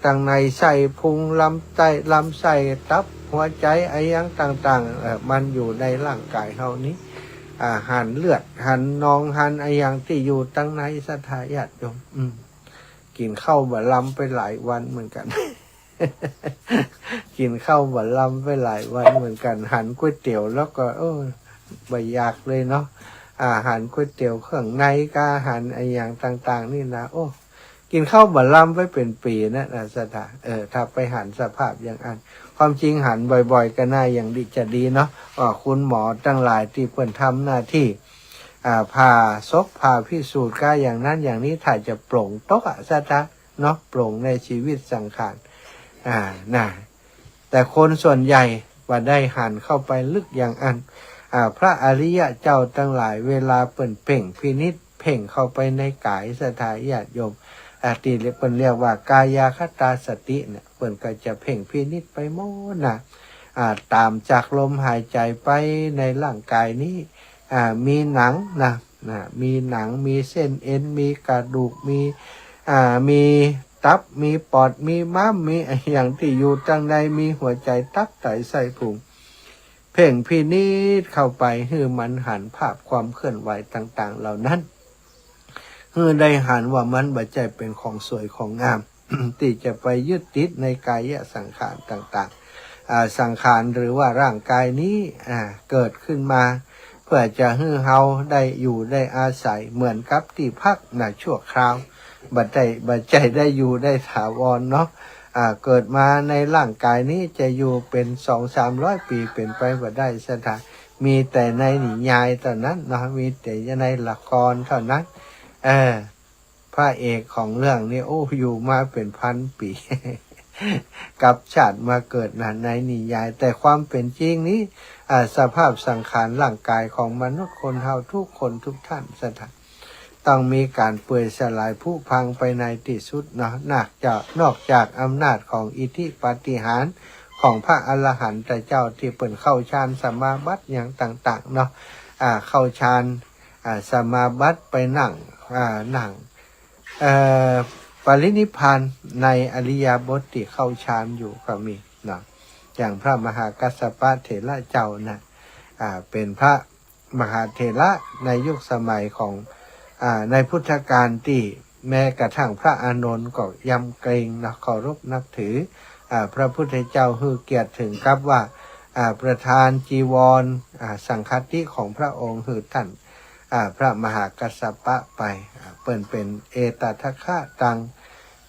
ตังในไส้พุง ลำไส้ ลำไส้ ตับ หัวใจ๋ อะหยังต่างๆ เอ่อ มันอยู่ในร่างกายเฮานี้ อ่า หันเลือด หันนอง หันอะหยังตี้อยู่ตังใน ศรัทธาญาติโยม อืม กิ๋นข้าวบ่ลำไปหลายวันเหมือนกั๋น กิ๋นข้าวบ่ลำไปหลายวันเหมือนกั๋น หันก๋วยเตี๋ยวแล้วก็ เออ บ่อยากเลยเนาะ อ่า หันก๋วยเตี๋ยวเครื่องในกา หันอะหยังต่างๆ นี่นะ โอ้ กิ๋นข้าวบ่ลำไปเป๋นปี๋นะ นะ ศรัทธา เออ ถ้าไปหันสภาพอย่างอั้น ความจริงหันบ่อยๆ ก็น่าอย่างดี จะดีเนาะ อ่า คุณหมอตังหลายตี้เปิ้นทำหน้าตี้ อ่า ผ่าศพ ผ่าพิสูจน์กา อย่างนั้นอย่างนี้ ถ้าจะปลงตกอะ ศรัทธา เนาะ ปลงในชีวิตสังขาร อ่า นะ แต่คนส่วนใหญ่บ่ได้หันเข้าไปลึกอย่างอั้น อ่า พระอริยะเจ้าตังหลาย เวลาเปิ้นเพ่งพินิจ เพ่งเข้าไปในกาย ศรัทธาญาติโยม อ่า ตี้เปิ้นเรียกว่ากายคตาสติเนี่ย เปิ้นก็จะเพ่งพินิจไปหมดนะ อ่า ต๋ามจากลมหายใจ๋ไปในร่างกายนี้ อ่า มีหนังนะ นะ มีหนัง มีเส้นเอ็น มีกระดูก มี อ่า มีตับ มีปอด มีม้าม มีอะหยังตี้อยู่ตังใน มีหัวใจ๋ ตับ ไต ไส้พุง เพ่งพินิจเข้าไป หื้อมันหันภาพความเคลื่อนไหวต่างๆ เหล่านั้น หื้อได้หันว่ามันบ่ใจ้เป๋นของสวยของงาม ตี้จะไปยึดติดในกายสังขารต่าง อ่า สังขารหรือว่าร่างกายนี้ อ่า เกิดขึ้นมา เพื่อจะหื้อเฮาได้อยู่ได้อาศัยเหมือนกับตี้พักนะ ชั่วคราว บ่ได้ บ่ใจ้ได้อยู่ได้ถาวรเนาะ อ่า เกิดมาในร่างกายนี้จะอยู่เป๋นสองสามร้อยปี๋ เป๋นไปบ่ได้ศรัทธา มีแต่ในนิยายเต้านั้นเนาะ มีแต่ในละครเต้านั้น เออ พระเอกของเรื่องนี้ โอ้ อยู่มาเป๋นพันปี๋ กลับชาติมาเกิดนะ ในนิยาย แต่ความเป๋นจริงนี้ อ่า สภาพสังขารร่างกายของมนุษย์คนเฮาทุกคนทุกท่านศรัทธา ต้องมีก๋านเปื่อยสลายผุพังไปในตี้สุดเนาะ นอกจาก นอกจากอำนาจของอิทธิปาฏิหาริย์ของพระอรหันตเจ้าตี้เปิ้นเข้าฌานสมาบัติอย่างต่างๆ เนาะ อ่า เข้าฌาน อ่า สมาบัติไปนั่ง อ่า นั่ง เอ่อ ปรินิพพานในอิริยาบถตี้เข้าฌานอยู่ก็มีเนาะ อย่างพระมหากัสสปะเถระเจ้านะ อ่า เป๋นพระมหาเถระในยุคสมัยของ อ่า ในพุทธกาลตี้แม้กระทั่งพระอานนท์ก็ยำเกรงเนาะ เคารพนับถือ อ่า พระพุทธเจ้าหื้อเกียรติเถิงกับว่า อ่า ประทานจีวร อ่า สังฆัตถิของพระองค์หื้อต้าน อ่า พระมหากัสสปะไป อ่า เปิ้นเป๋นเอตทัคคะตาง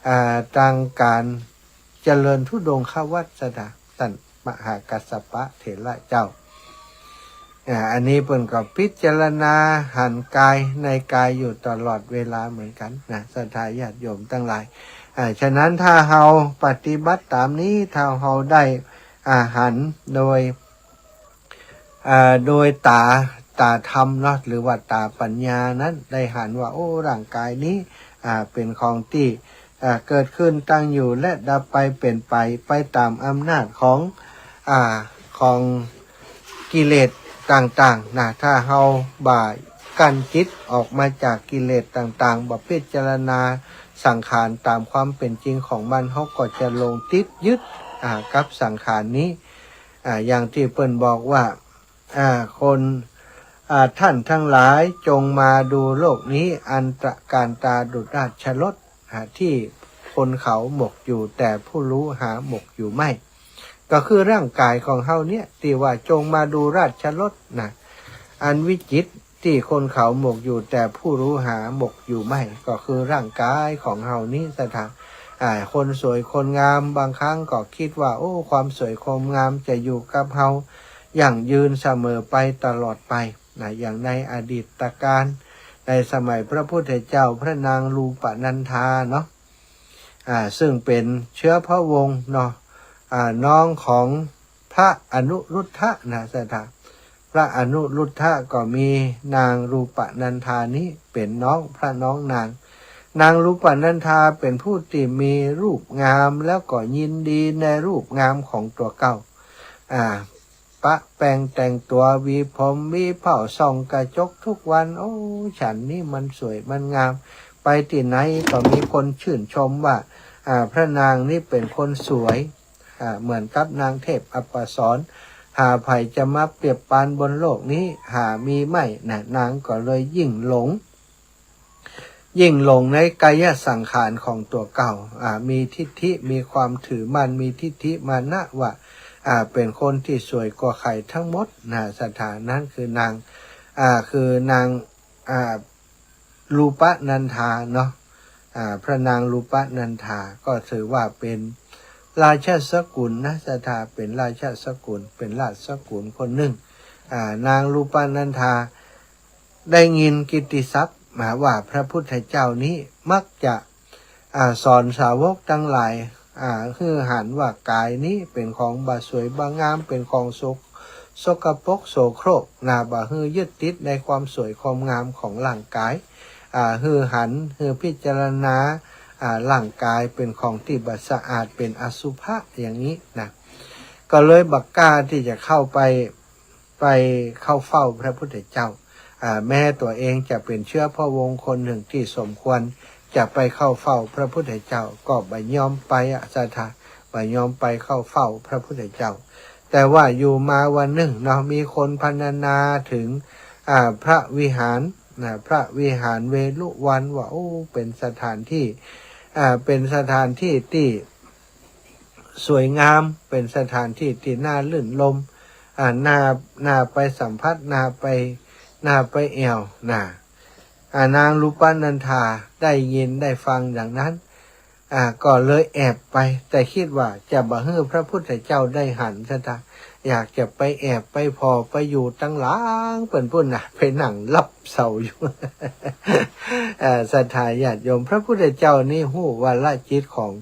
อ่า ตางก๋านเจริญธุดงควัตรศรัทธา ต้านมหากัสสปะเถระเจ้า อ่า อันนี้เปิ้นก็พิจารณาหันกายในกายอยู่ตลอดเวลาเหมือนกั๋นนะ ศรัทธาญาติโยมตังหลาย อ่า ฉะนั้นถ้าเฮาปฏิบัติต๋ามนี้ ถ้าเฮาได้ อ่า หันโดย อ่า โดยต๋า ต๋าธรรมเนาะ หรือว่าต๋าปัญญานั้น ได้หันว่า โอ้ ร่างกายนี้ อ่า เป๋นของตี้ อ่า เกิดขึ้น ตั้งอยู่ และดับไป เป๋นไป ไปต๋ามอำนาจของ อ่า ของกิเลสต่างๆ นะ ถ้าเฮาบ่กั้นจิตออกมาจากกิเลสต่างๆ บ่พิจารณาสังขารต๋ามความเป๋นจริงของมัน เฮาก็จะหลงติดยึด อ่า กับสังขารนี้ อ่า อย่างตี้เปิ้นบอกว่า อ่า คน อ่า ท่านทั้งหลายจงมาดูโลกนี้ อันตระการตาดุจราชรถ อ่า ตี้คนเขาหมกอยู่ แต่ผู้รู้หาหมกอยู่ไม่ ก็คือร่างกายของเฮาเนี่ย ตี้ว่าจงมาดูราชรถนะ อันวิจิตรตี้คนเขาหมกอยู่ แต่ผู้รู้หาหมกอยู่ไม่ ก็คือร่างกายของเฮานี้ศรัทธา อ่า คนสวยคนงาม บางครั้งก็กึ๊ดว่า โอ้ ความสวยความงามจะอยู่กับเฮา ยั่งยืนเสมอไปตลอดไปนะ อย่างในอดีตกาล ในสมัยพระพุทธเจ้า พระนางรูปนันธาเนาะ อ่า ซึ่งเป๋นเชื้อพระวงศ์เนาะ อ่า น้องของพระอนุรุทธะนะศรัทธา พระอนุรุทธะก็มีนางรูปนันธานี้เป๋นน้อง พระน้องนาง นางรูปนันธาเป๋นผู้ตี้มีรูปงาม แล้วก็ยินดีในรูปงามของตั๋วเก่า อ่า ปะแป้งแต่งตั๋ว หวีผม หวีเผ้า ส่องกระจกทุกวัน โอ้ ฉันนี่มันสวยมันงาม ไปตี้ไหนก็มีคนชื่นชมว่า อ่า พระนางนี่เป๋นคนสวย อ่า เหมือนกับนางเทพอัปสร หาใผจะมาเปรียบปานบนโลกนี้ หามีไม่นะ นางก็เลยยิ่งหลง ยิ่งหลงในกายสังขารของตั๋วเก่า อ่า มีทิฏฐิ มีความถือมั่น มีทิฏฐิมานะว่า อ่า เป๋นคนตี้สวยกว่าใครทั้งหมดนะศรัทธา นั้นคือนาง อ่า คือนาง อ่า รูปนันธาเนาะ อ่า พระนางรูปนันธา ก็ถือว่าเป๋นราชสกุลนะศรัทธา เป๋นราชสกุล เป๋นราชสกุลคนนึ่ง อ่า นางรูปนันธา ได้ยินกิตติศัพท์มาว่าพระพุทธเจ้านี้มักจะ อ่า สอนสาวกตังหลาย อ่า หื้อหันว่ากายนี้เป๋นของบ่สวยบ่งาม เป๋นของสก- สกปรกโสโครกนะ บ่หื้อยึดติดในความสวยความงามของร่างกาย อ่า หื้อหัน หื้อพิจารณา อ่า ร่างกายเป๋นของตี้บ่สะอาด เป๋นอสุภะอย่างนี้นะ ก็เลยบ่กล้าตี้จะเข้าไป ไปเข้าเฝ้าพระพุทธเจ้า อ่า แม้ตั๋วเองจะเป๋นเชื้อพระวงศ์คนนึ่งตี้สมควรจะไปเข้าเฝ้าพระพุทธเจ้า ก็บ่ยอมไปอะศรัทธา บ่ยอมไปเข้าเฝ้าพระพุทธเจ้า แต่ว่าอยู่มาวันนึ่งเนาะ มีคนพรรณนาเถิง อ่า พระวิหารนะ พระวิหารเวฬุวันว่า โอ้ เป๋นสถานตี้ อ่า เป๋นสถานตี้ตี้ สวยงาม เป๋นสถานตี้ตี้น่ารื่นรมย์ อ่า น่า น่าไปสัมผัส น่าไป น่าไปแอ่ว นะ อ่า นางรูปนันธาได้ยินได้ฟังอย่างนั้น อ่า ก็เลยแอบไป แต่กึ๊ดว่าจะบ่หื้อพระพุทธเจ้าได้หัน ศรัทธา อยากจะไปแอบไปผ่อไปอยู่ตังหลังเปิ้นปู๊นนะ ไปนั่งหลับเศร้าอยู่ เอ่อ ศรัทธาญาติโยม พระพุทธเจ้านี่ฮู้วรจิตของ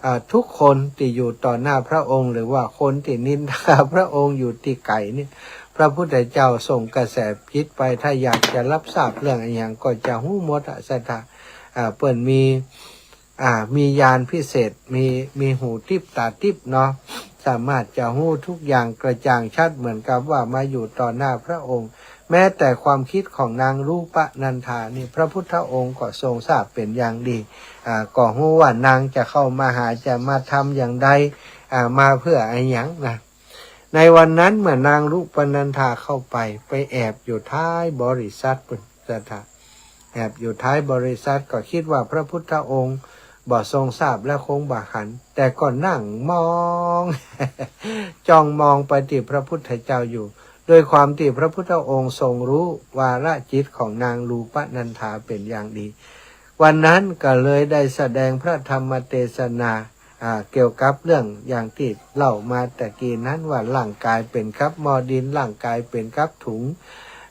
อ่า ทุกคนตี้อยู่ต่อหน้าพระองค์ หรือว่าคนตี้นินทาพระองค์อยู่ตี้ไก๋นี่ พระพุทธเจ้าส่งกระแสจิตไป ถ้าอยากจะรับทราบเรื่องอะหยังก็จะฮู้หมดอะ ศรัทธา อ่า เปิ้นมี อ่า มีญาณพิเศษ มี มีหูทิพย์ต๋าทิพย์เนาะ สามารถจะฮู้ทุกอย่างกระจ่างชัด เหมือนกับว่ามาอยู่ต่อหน้าพระองค์ แม้แต่ความกึ๊ดของนางรูปนันธานี่ พระพุทธองค์ก็ทรงทราบเป๋นอย่างดี อ่า ก็ฮู้ว่านางจะเข้ามาหา จะมาทำอย่างใด อ่า มาเพื่ออะหยังนะ ในวันนั้นเมื่อนางรูปนันธาเข้าไป ไปแอบอยู่ท้ายบริษัทปู๊น ศรัทธา แอบอยู่ท้ายบริษัท ก็กึ๊ดว่าพระพุทธองค์บ่ทรงทราบและคงบ่หัน แต่ก็นั่งมอง จ้องมองไปตี้พระพุทธเจ้าอยู่ ด้วยความตี้พระพุทธองค์ทรงฮู้วรจิตของนางรูปนันธาเป๋นอย่างดี วันนั้นก็เลยได้แสดงพระธรรมเตสนา อ่า เกี่ยวกับเรื่องอย่างตี้เล่ามาตะกี้นั้นว่าร่างก๋ายเป๋นกับหม้อดิน ร่างก๋ายเป๋นกับถุง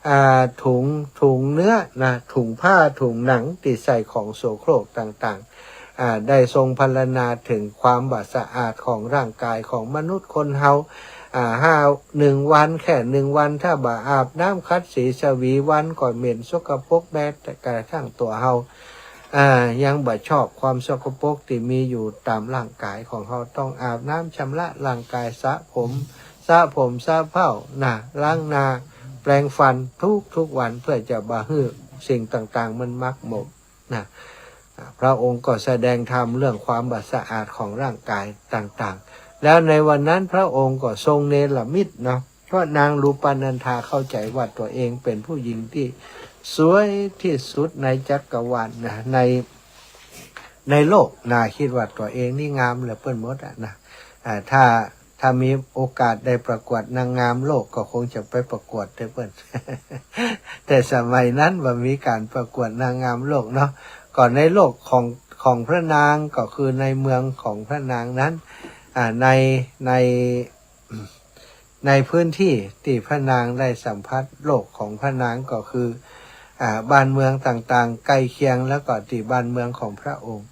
อ่า ถุง ถุงเนื้อนะ ถุงผ้า ถุงหนังตี้ใส่ของโสโครกต่างๆ อ่า ได้ทรงพรรณนาเถิงความบ่สะอาดของร่างก๋ายของมนุษย์คนเฮา อ่า ห้า หนึ่งวัน แค่หนึ่งวัน ถ้าบ่อาบน้ำขัดสีชวีวันก็เหม็นสกปรกแม้แต่กระทั่งตั๋วเฮา อ่า ยังบ่ชอบความสกปรกตี้มีอยู่ต๋ามร่างก๋ายของเฮา ต้องอาบน้ำชำระร่างก๋าย สระผม สระผม สระเผ้านะ ล้างหน้า แปรงฟันทุกๆ วัน เพื่อจะบ่หื้อสิ่งต่างๆ มันหมักหมมนะ อ่า พระองค์ก็แสดงธรรมเรื่องความบ่สะอาดของร่างก๋ายต่างๆ แล้วในวันนั้นพระองค์ก็ทรงเนรมิตเนาะ เพราะนางรูปนันธาเข้าใจ๋ว่าตั๋วเองเป๋นผู้หญิงตี้สวยตี้สุดในจักรวาลนะ ใน ในโลกนะ กึ๊ดว่าตั๋วเองนี่งามเหลือเปิ้นหมดอะนะ อ่า ถ้า ถ้ามีโอกาสได้ประกวดนางงามโลกก็คงจะไปประกวดตวยเปิ้น แต่สมัยนั้นบ่มีก๋านประกวดนางงามโลกเนาะ ก็ในโลกของ ของพระนาง ก็คือในเมืองของพระนางนั้น อ่า ใน ใน ในพื้นตี้ตี้พระนางได้สัมผัสโลกของพระนางก็คือ อ่า บ้านเมืองต่างๆ ใก้เคียง แล้วก็ตี้บ้านเมืองของพระองค์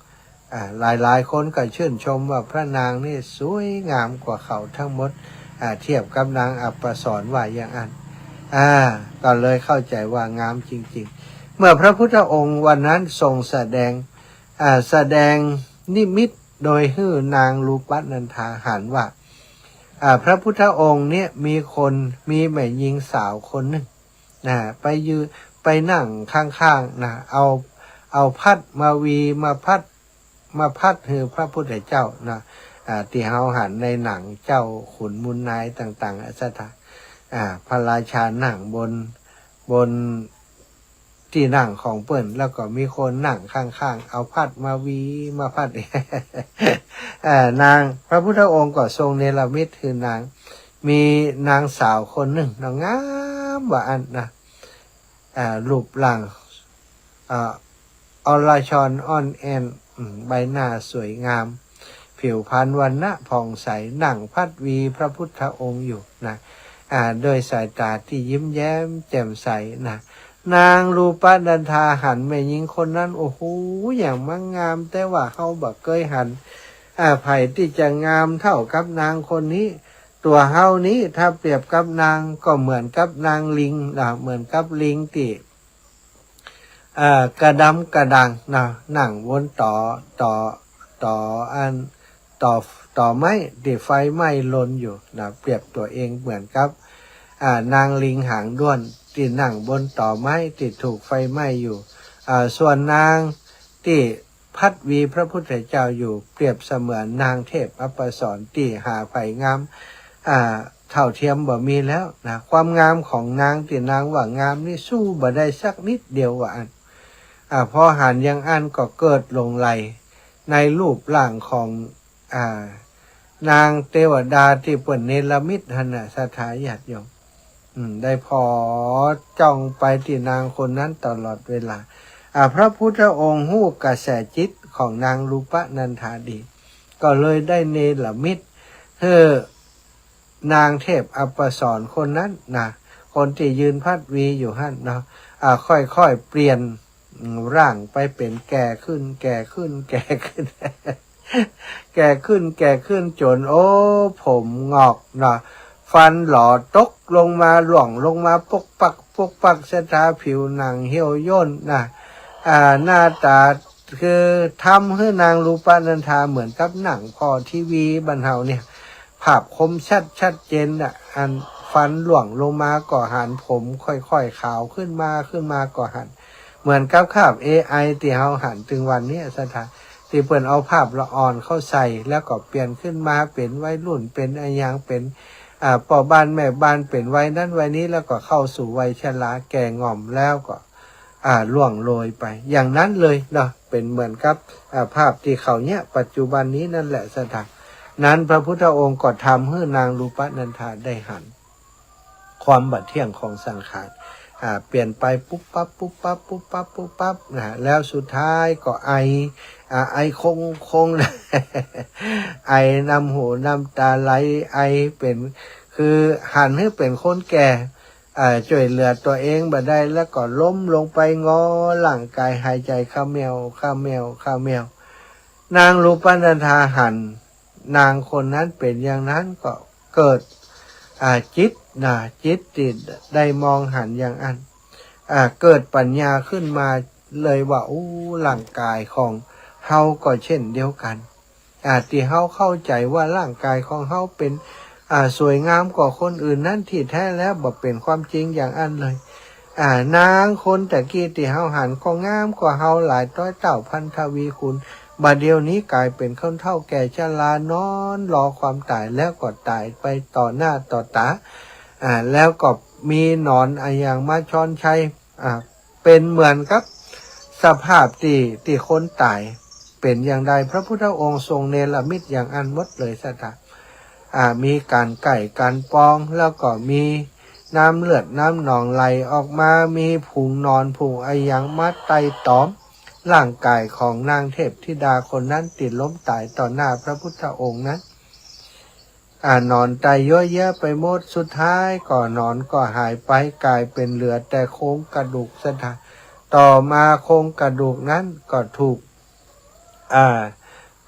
อ่า หลายๆ คนก็ชื่นชมว่าพระนางนี่สวยงามกว่าเขาทั้งหมด อ่า เทียบกับนางอัปสรว่าอย่างอั้น อ่า ก็เลยเข้าใจ๋ว่างามจริงๆ เมื่อพระพุทธองค์วันนั้นทรงแสดง อ่า แสดงนิมิตโดยหื้อนางรูปนันธาหันว่า อ่า พระพุทธองค์เนี่ยมีคน มีแม่ญิงสาวคนนึ่งนะ ไปยืน ไปนั่งข้างๆ นะ เอา เอาพัดมาวี มาพัด มาพัดหื้อพระพุทธเจ้านะ อ่า ตี้เฮาหันในหนังเจ้าขุนมูลนายต่างๆ อะ ศรัทธา อ่า พระราชานั่งบน บน ตี้นั่งของเปิ้น แล้วก็มีคนนั่งข้างๆ เอาพัดมาวี มาพัด เอ่อ นาง พระพุทธองค์ก็ทรงเนรมิตหื้อนาง มีนางสาวคนนึ่งเนาะ งามว่าอั้นนะ อ่า รูปร่าง อ่า อรชรอ่อนแอ่น อืม ใบหน้าสวยงาม ผิวพรรณวรรณะผ่องใส นั่งพัดวีพระพุทธองค์อยู่นะ อ่า ด้วยสายต๋าตี้ยิ้มแย้มแจ่มใสนะ นางรูปนันธาหันแม่ญิงคนนั้น โอ้โห หยังมางามแต๊ว่า เฮาบ่เกยหัน อ่า ใผตี้จะงามเต้ากับนางคนนี้ ตั๋วเฮานี้ถ้าเปรียบกับนางก็เหมือนกับนางลิงนะ เหมือนกับลิงตี้ เอ่อ กระดำกระด่างนะ นั่งบนตอ ตอ ตออัน ตอ ตอไม้ตี้ไฟไหม้ลนอยู่นะ เปรียบตั๋วเองเหมือนกับ อ่า นางลิงหางด้วนตี้นั่งบนตอไม้ตี้ถูกไฟไหม้อยู่ อ่า ส่วนนางตี้ พัดวีพระพุทธเจ้าอยู่ เปรียบเสมือนนางเทพอัปสรตี้หาใผงาม อ่า เท่าเทียมบ่มีแล้วนะ ความงามของนางตี้นางว่างามนี่สู้บ่ได้สักนิดเดียวว่าอั้น อ่า พอหันอย่างอั้นก็เกิดหลงใหลในรูปร่างของ อ่า นางเตวดาตี้เปิ้นเนรมิตหั้นน่ะ ศรัทธาญาติโยม อืม ได้ผ่อจ้องไปตี้นางคนนั้นตลอดเวลา อ่า พระพุทธองค์ฮู้กระแสจิตของนางรูปนันธาดี ก็เลยได้เนรมิตหื้อ นางเทพอัปสรคนนั้นนะ คนตี้ยืนพัดวีอยู่หั้นเนาะ อ่า ค่อยๆ เปลี่ยน อืม ร่างไปเป๋นแก่ขึ้น แก่ขึ้น แก่ขึ้น แก่ขึ้น แก่ขึ้น จ๋น โอ้ ผมหงอกเนาะ ฟันหลอตกลงมา ร่วงลงมา ปกปัก ปกปัก ศรัทธา ผิวหนังเหี่ยวย่นนะ อ่า หน้าต๋า คือทำหื้อนางรูปนันธาเหมือนกับหนังผ่อทีวีบ้านเฮาเนี่ย ภาพคมชัด ชัดเจนน่ะ อันฟันร่วงลงมาก็หัน ผมค่อยๆ ขาวขึ้นมา ขึ้นมาก็หัน เหมือนกับภาพ เอไอ ตี้เฮาหันตึงวันเนี้ย ศรัทธา ตี้เปิ้นเอาภาพละอ่อนเข้าใส่ แล้วก็เปลี่ยนขึ้นมาเป๋นวัยรุ่น เป๋นอะหยัง เป๋น อ่า ป้อบ้านแม่บ้าน เป๋นวัยนั้นวัยนี้ แล้วก็เข้าสู่วัยชรา แก่ง่อมแล้วก็ อ่า ร่วงโรยไป อย่างนั้นเลยเนาะ เป๋นเหมือนกับ อ่า ภาพตี้เขาเยียะปัจจุบันนี้นั่นแหละ ศรัทธา นั้นพระพุทธองค์ก็ทำหื้อนางรูปนันธาได้หัน ความบ่เที่ยงของสังขาร อ่า เปลี่ยนไปปุ๊บปั๊บ ปุ๊บปั๊บ ปุ๊บปั๊บ ปุ๊บปั๊บนะ แล้วสุดท้ายก็ไอ อ่า ไอคงๆ ไอน้ำหูน้ำต๋าไหล ไอเป๋น คือหันหื้อเป๋นคนแก่ อ่า จ้วยเหลือตั๋วเองบ่ได้ แล้วก็ล้มลงไปงอร่างก๋าย หายใจ๋คะแมว คะแมว คะแมว นางรูปนันธาหัน นางคนนั้นเป๋นอย่างนั้นก็เกิด อ่า จิตนะ จิตตี้ได้มองหันอย่างอั้น อ่า เกิดปัญญาขึ้นมาเลยว่า อู้ ร่างก๋ายของเฮาก็เช่นเดียวกั๋น อ่า ตี้เฮาเข้าใจ๋ว่าร่างก๋ายของเฮาเป๋น อ่า สวยงามกว่าคนอื่นนั้น ตี้แท้แล้วบ่เป๋นความจริงอย่างอั้นเลย อ่า นางคนตะกี้ตี้เฮาหันก็งามกว่าเฮาหลายร้อยเต้าพันทวีคูณ บ่าเดี่ยวนี้ก๋ายเป๋นคนเฒ่าแก่ชรานอนรอความต๋าย แล้วก็ต๋ายไปต่อหน้าต่อต๋า อ่า แล้วก็มีหนอนอะหยังมาช้อนชัย อ่า เป๋นเหมือนกับสภาพตี้ ตี้คนต๋ายเป๋นอย่างใด พระพุทธองค์ทรงเนรมิตอย่างอั้นหมดเลย ศรัทธา อ่า มีก๋านไก่ก๋านปอง แล้วก็มีน้ำเลือดน้ำหนองไหลออกมา มีฝูงหนอนฝูงอะหยังมาไต่ตอมร่างก๋ายของนางเทพธิดาคนนั้นตี้ล้มต๋ายต่อหน้าพระพุทธองค์นั้น อ่า หนอนไต่เยอะแยะไปหมด สุดท้ายก็หนอนก็หายไป ก๋ายเป๋นเหลือแต่โครงกระดูก ศรัทธา ต่อมาโครงกระดูกนั้นก็ถูก อ่า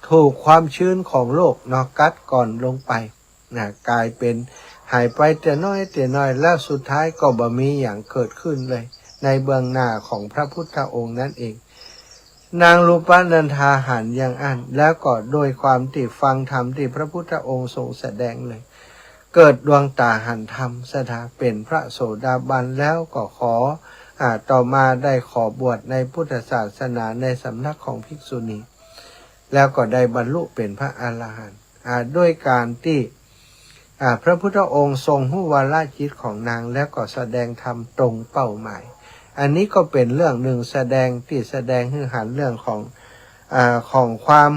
ถูกความชื้นของโลกเนาะ กัดก่อนลงไปนะ ก๋ายเป๋นหายไปเตื้อน้อยเตื้อน้อย แล้วสุดท้ายก็บ่มีหยังเกิดขึ้นเลย ในเบื้องหน้าของพระพุทธองค์นั้นเอง นางรูปนันธาหันอย่างอั้น แล้วก็ด้วยความตี้ฟังธรรมตี้พระพุทธองค์ทรงแสดงเลย เกิดดวงต๋าหันธรรม ศรัทธา เป๋นพระโสดาบัน แล้วก็ขอ อ่า ต่อมาได้ขอบวชในพุทธศาสนาในสำนักของภิกษุณี แล้วก็ได้บรรลุเป๋นพระอรหันต์ อ่า ด้วยก๋านตี้ อ่า พระพุทธองค์ทรงฮู้วาระจิตของนาง แล้วก็แสดงธรรมตรงเป้าหมาย อันนี้ก็เป๋นเรื่องนึ่งแสดงตี้แสดงหื้อหันเรื่องของ อ่า ของความ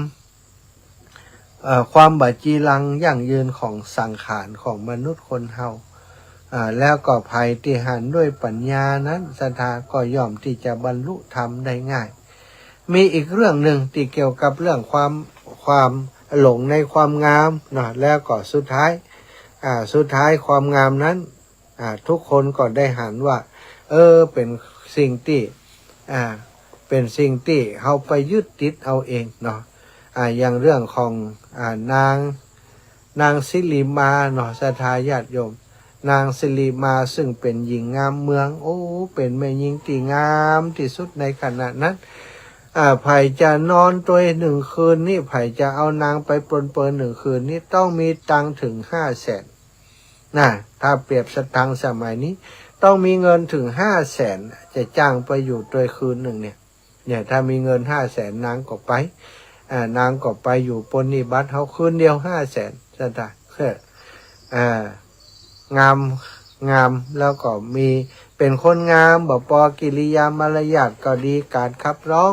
เอ่อ ความบ่จีรังยั่งยืนของสังขารของมนุษย์คนเฮา อ่า แล้วก็ใผตี้หันด้วยปัญญานั้น ศรัทธา ก็ย่อมตี้จะบรรลุธรรมได้ง่าย มีอีกเรื่องนึ่งตี้เกี่ยวกับเรื่องความ ความหลงในความงามเนาะ แล้วก็สุดท้าย อ่า สุดท้ายความงามนั้น อ่า ทุกคนก็ได้หันว่า เออ เป๋นสิ่งตี้ อ่า เป๋นสิ่งตี้เฮาไปยึดติดเอาเองเนาะ อ่า อย่างเรื่องของ อ่า นาง นางสิริมาเนาะ ศรัทธาญาติโยม นางสิริมาซึ่งเป๋นหญิงงามเมือง โอ้ เป๋นแม่ญิงตี้งามตี้สุดในขณะนั้น อ่า ใผจะนอนตวยหนึ่งคืนนี้ ใผจะเอานางไปปลนเปื้อนหนึ่งคืนนี้ ต้องมีตังค์เถิงห้าแสน นะ ถ้าเปรียบสตางค์สมัยนี้ ต้องมีเงินเถิงห้าแสน จะจ้างไปอยู่ตวยคืนนึ่งเนี่ย เนี่ย ถ้ามีเงินห้าแสน นางก็ไป อ่า นางก็ไปอยู่ปลนนิบัติเฮาคืนเดียวห้าแสน ศรัทธา เออ อ่า งาม งาม แล้วก็มี เป๋นคนงาม บ่ปอกิริยามารยาทก็ดี ก๋านขับร้อง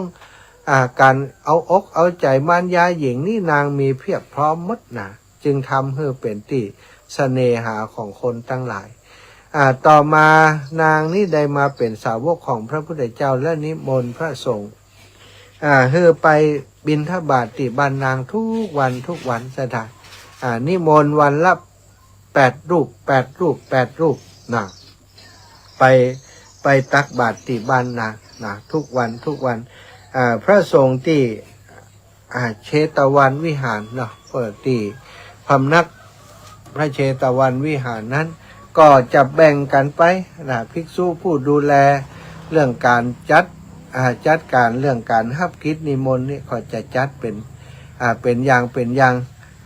อ่า ก๋านเอาอกเอาใจ๋มารยาหญิงนี่นางมีเพียบพร้อมหมดนะ จึงทำหื้อเป๋นตี้เสน่หาของคนตังหลาย อ่า ต่อมานางนี้ได้มาเป๋นสาวกของพระพุทธเจ้า และนิมนต์พระสงฆ์ อ่า หื้อไปบิณฑบาตตี้บ้านนางทุกวันทุกวัน ศรัทธา อ่า นิมนต์วันละแปดรูป แปดรูป แปดรูปนะ ไป ไปตักบาตรตี้บ้านนางนะ ทุกวันทุกวัน อ่า พระสงฆ์ตี้ อ่า เชตวันวิหารเนาะ เปิดตี้พำนักพระเชตวันวิหารนั้น ก็จะแบ่งกั๋นไปนะ ภิกษุผู้ดูแลเรื่องก๋านจัด อ่า จัดก๋านเรื่องก๋านฮับกิจนิมนต์นี่ ก็จะจัดเป๋น อ่า เป๋นอย่างเป๋นอย่าง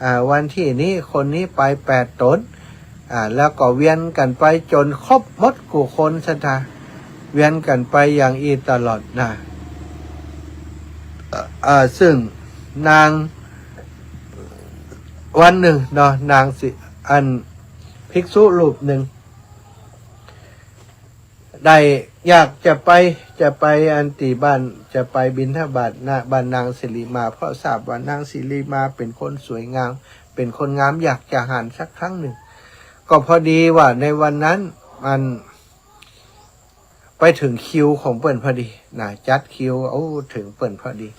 อ่า วันตี้นี้คนนี้ไปแปดต๋น อ่า แล้วก็เวียนกั๋นไปจ๋นครบหมดกู้คน ศรัทธา เวียนกั๋นไปอย่างอี้ตลอดนะ อ่า ซึ่งนาง วันนึ่งเนาะ นางสิ อันภิกษุรูปนึ่ง ได้อยากจะไป จะไปอันตี้บ้าน จะไปบิณฑบาตนะ บ้านนางสิริมา เพราะทราบว่านางสิริมาเป๋นคนสวยงาม เป๋นคนงาม อยากจะหันสักครั้งนึ่ง ก็พอดีว่าในวันนั้นมันไปเถิงคิวของเปิ้นพอดีนะ จัดคิว โอ้ เถิงเปิ้นพอดี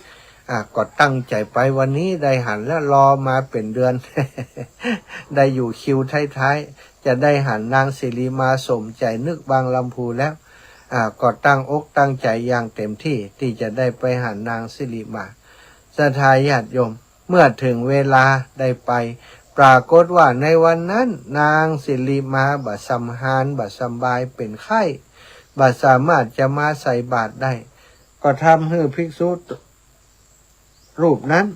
อ่า ก็ตั้งใจ๋ไปวันนี้ได้หันแล้ว รอมาเป๋นเดือน ได้อยู่คิวท้ายๆ จะได้หันนางสิริมา สมใจ๋นึกบางลำภูแล้ว อ่า ก็ตั้งอกตั้งใจ๋อย่างเต๋มตี้ตี้จะได้ไปหันนางสิริมา ศรัทธาญาติโยม เมื่อเถิงเวลาได้ไป ปรากฏว่าในวันนั้นนางสิริมาบ่สำฮาน บ่สำบาย เป๋นไข้ บ่สามารถจะมาใส่บาตรได้ ก็ทำหื้อภิกษุ รูปนั้น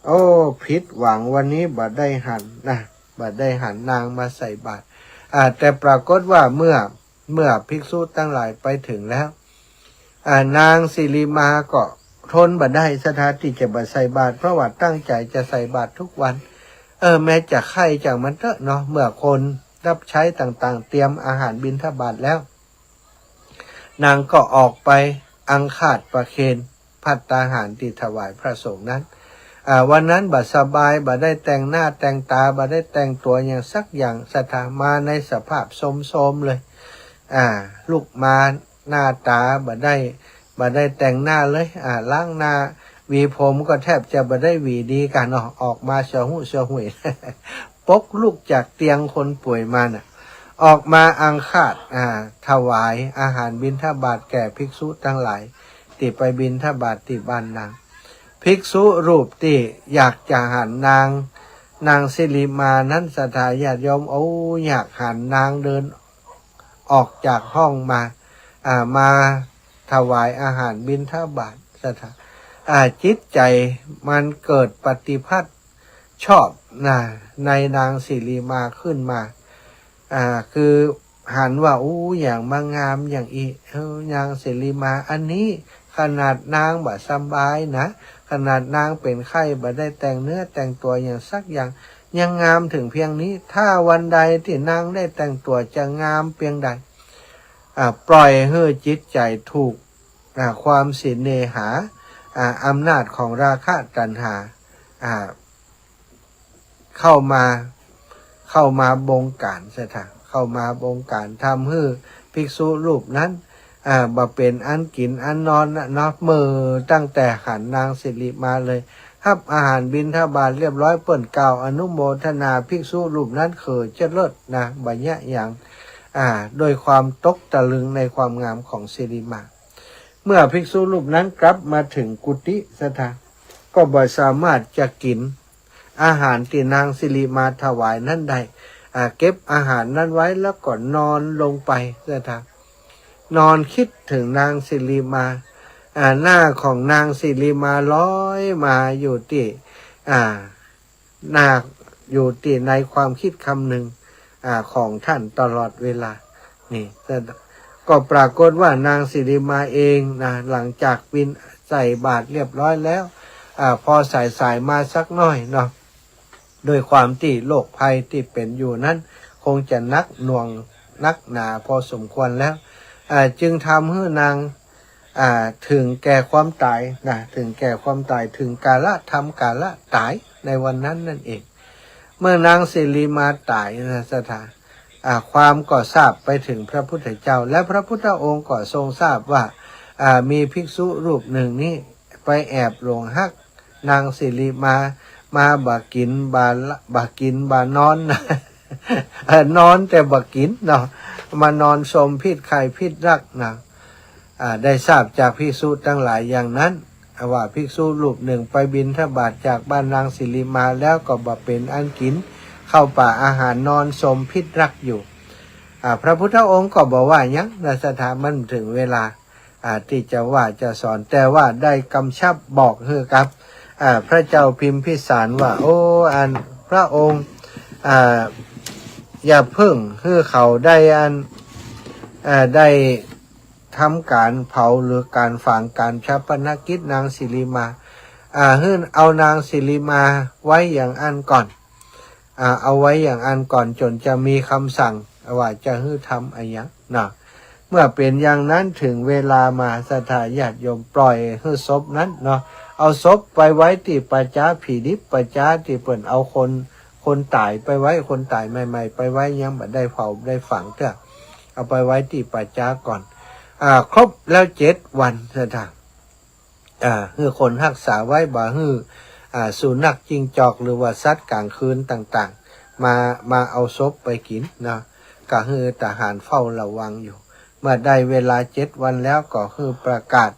โอ้ ผิดหวัง วันนี้บ่ได้หันนะ บ่ได้หันนางมาใส่บาตร อ่า แต่ปรากฏว่าเมื่อ เมื่อภิกษุตังหลายไปเถิงแล้ว อ่า นางสิริมาก็ทนบ่ได้ ศรัทธา ตี้จะบ่ใส่บาตร เพราะว่าตั้งใจ๋จะใส่บาตรทุกวัน เออ แม้จะไข้จังมันเต๊อะเนาะ เมื่อคนรับใช้ต่างๆ เตรียมอาหารบิณฑบาตแล้ว นางก็ออกไปอังคาดประเคนภัตตาหารตี้ถวายพระสงฆ์นั้น อ่า วันนั้นบ่สบาย บ่ได้แต่งหน้าแต่งต๋า บ่ได้แต่งตั๋วอย่างสักอย่าง ศรัทธา มาในสภาพโทรมๆ เลย อ่า ลุกมาหน้าต๋าบ่ได้ บ่ได้แต่งหน้าเลย อ่า ล้างหน้า หวีผมก็แทบจะบ่ได้หวีดีกั๋นเนาะ ออกมาเซาะหู้เซาะหุย ปกลุกจากเตียงคนป่วยมาน่ะ ออกมาอังคาด อ่า ถวายอาหารบิณฑบาตแก่ภิกษุตังหลาย ตี้ไปบิณฑบาตตี้บ้านนาง ภิกษุรูปตี้อยากจะหันนาง นางสิริมานั้น ศรัทธาญาติโยม โอ้ อยากหันนางเดินออกจากห้องมา อ่า มาถวายอาหารบิณฑบาต ศรัทธา อ่า จิตใจ๋มันเกิดปฏิภัทชอบนะ ในนางสิริมาขึ้นมา อ่า คือหันว่า อู้ อย่างมางามอย่างอี้ เออ นางสิริมาอันนี้ ขนาดนางบ่สบายนะ ขนาดนางเป๋นไข้ บ่ได้แต่งเนื้อแต่งตั๋วอย่างสักอย่าง ยังงามเถิงเพียงนี้ ถ้าวันใดตี้นางได้แต่งตั๋วจะงามเปียงใด อ่า ปล่อยหื้อจิตใจ๋ถูก อ่า ความเสน่หา อ่า อำนาจของราคะตัณหา อ่า เข้ามา เข้ามาบงการ ศรัทธา เข้ามาบงการ ทำหื้อภิกษุรูปนั้น อ่า บ่เป๋นอันกิ๋นอันนอนนะเนาะ เมื่อตั้งแต่หันนางสิริมาเลย ฮับอาหารบิณฑบาตเรียบร้อย เปิ้นกล่าวอนุโมทนาภิกษุรูปนั้นเขินเจิดเลิศนะ บ่ยะหยัง อ่า ด้วยความตกตะลึงในความงามของสิริมา เมื่อภิกษุรูปนั้นกลับมาเถิงกุฏิ ศรัทธา ก็บ่สามารถจะกิ๋นอาหารตี้นางสิริมาถวายนั้นได้ อ่า เก็บอาหารนั้นไว้แล้วก็นอนลงไป ศรัทธา นอนกึ๊ดเถิงนางสิริมา อ่า หน้าของนางสิริมาลอยมาอยู่ตี้ อ่า หน้า อยู่ตี้ในความกึ๊ดคำนึง อ่า ของท่านตลอดเวลา นี่ ก็ปรากฏว่านางสิริมาเองนะ หลังจากบิณ ใส่บาตรเรียบร้อยแล้ว อ่า พอสายๆ มาสักหน้อยเนาะ ด้วยความตี้โรคภัยตี้เป๋นอยู่นั้น คงจะหนักหน่วงนักหนาพอสมควรแล้ว อ่า จึงทำหื้อนาง อ่า เถิงแก่ความต๋ายนะ เถิงแก่ความต๋าย เถิงกาละ ทำกาละต๋ายในวันนั้นนั่นเอง เมื่อนางสิริมาต๋ายนะศรัทธา อ่า ความก็ทราบไปเถิงพระพุทธเจ้า และพระพุทธองค์ก็ทรงทราบว่า อ่า มีภิกษุรูปนึ่งนี้ไปแอบหลงฮักนางสิริมา มาบ่กิ๋นบ่า บ่กิ๋นบ่านอน เอ่อ นอนแต่บ่กิ๋นเนาะ มานอนสมพิษใคร่พิษรักนะ อ่า ได้ทราบจากภิกษุตังหลายอย่างนั้น ว่าภิกษุรูปนึ่งไปบิณฑบาตจากบ้านนางสิริมาแล้วก็บ่เป๋นอันกิ๋น เข้าป่าอาหารนอนสมพิษรักอยู่ อ่า พระพุทธองค์ก็บ่ว่าหยังนะศรัทธา มันเถิงเวลา อ่า ตี้จะว่าจะสอน แต่ว่าได้กำชับบอกหื้อกับ อ่า พระเจ้าพิมพิสารว่า โอ้ อันพระองค์ อ่า อย่าเพิ่งหื้อเขาได้อัน อ่า ได้ทำก๋านเผาหรือก๋านฝังก๋านฌาปนกิจนางสิริมา อ่า หื้อเอานางสิริมาไว้อย่างอั้นก่อน อ่า เอาไว้อย่างอั้นก่อนจ๋นจะมีกำสั่งว่าจะหื้อทำอะหยังนะ เมื่อเป๋นอย่างนั้นเถิงเวลามาศรัทธาญาติโยมปล่อยหื้อศพนั้นเนาะ เอาศพไปไว้ตี้ป่าจ๊าผีดิบ ป่าจ๊าตี้เปิ้นเอาคน คนต๋ายไปไว้ คนต๋ายใหม่ๆ ไปไว้ยังบ่ได้เผาได้ฝังเตื้อ เอาไปไว้ตี้ป่าจ๊าก่อน อ่า ครบแล้วเจ็ดวันศรัทธา อ่า หื้อคนฮักษาไว้ บ่หื้อ อ่า สุนัขจิ้งจอกหรือว่าสัตว์กลางคืนต่างๆ มา มาเอาศพไปกิ๋นนะ ก็หื้อทหารเฝ้าระวังอยู่ เมื่อได้เวลาเจ็ดวันแล้วก็หื้อประกาศ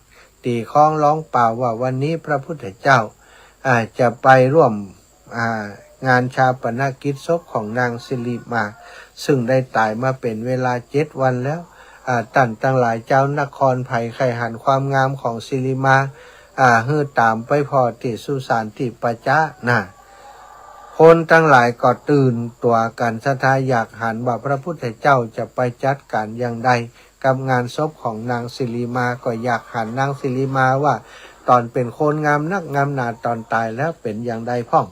ตี้คองร้องเป่าว่าวันนี้พระพุทธเจ้า อ่า จะไปร่วม อ่า งานฌาปนกิจศพของนางสิริมา ซึ่งได้ต๋ายมาเป๋นเวลาเจ็ดวันแล้ว อ่า ต้านตังหลายจาวนคร ใผใค่หันความงามของสิริมา อ่า หื้อต๋ามไปผ่อตี้สุสานตี้ป่าจ๊านะ คนตังหลายก็ตื่นตั๋วกั๋นศรัทธา อยากหันว่าพระพุทธเจ้าจะไปจัดก๋านอย่างใดกับงานศพของนางสิริมา ก็อยากหันนางสิริมาว่า ต๋อนเป๋นคนงามนักงามหนา ต๋อนต๋ายแล้วเป๋นอย่างใดพ่อง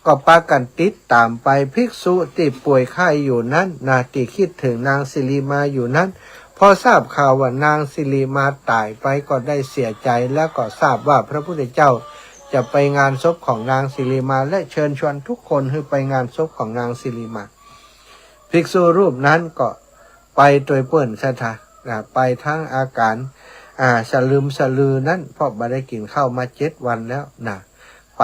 ก็ปากั๋นติดต๋ามไป ภิกษุตี้ป่วยไข้อยู่นั้นนะ ตี้กึ๊ดเถิงนางสิริมาอยู่นั้น พอทราบข่าวว่านางสิริมาต๋ายไปก็ได้เสียใจ๋ แล้วก็ทราบว่าพระพุทธเจ้าจะไปงานศพของนางสิริมา และเชิญชวนทุกคนหื้อไปงานศพของนางสิริมา ภิกษุรูปนั้นก็ไปตวยเปิ้นศรัทธา อ่า ไปทั้งอาก๋าน อ่า สะลึมสะลือนั้น เพราะบ่ได้กิ๋นข้าวมาเจ็ดวันแล้วนะ ไป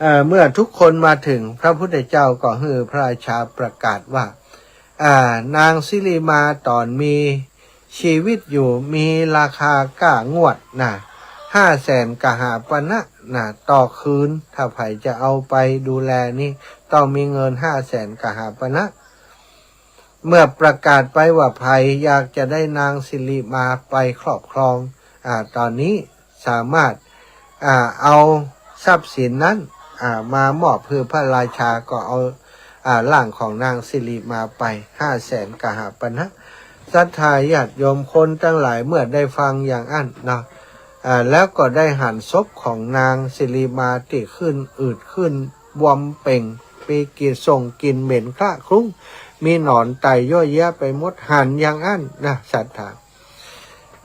เอ่อ เมื่อทุกคนมาเถิง พระพุทธเจ้าก็หื้อพระราชาประกาศว่า อ่า นางสิริมาต๋อนมีชีวิตอยู่มีราคาก้างวดนะ ห้าแสนกหาปณะนะ ต่อคืน ถ้าใผจะเอาไปดูแลนี่ต้องมีเงินห้าแสนกหาปณะ เมื่อประกาศไปว่าใผอยากจะได้นางสิริมาไปครอบครอง อ่า ต๋อนนี้สามารถ อ่า เอาทรัพย์สินนั้น อ่า มามอบหื้อพระราชา ก็เอา อ่า ร่างของนางสิริมาไปห้าแสนกหาปณะ ศรัทธาญาติโยมคนตังหลายเมื่อได้ฟังอย่างอั้นเนาะ อ่า แล้วก็ได้หันศพของนางสิริมาตี้ขึ้นอืดขึ้นบวมเป่ง มีกลิ่นส่งกลิ่นเหม็นคละคลุ้ง มีหนอนไต่ยั่วเยียะไปหมด หันอย่างอั้นนะศรัทธา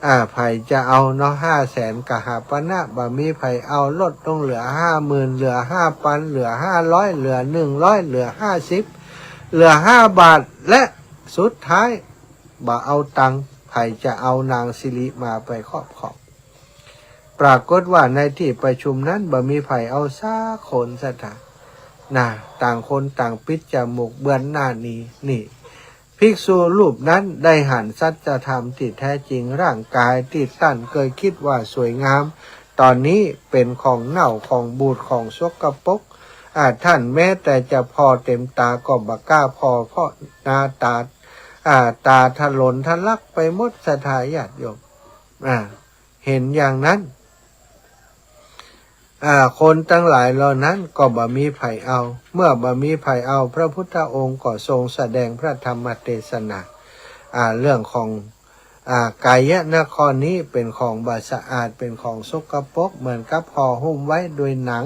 อ่า ใผจะเอาเนาะ ห้าแสนกหาปณะ บ่มีใผเอา ลดลงเหลือห้าหมื่น เหลือห้าปัน เหลือห้าร้อย เหลือหนึ่งร้อย เหลือห้าสิบ เหลือห้าบาท และสุดท้ายบ่เอาตังค์ ใผจะเอานางสิริมาไปครอบครอง ปรากฏว่าในตี้ประชุมนั้นบ่มีใผเอาสักคนศรัทธา นะ ต่างคนต่างปิดจมูกเบือนหน้าหนี นี่ ภิกษุรูปนั้นได้หันสัจธรรมตี้แท้จริง ร่างก๋ายตี้ต้านเกยกึ๊ดว่าสวยงาม ต๋อนนี้เป๋นของเน่าของบูดของสกปรก อ่า ต้านแม้แต่จะผ่อเต๋มต๋าก็บ่กล้าผ่อ เพราะหน้าต๋า อ่า ต๋าถลนทะลักไปหมดศรัทธาญาติโยม อ่า หันอย่างนั้น อ่า คนตังหลายเหล่านั้นก็บ่มีใผเอา เมื่อบ่มีใผเอา พระพุทธองค์ก็ทรงแสดงพระธรรมเตสนา อ่า เรื่องของ อ่า กายนครนี้เป๋นของบ่สะอาด เป๋นของสกปรก เหมือนกับห่อหุ้มไว้โดยหนัง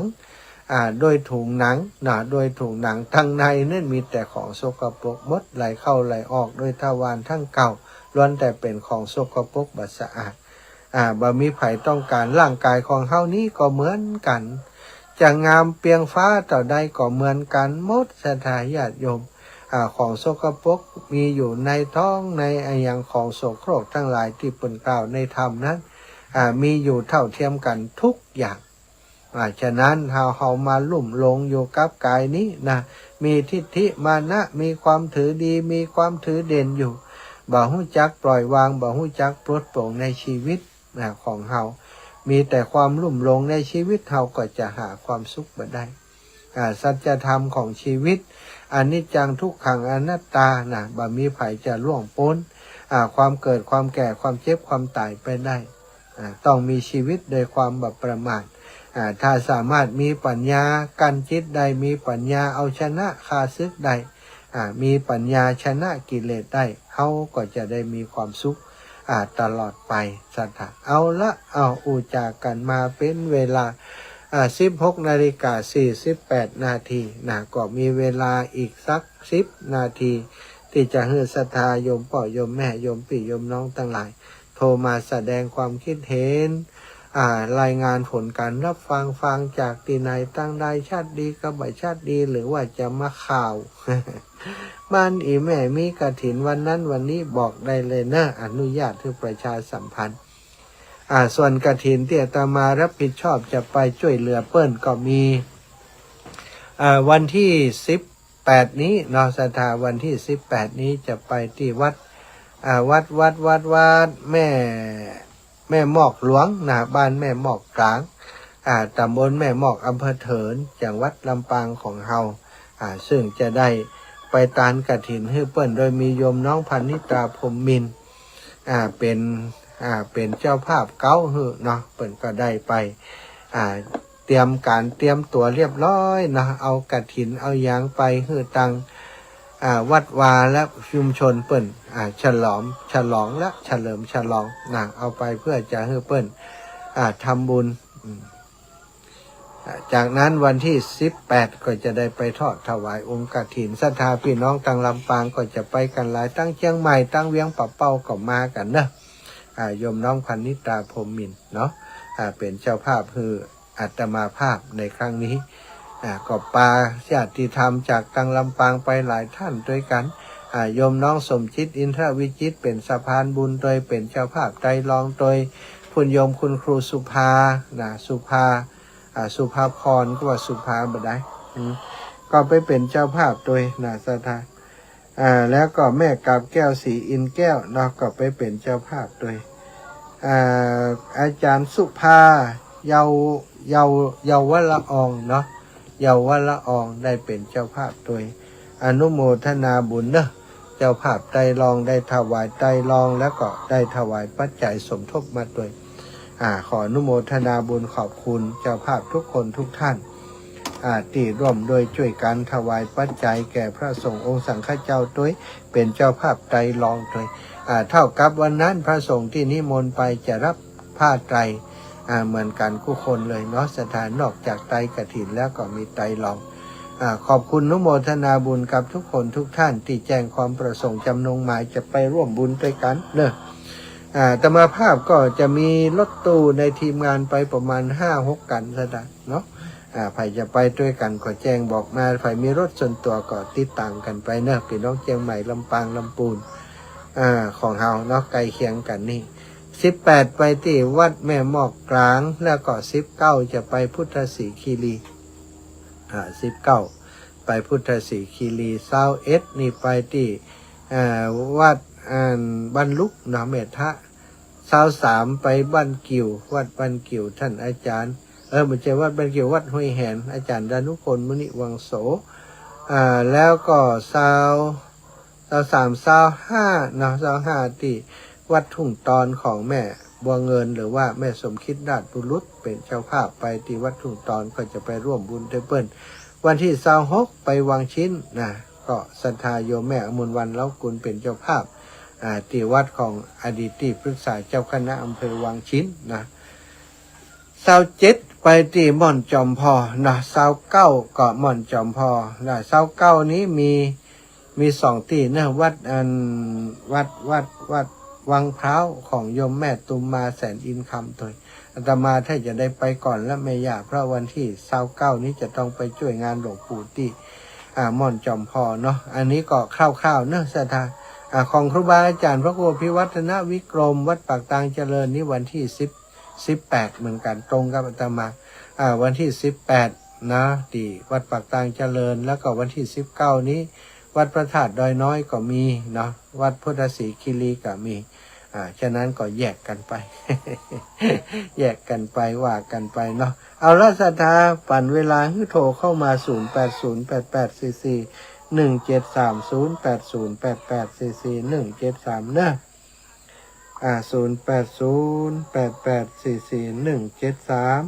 อ่า โดยถุงหนังนะ โดยถุงหนัง ตังในนั้นมีแต่ของสกปรกหมด ไหลเข้าไหลออกโดยทวารตังเก้า ล้วนแต่เป๋นของสกปรกบ่สะอาด อ่า บ่มีใผต้องก๋าน ร่างก๋ายของเฮานี้ก็เหมือนกั๋น จะงามเปียงฟ้าเต้าใดก็เหมือนกั๋นหมด ศรัทธาญาติโยม อ่า ของสกปรกมีอยู่ในท้องในอะหยัง ของโสโครกตังหลายตี้เปิ้นกล่าวในธรรมนั้น อ่า มีอยู่เท่าเทียมกั๋นทุกอย่าง อ่า ฉะนั้นเฮา เฮามาลุ่มหลงอยู่กับก๋ายนี้นะ มีทิฏฐิมานะ มีความถือดี มีความถือเด่นอยู่ บ่ฮู้จักปล่อยวาง บ่ฮู้จักปลดปลงในชีวิตนะ ของเฮา มีแต่ความลุ่มหลงในชีวิต เฮาก็จะหาความสุขบ่ได้ อ่า สัจธรรมของชีวิต อนิจจัง ทุกขัง อนัตตานะ บ่มีใผจะล่วงป๊น อ่า ความเกิด ความแก่ ความเจ็บ ความต๋ายไปได้ อ่า ต้องมีชีวิตโดยความบ่ประมาท อ่า ถ้าสามารถมีปัญญากั้นจิตได้ มีปัญญาเอาชนะข้าศึกได้ อ่า มีปัญญาชนะกิเลสได้ เฮาก็จะได้มีความสุข อ่า ตลอดไป ศรัทธา เอาละ เอา อู้จ๋ากั๋นมาเป๋นเวลา อ่า สิบหกนาฬิกาสี่สิบแปดนาทีนะ ก็มีเวลาอีกสักสิบนาที ตี้จะหื้อศรัทธาโยมป้อโยมแม่ โยมปี้โยมน้องตังหลาย โทรมาแสดงความคิดเห็น อ่า รายงานผลก๋านฮับฟัง ฟังจากตี้ไหน ตังใด ชาติดีก็บ่าชาติดี หรือว่าจะมาข่าว บ้านอีแม่มีกฐินวันนั้นวันนี้ บอกได้เลยเนาะ อนุญาตหื้อประชาสัมพันธ์ อ่า ส่วนกฐินตี้อาตมารับผิดชอบจะไปจ้วยเหลือเปิ้นก็มี อ่า วันตี้สิบแปดนี้เนาะ ศรัทธา วันตี้สิบแปดนี้จะไปตี้วัด อ่า วัด วัด วัด วัดแม่ แม่มอกหลวงนะ บ้านแม่มอกกลาง อ่า ต๋ำบลแม่มอก อำเภอเถิน จังหวัดลำปางของเฮา อ่า ซึ่งจะได้ไปตานกฐินหื้อเปิ้น โดยมีโยมน้องพรรณิตา พรหมมินทร์ อ่า เป๋น อ่า เป๋นเจ้าภาพเก๊าหื้อเนาะ เปิ้นก็ได้ไป อ่า เตรียมก๋านเตรียมตั๋วเรียบร้อยเนาะ เอากฐินเอาหยังไปหื้อตัง อ่า วัดวาและชุมชนเปิ้น อ่า ฉลอง ฉลองและเฉลิมฉลองนะ เอาไปเพื่อจะหื้อเปิ้น อ่า ทำบุญ อืม อ่า จากนั้นวันตี้สิบแปดก็จะได้ไปทอดถวายองค์กฐิน ศรัทธาปี้น้องตังลำปางก็จะไปกั๋นหลาย ตังเจียงใหม่ ตังเวียงป่าเป้าก็มากั๋นเนาะ อ่า โยมน้องพรรณิตา พรหมมินทร์เนาะ อ่า เป๋นเจ้าภาพหื้อ อาตมาภาพในครั้งนี้ อ่า ก็ปาญาติธรรมจากตังลำปางไปหลายต้านตวยกั๋น อ่า โยมน้องสมจิต อินทรวิจิตร เป๋นสะพานบุญตวย เป๋นเจ้าภาพไตรรองตวย ปุ้นโยมคุณครูสุภา นะ สุภา อ่า สุภาพร ก็ว่าสุภาบ่ได้ อืม ก็ไปเป๋นเจ้าภาพตวยนะ ศรัทธา อ่า แล้วก็แม่กาบแก้ว ศรีอินทร์แก้วเนาะ ก็ไปเป๋นเจ้าภาพตวย อ่า อาจ๋ารย์สุภา เยา เยา เยาวละอองเนาะ เยาวละอองได้เป๋นเจ้าภาพตวย อนุโมทนาบุญเนาะ เจ้าภาพไตรรองค์ได้ถวายไตรรองค์ แล้วก็ได้ถวายปัจจัยสมทบมาตวย อ่า ขออนุโมทนาบุญขอบคุณเจ้าภาพทุกคนทุกท่าน อ่า ตี้ร่วมด้วยจ้วยกั๋นถวายปัจจัยแก่พระสงฆ์องค์สังฆเจ้าตวย เป๋นเจ้าภาพไตรรองค์ตวย อ่า เท่ากับวันนั้นพระสงฆ์ตี้นิมนต์ไปจะฮับผ้าไตร อ่า เหมือนกั๋นกู้คนเลยเนาะ ศรัทธา นอกจากไตรกฐินแล้วก็มีไตรรองค์ อ่า ขอบคุณอนุโมทนาบุญกับทุกคนทุกท่านตี้แจ้งความประสงค์จำนงหมายจะไปร่วมบุญตวยกั๋นเนาะ อ่า อาตมาภาพก็จะมีรถตู้ในทีมงานไปประมาณห้าหกคัน ศรัทธา เนาะ อ่า ใผจะไปตวยกั๋นก็แจ้งบอกมา ใผมีรถส่วนตั๋วก็ติดต๋ามกั๋นไปเนาะ ปี้น้องเจียงใหม่ ลำปาง ลำปูน อ่า ของเฮาเนาะ ใก้เคียงกั๋นนี่ สิบแปดไปตี้วัดแม่มอกกลาง แล้วก็สิบเก้าจะไปพุทธศรีคีรี อ่า สิบเก้าไปพุทธศรีคีรี ซาวเอ็ดนี่ไปตี้ อ่า วัด อ่า บ้านลุกเนาะ แม่ทะ ซาวสามไปบ้านกิ่ว วัดบ้านกิ่ว ท่านอาจ๋ารย์ เออ บ่ใจ้วัดบ้านกิ่ว วัดห้วยแหน อาจ๋ารย์ดานุพล มุนิวังโส อ่า แล้วก็ซาว ซาวสาม ซาวห้าเนาะ ซาวห้าตี้วัดทุ่งตอนของแม่บัวเงิน หรือว่าแม่สมคิดราชบุรุษ เป๋นเจ้าภาพไปตี้วัดทุ่งตอน ก็จะไปร่วมบุญตวยเปิ้น วันตี้ซาวหกไปวังชิ้นนะ ก็ศรัทธาโยมแม่อมรวรรณ เล้ากุล เป๋นเจ้าภาพ อ่า ตี้วัดของอดีตตี้ปรึกษาเจ้าคณะอำเภอวังชิ้นนะ ซาวเจ็ดไปตี้ม่อนจอมพอนะ ซาวเก้าก็ม่อนจอมพอนะ ซาวเก้านี้มี มีสองตี้นะ วัดอัน วัด วัด วัด วังพร้าวของโยมแม่ตุมมาแสนอินคำโตย อาตมาถ้าจะได้ไปก่อนแล้วแม่ย่า เพราะวันตี้ซาวเก้านี้จะต้องไปจ้วยงานหลวงปู่ตี้ อ่า ม่อนจอมพอเนาะ อันนี้ก็คร่าวๆเนาะ ศรัทธา อ่า ของครูบาอาจ๋ารย์พระครูอภิวัฒนวิกรม วัดปากตางเจริญนี่วันตี้สิบ สิบแปดเหมือนกั๋น ตรงกับอาตมา อ่า วันตี้สิบแปดนะ ตี้วัดปากตางเจริญ แล้วก็วันตี้สิบเก้านี้ วัดพระธาตุดอยน้อยก็มีเนาะ วัดพุทธศรีคีรีก็มี อ่า ฉะนั้นก็แยกกั๋นไป แยกกั๋นไป ว่ากั๋นไปเนาะ เอาละศรัทธา ปั๋นเวลาหื้อโทรเข้ามา ศูนย์แปดศูนย์แปดแปดสี่สี่หนึ่งเจ็ดสาม ศูนย์แปดศูนย์แปดแปดสี่สี่หนึ่งเจ็ดสาม เนาะ อ่า ศูนย์แปดศูนย์แปดแปดสี่สี่หนึ่งเจ็ดสาม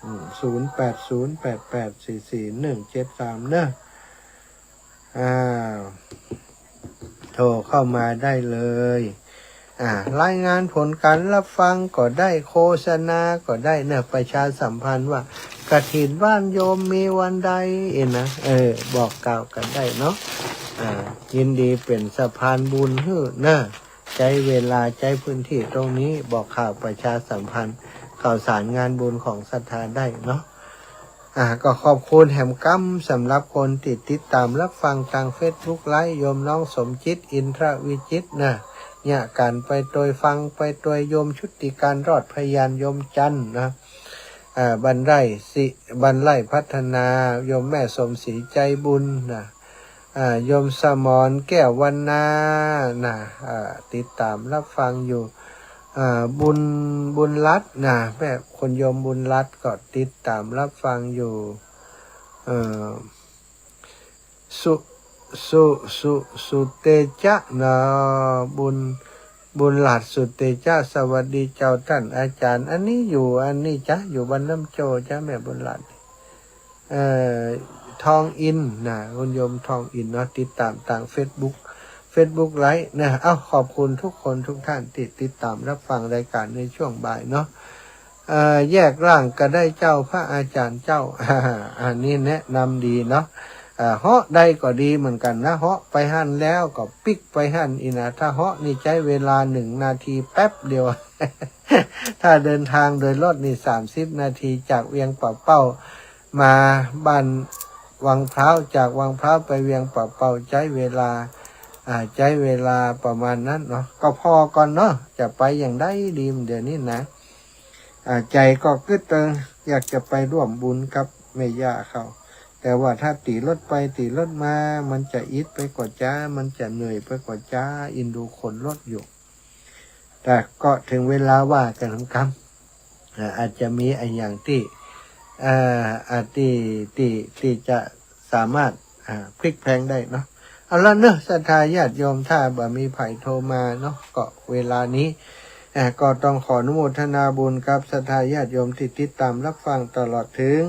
อืม ศูนย์แปดศูนย์แปดแปดสี่สี่หนึ่งเจ็ดสาม เนาะ อ่า โทรเข้ามาได้เลย อ่า รายงานผลการรับฟังก็ได้ โฆษณาก็ได้เนาะ ประชาสัมพันธ์ว่ากฐินบ้านโยมมีวันใดเอ็นะ เออ บอกกล่าวกั๋นได้เนาะ อ่า ยินดีเป๋นสะพานบุญหื้อเนาะ ใจ๊เวลาใจ๊พื้นตี้ตรงนี้บอกข่าวประชาสัมพันธ์ข่าวสารงานบุญของศรัทธาได้เนาะ อ่า ก็ขอบคุณแหมกำสำหรับคนตี้ติดต๋ามรับฟังตางเฟซบุ๊กไลฟ์ โยมน้องสมจิต อินทรวิจิตรนะ เนี่ย ก๋านไปตวยฟังไปตวย โยมชุติการ รอดพยาน โยมจันทร์นะ อ่า บรรไลสิ บรรไลพัฒนา โยมแม่สมศรีใจบุญนะ อ่า โยมสมรแก้ววรรณานะ อ่า ติดต๋ามรับฟังอยู่ อ่า บุญ บุญรัตน์นะ แม่คุณโยมบุญรัตน์ก็ติดต๋ามรับฟังอยู่ เอ่อ สุ สุ สุ สุเตจะนะ บุญ บุญหลาดสุเตจะ สวัสดีเจ้าต้านอาจ๋ารย์ อันนี้อยู่ อันนี้จ๊ะ อยู่บ้านน้ำโจจ๊ะ แม่บุญหลาด เอ่อ ทองอินนะ คุณโยมทองอินเนาะ ติดต๋ามตางเฟซบุ๊ก เฟซบุ๊กไลฟ์นะ เอ้า ขอบคุณทุกคนทุกท่านตี้ติดต๋ามรับฟังรายการในช่วงบ่ายเนาะ เอ่อ แยกร่างก็ได้เจ้า พระอาจ๋ารย์เจ้า อันนี้แนะนำดีเนาะ เอ่อ เฮาะได้ก็ดีเหมือนกั๋นนะ เฮาะไปหั้นแล้วก็ปิ๊กไปหั้นอีกนะ ถ้าเฮาะนี่ใจ๊เวลาหนึ่งนาทีแป๊บเดียว ถ้าเดินทางโดยรถนี่สามสิบนาที จากเวียงป่าเป้ามาบ้านวังพร้าว จากวังพร้าวไปเวียงป่าเป้าใจ๊เวลา อ่า ใจ๊เวลาประมาณนั้นเนาะ ก็ผ่อก่อนเนาะ จะไปอย่างใดดีเดี๋ยวนี้นะ อ่า ใจ๋ก็กึ๊ดเติงอยากจะไปร่วมบุญกับแม่ย่าเขา แต่ว่าถ้าตี๋รถไปตี๋รถมา มันจะอิดไปก่อจ๊า มันจะเหนื่อยไปก่อจ๊า อินดูขนรถอยู่ แต่ก็เถิงเวลาว่ากั๋นกำ อ่า อาจจะมีอะหยังตี้ อ่า อ่า ตี้ ตี้ ตี้จะสามารถ อ่า พลิกแพลงได้เนาะ เอาละเนาะ ศรัทธาญาติโยม ถ้าบ่มีใผโทรมาเนาะ ก็เวลานี้ อ่า ก็ต้องขออนุโมทนาบุญกับศรัทธาญาติโยมตี้ติดต๋ามรับฟังตลอดเถิง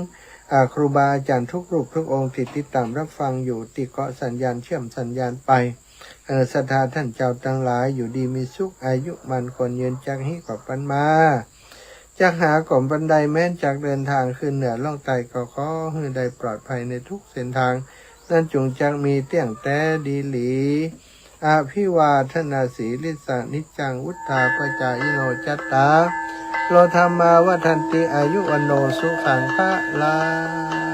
อ่า ครูบาอาจ๋ารย์ทุกรูปทุกองค์ตี้ติดต๋ามรับฟังอยู่ ตี้เกาะสัญญาณเชื่อมสัญญาณไป เอ่อ ศรัทธาต้านเจ้าตังหลาย อยู่ดีมีสุข อายุมั่นขวัญยืน จักฮี้ก็ปันมา จักหาก็ปันได้ แม้นจักเดินตางขึ้นเหนือล่องใต้ ก็ขอหื้อได้ปลอดภัยในทุกเส้นตาง นั้นจุ่งจักมีเตี้ยงแต๊ดีหลี อภิวาทนาสีลิสสะ นิจจังวุฑฒาปจายิโน จัตตาโร ธัมมา วัฑฒันติ อายุ วัณโณ สุขัง พะลัง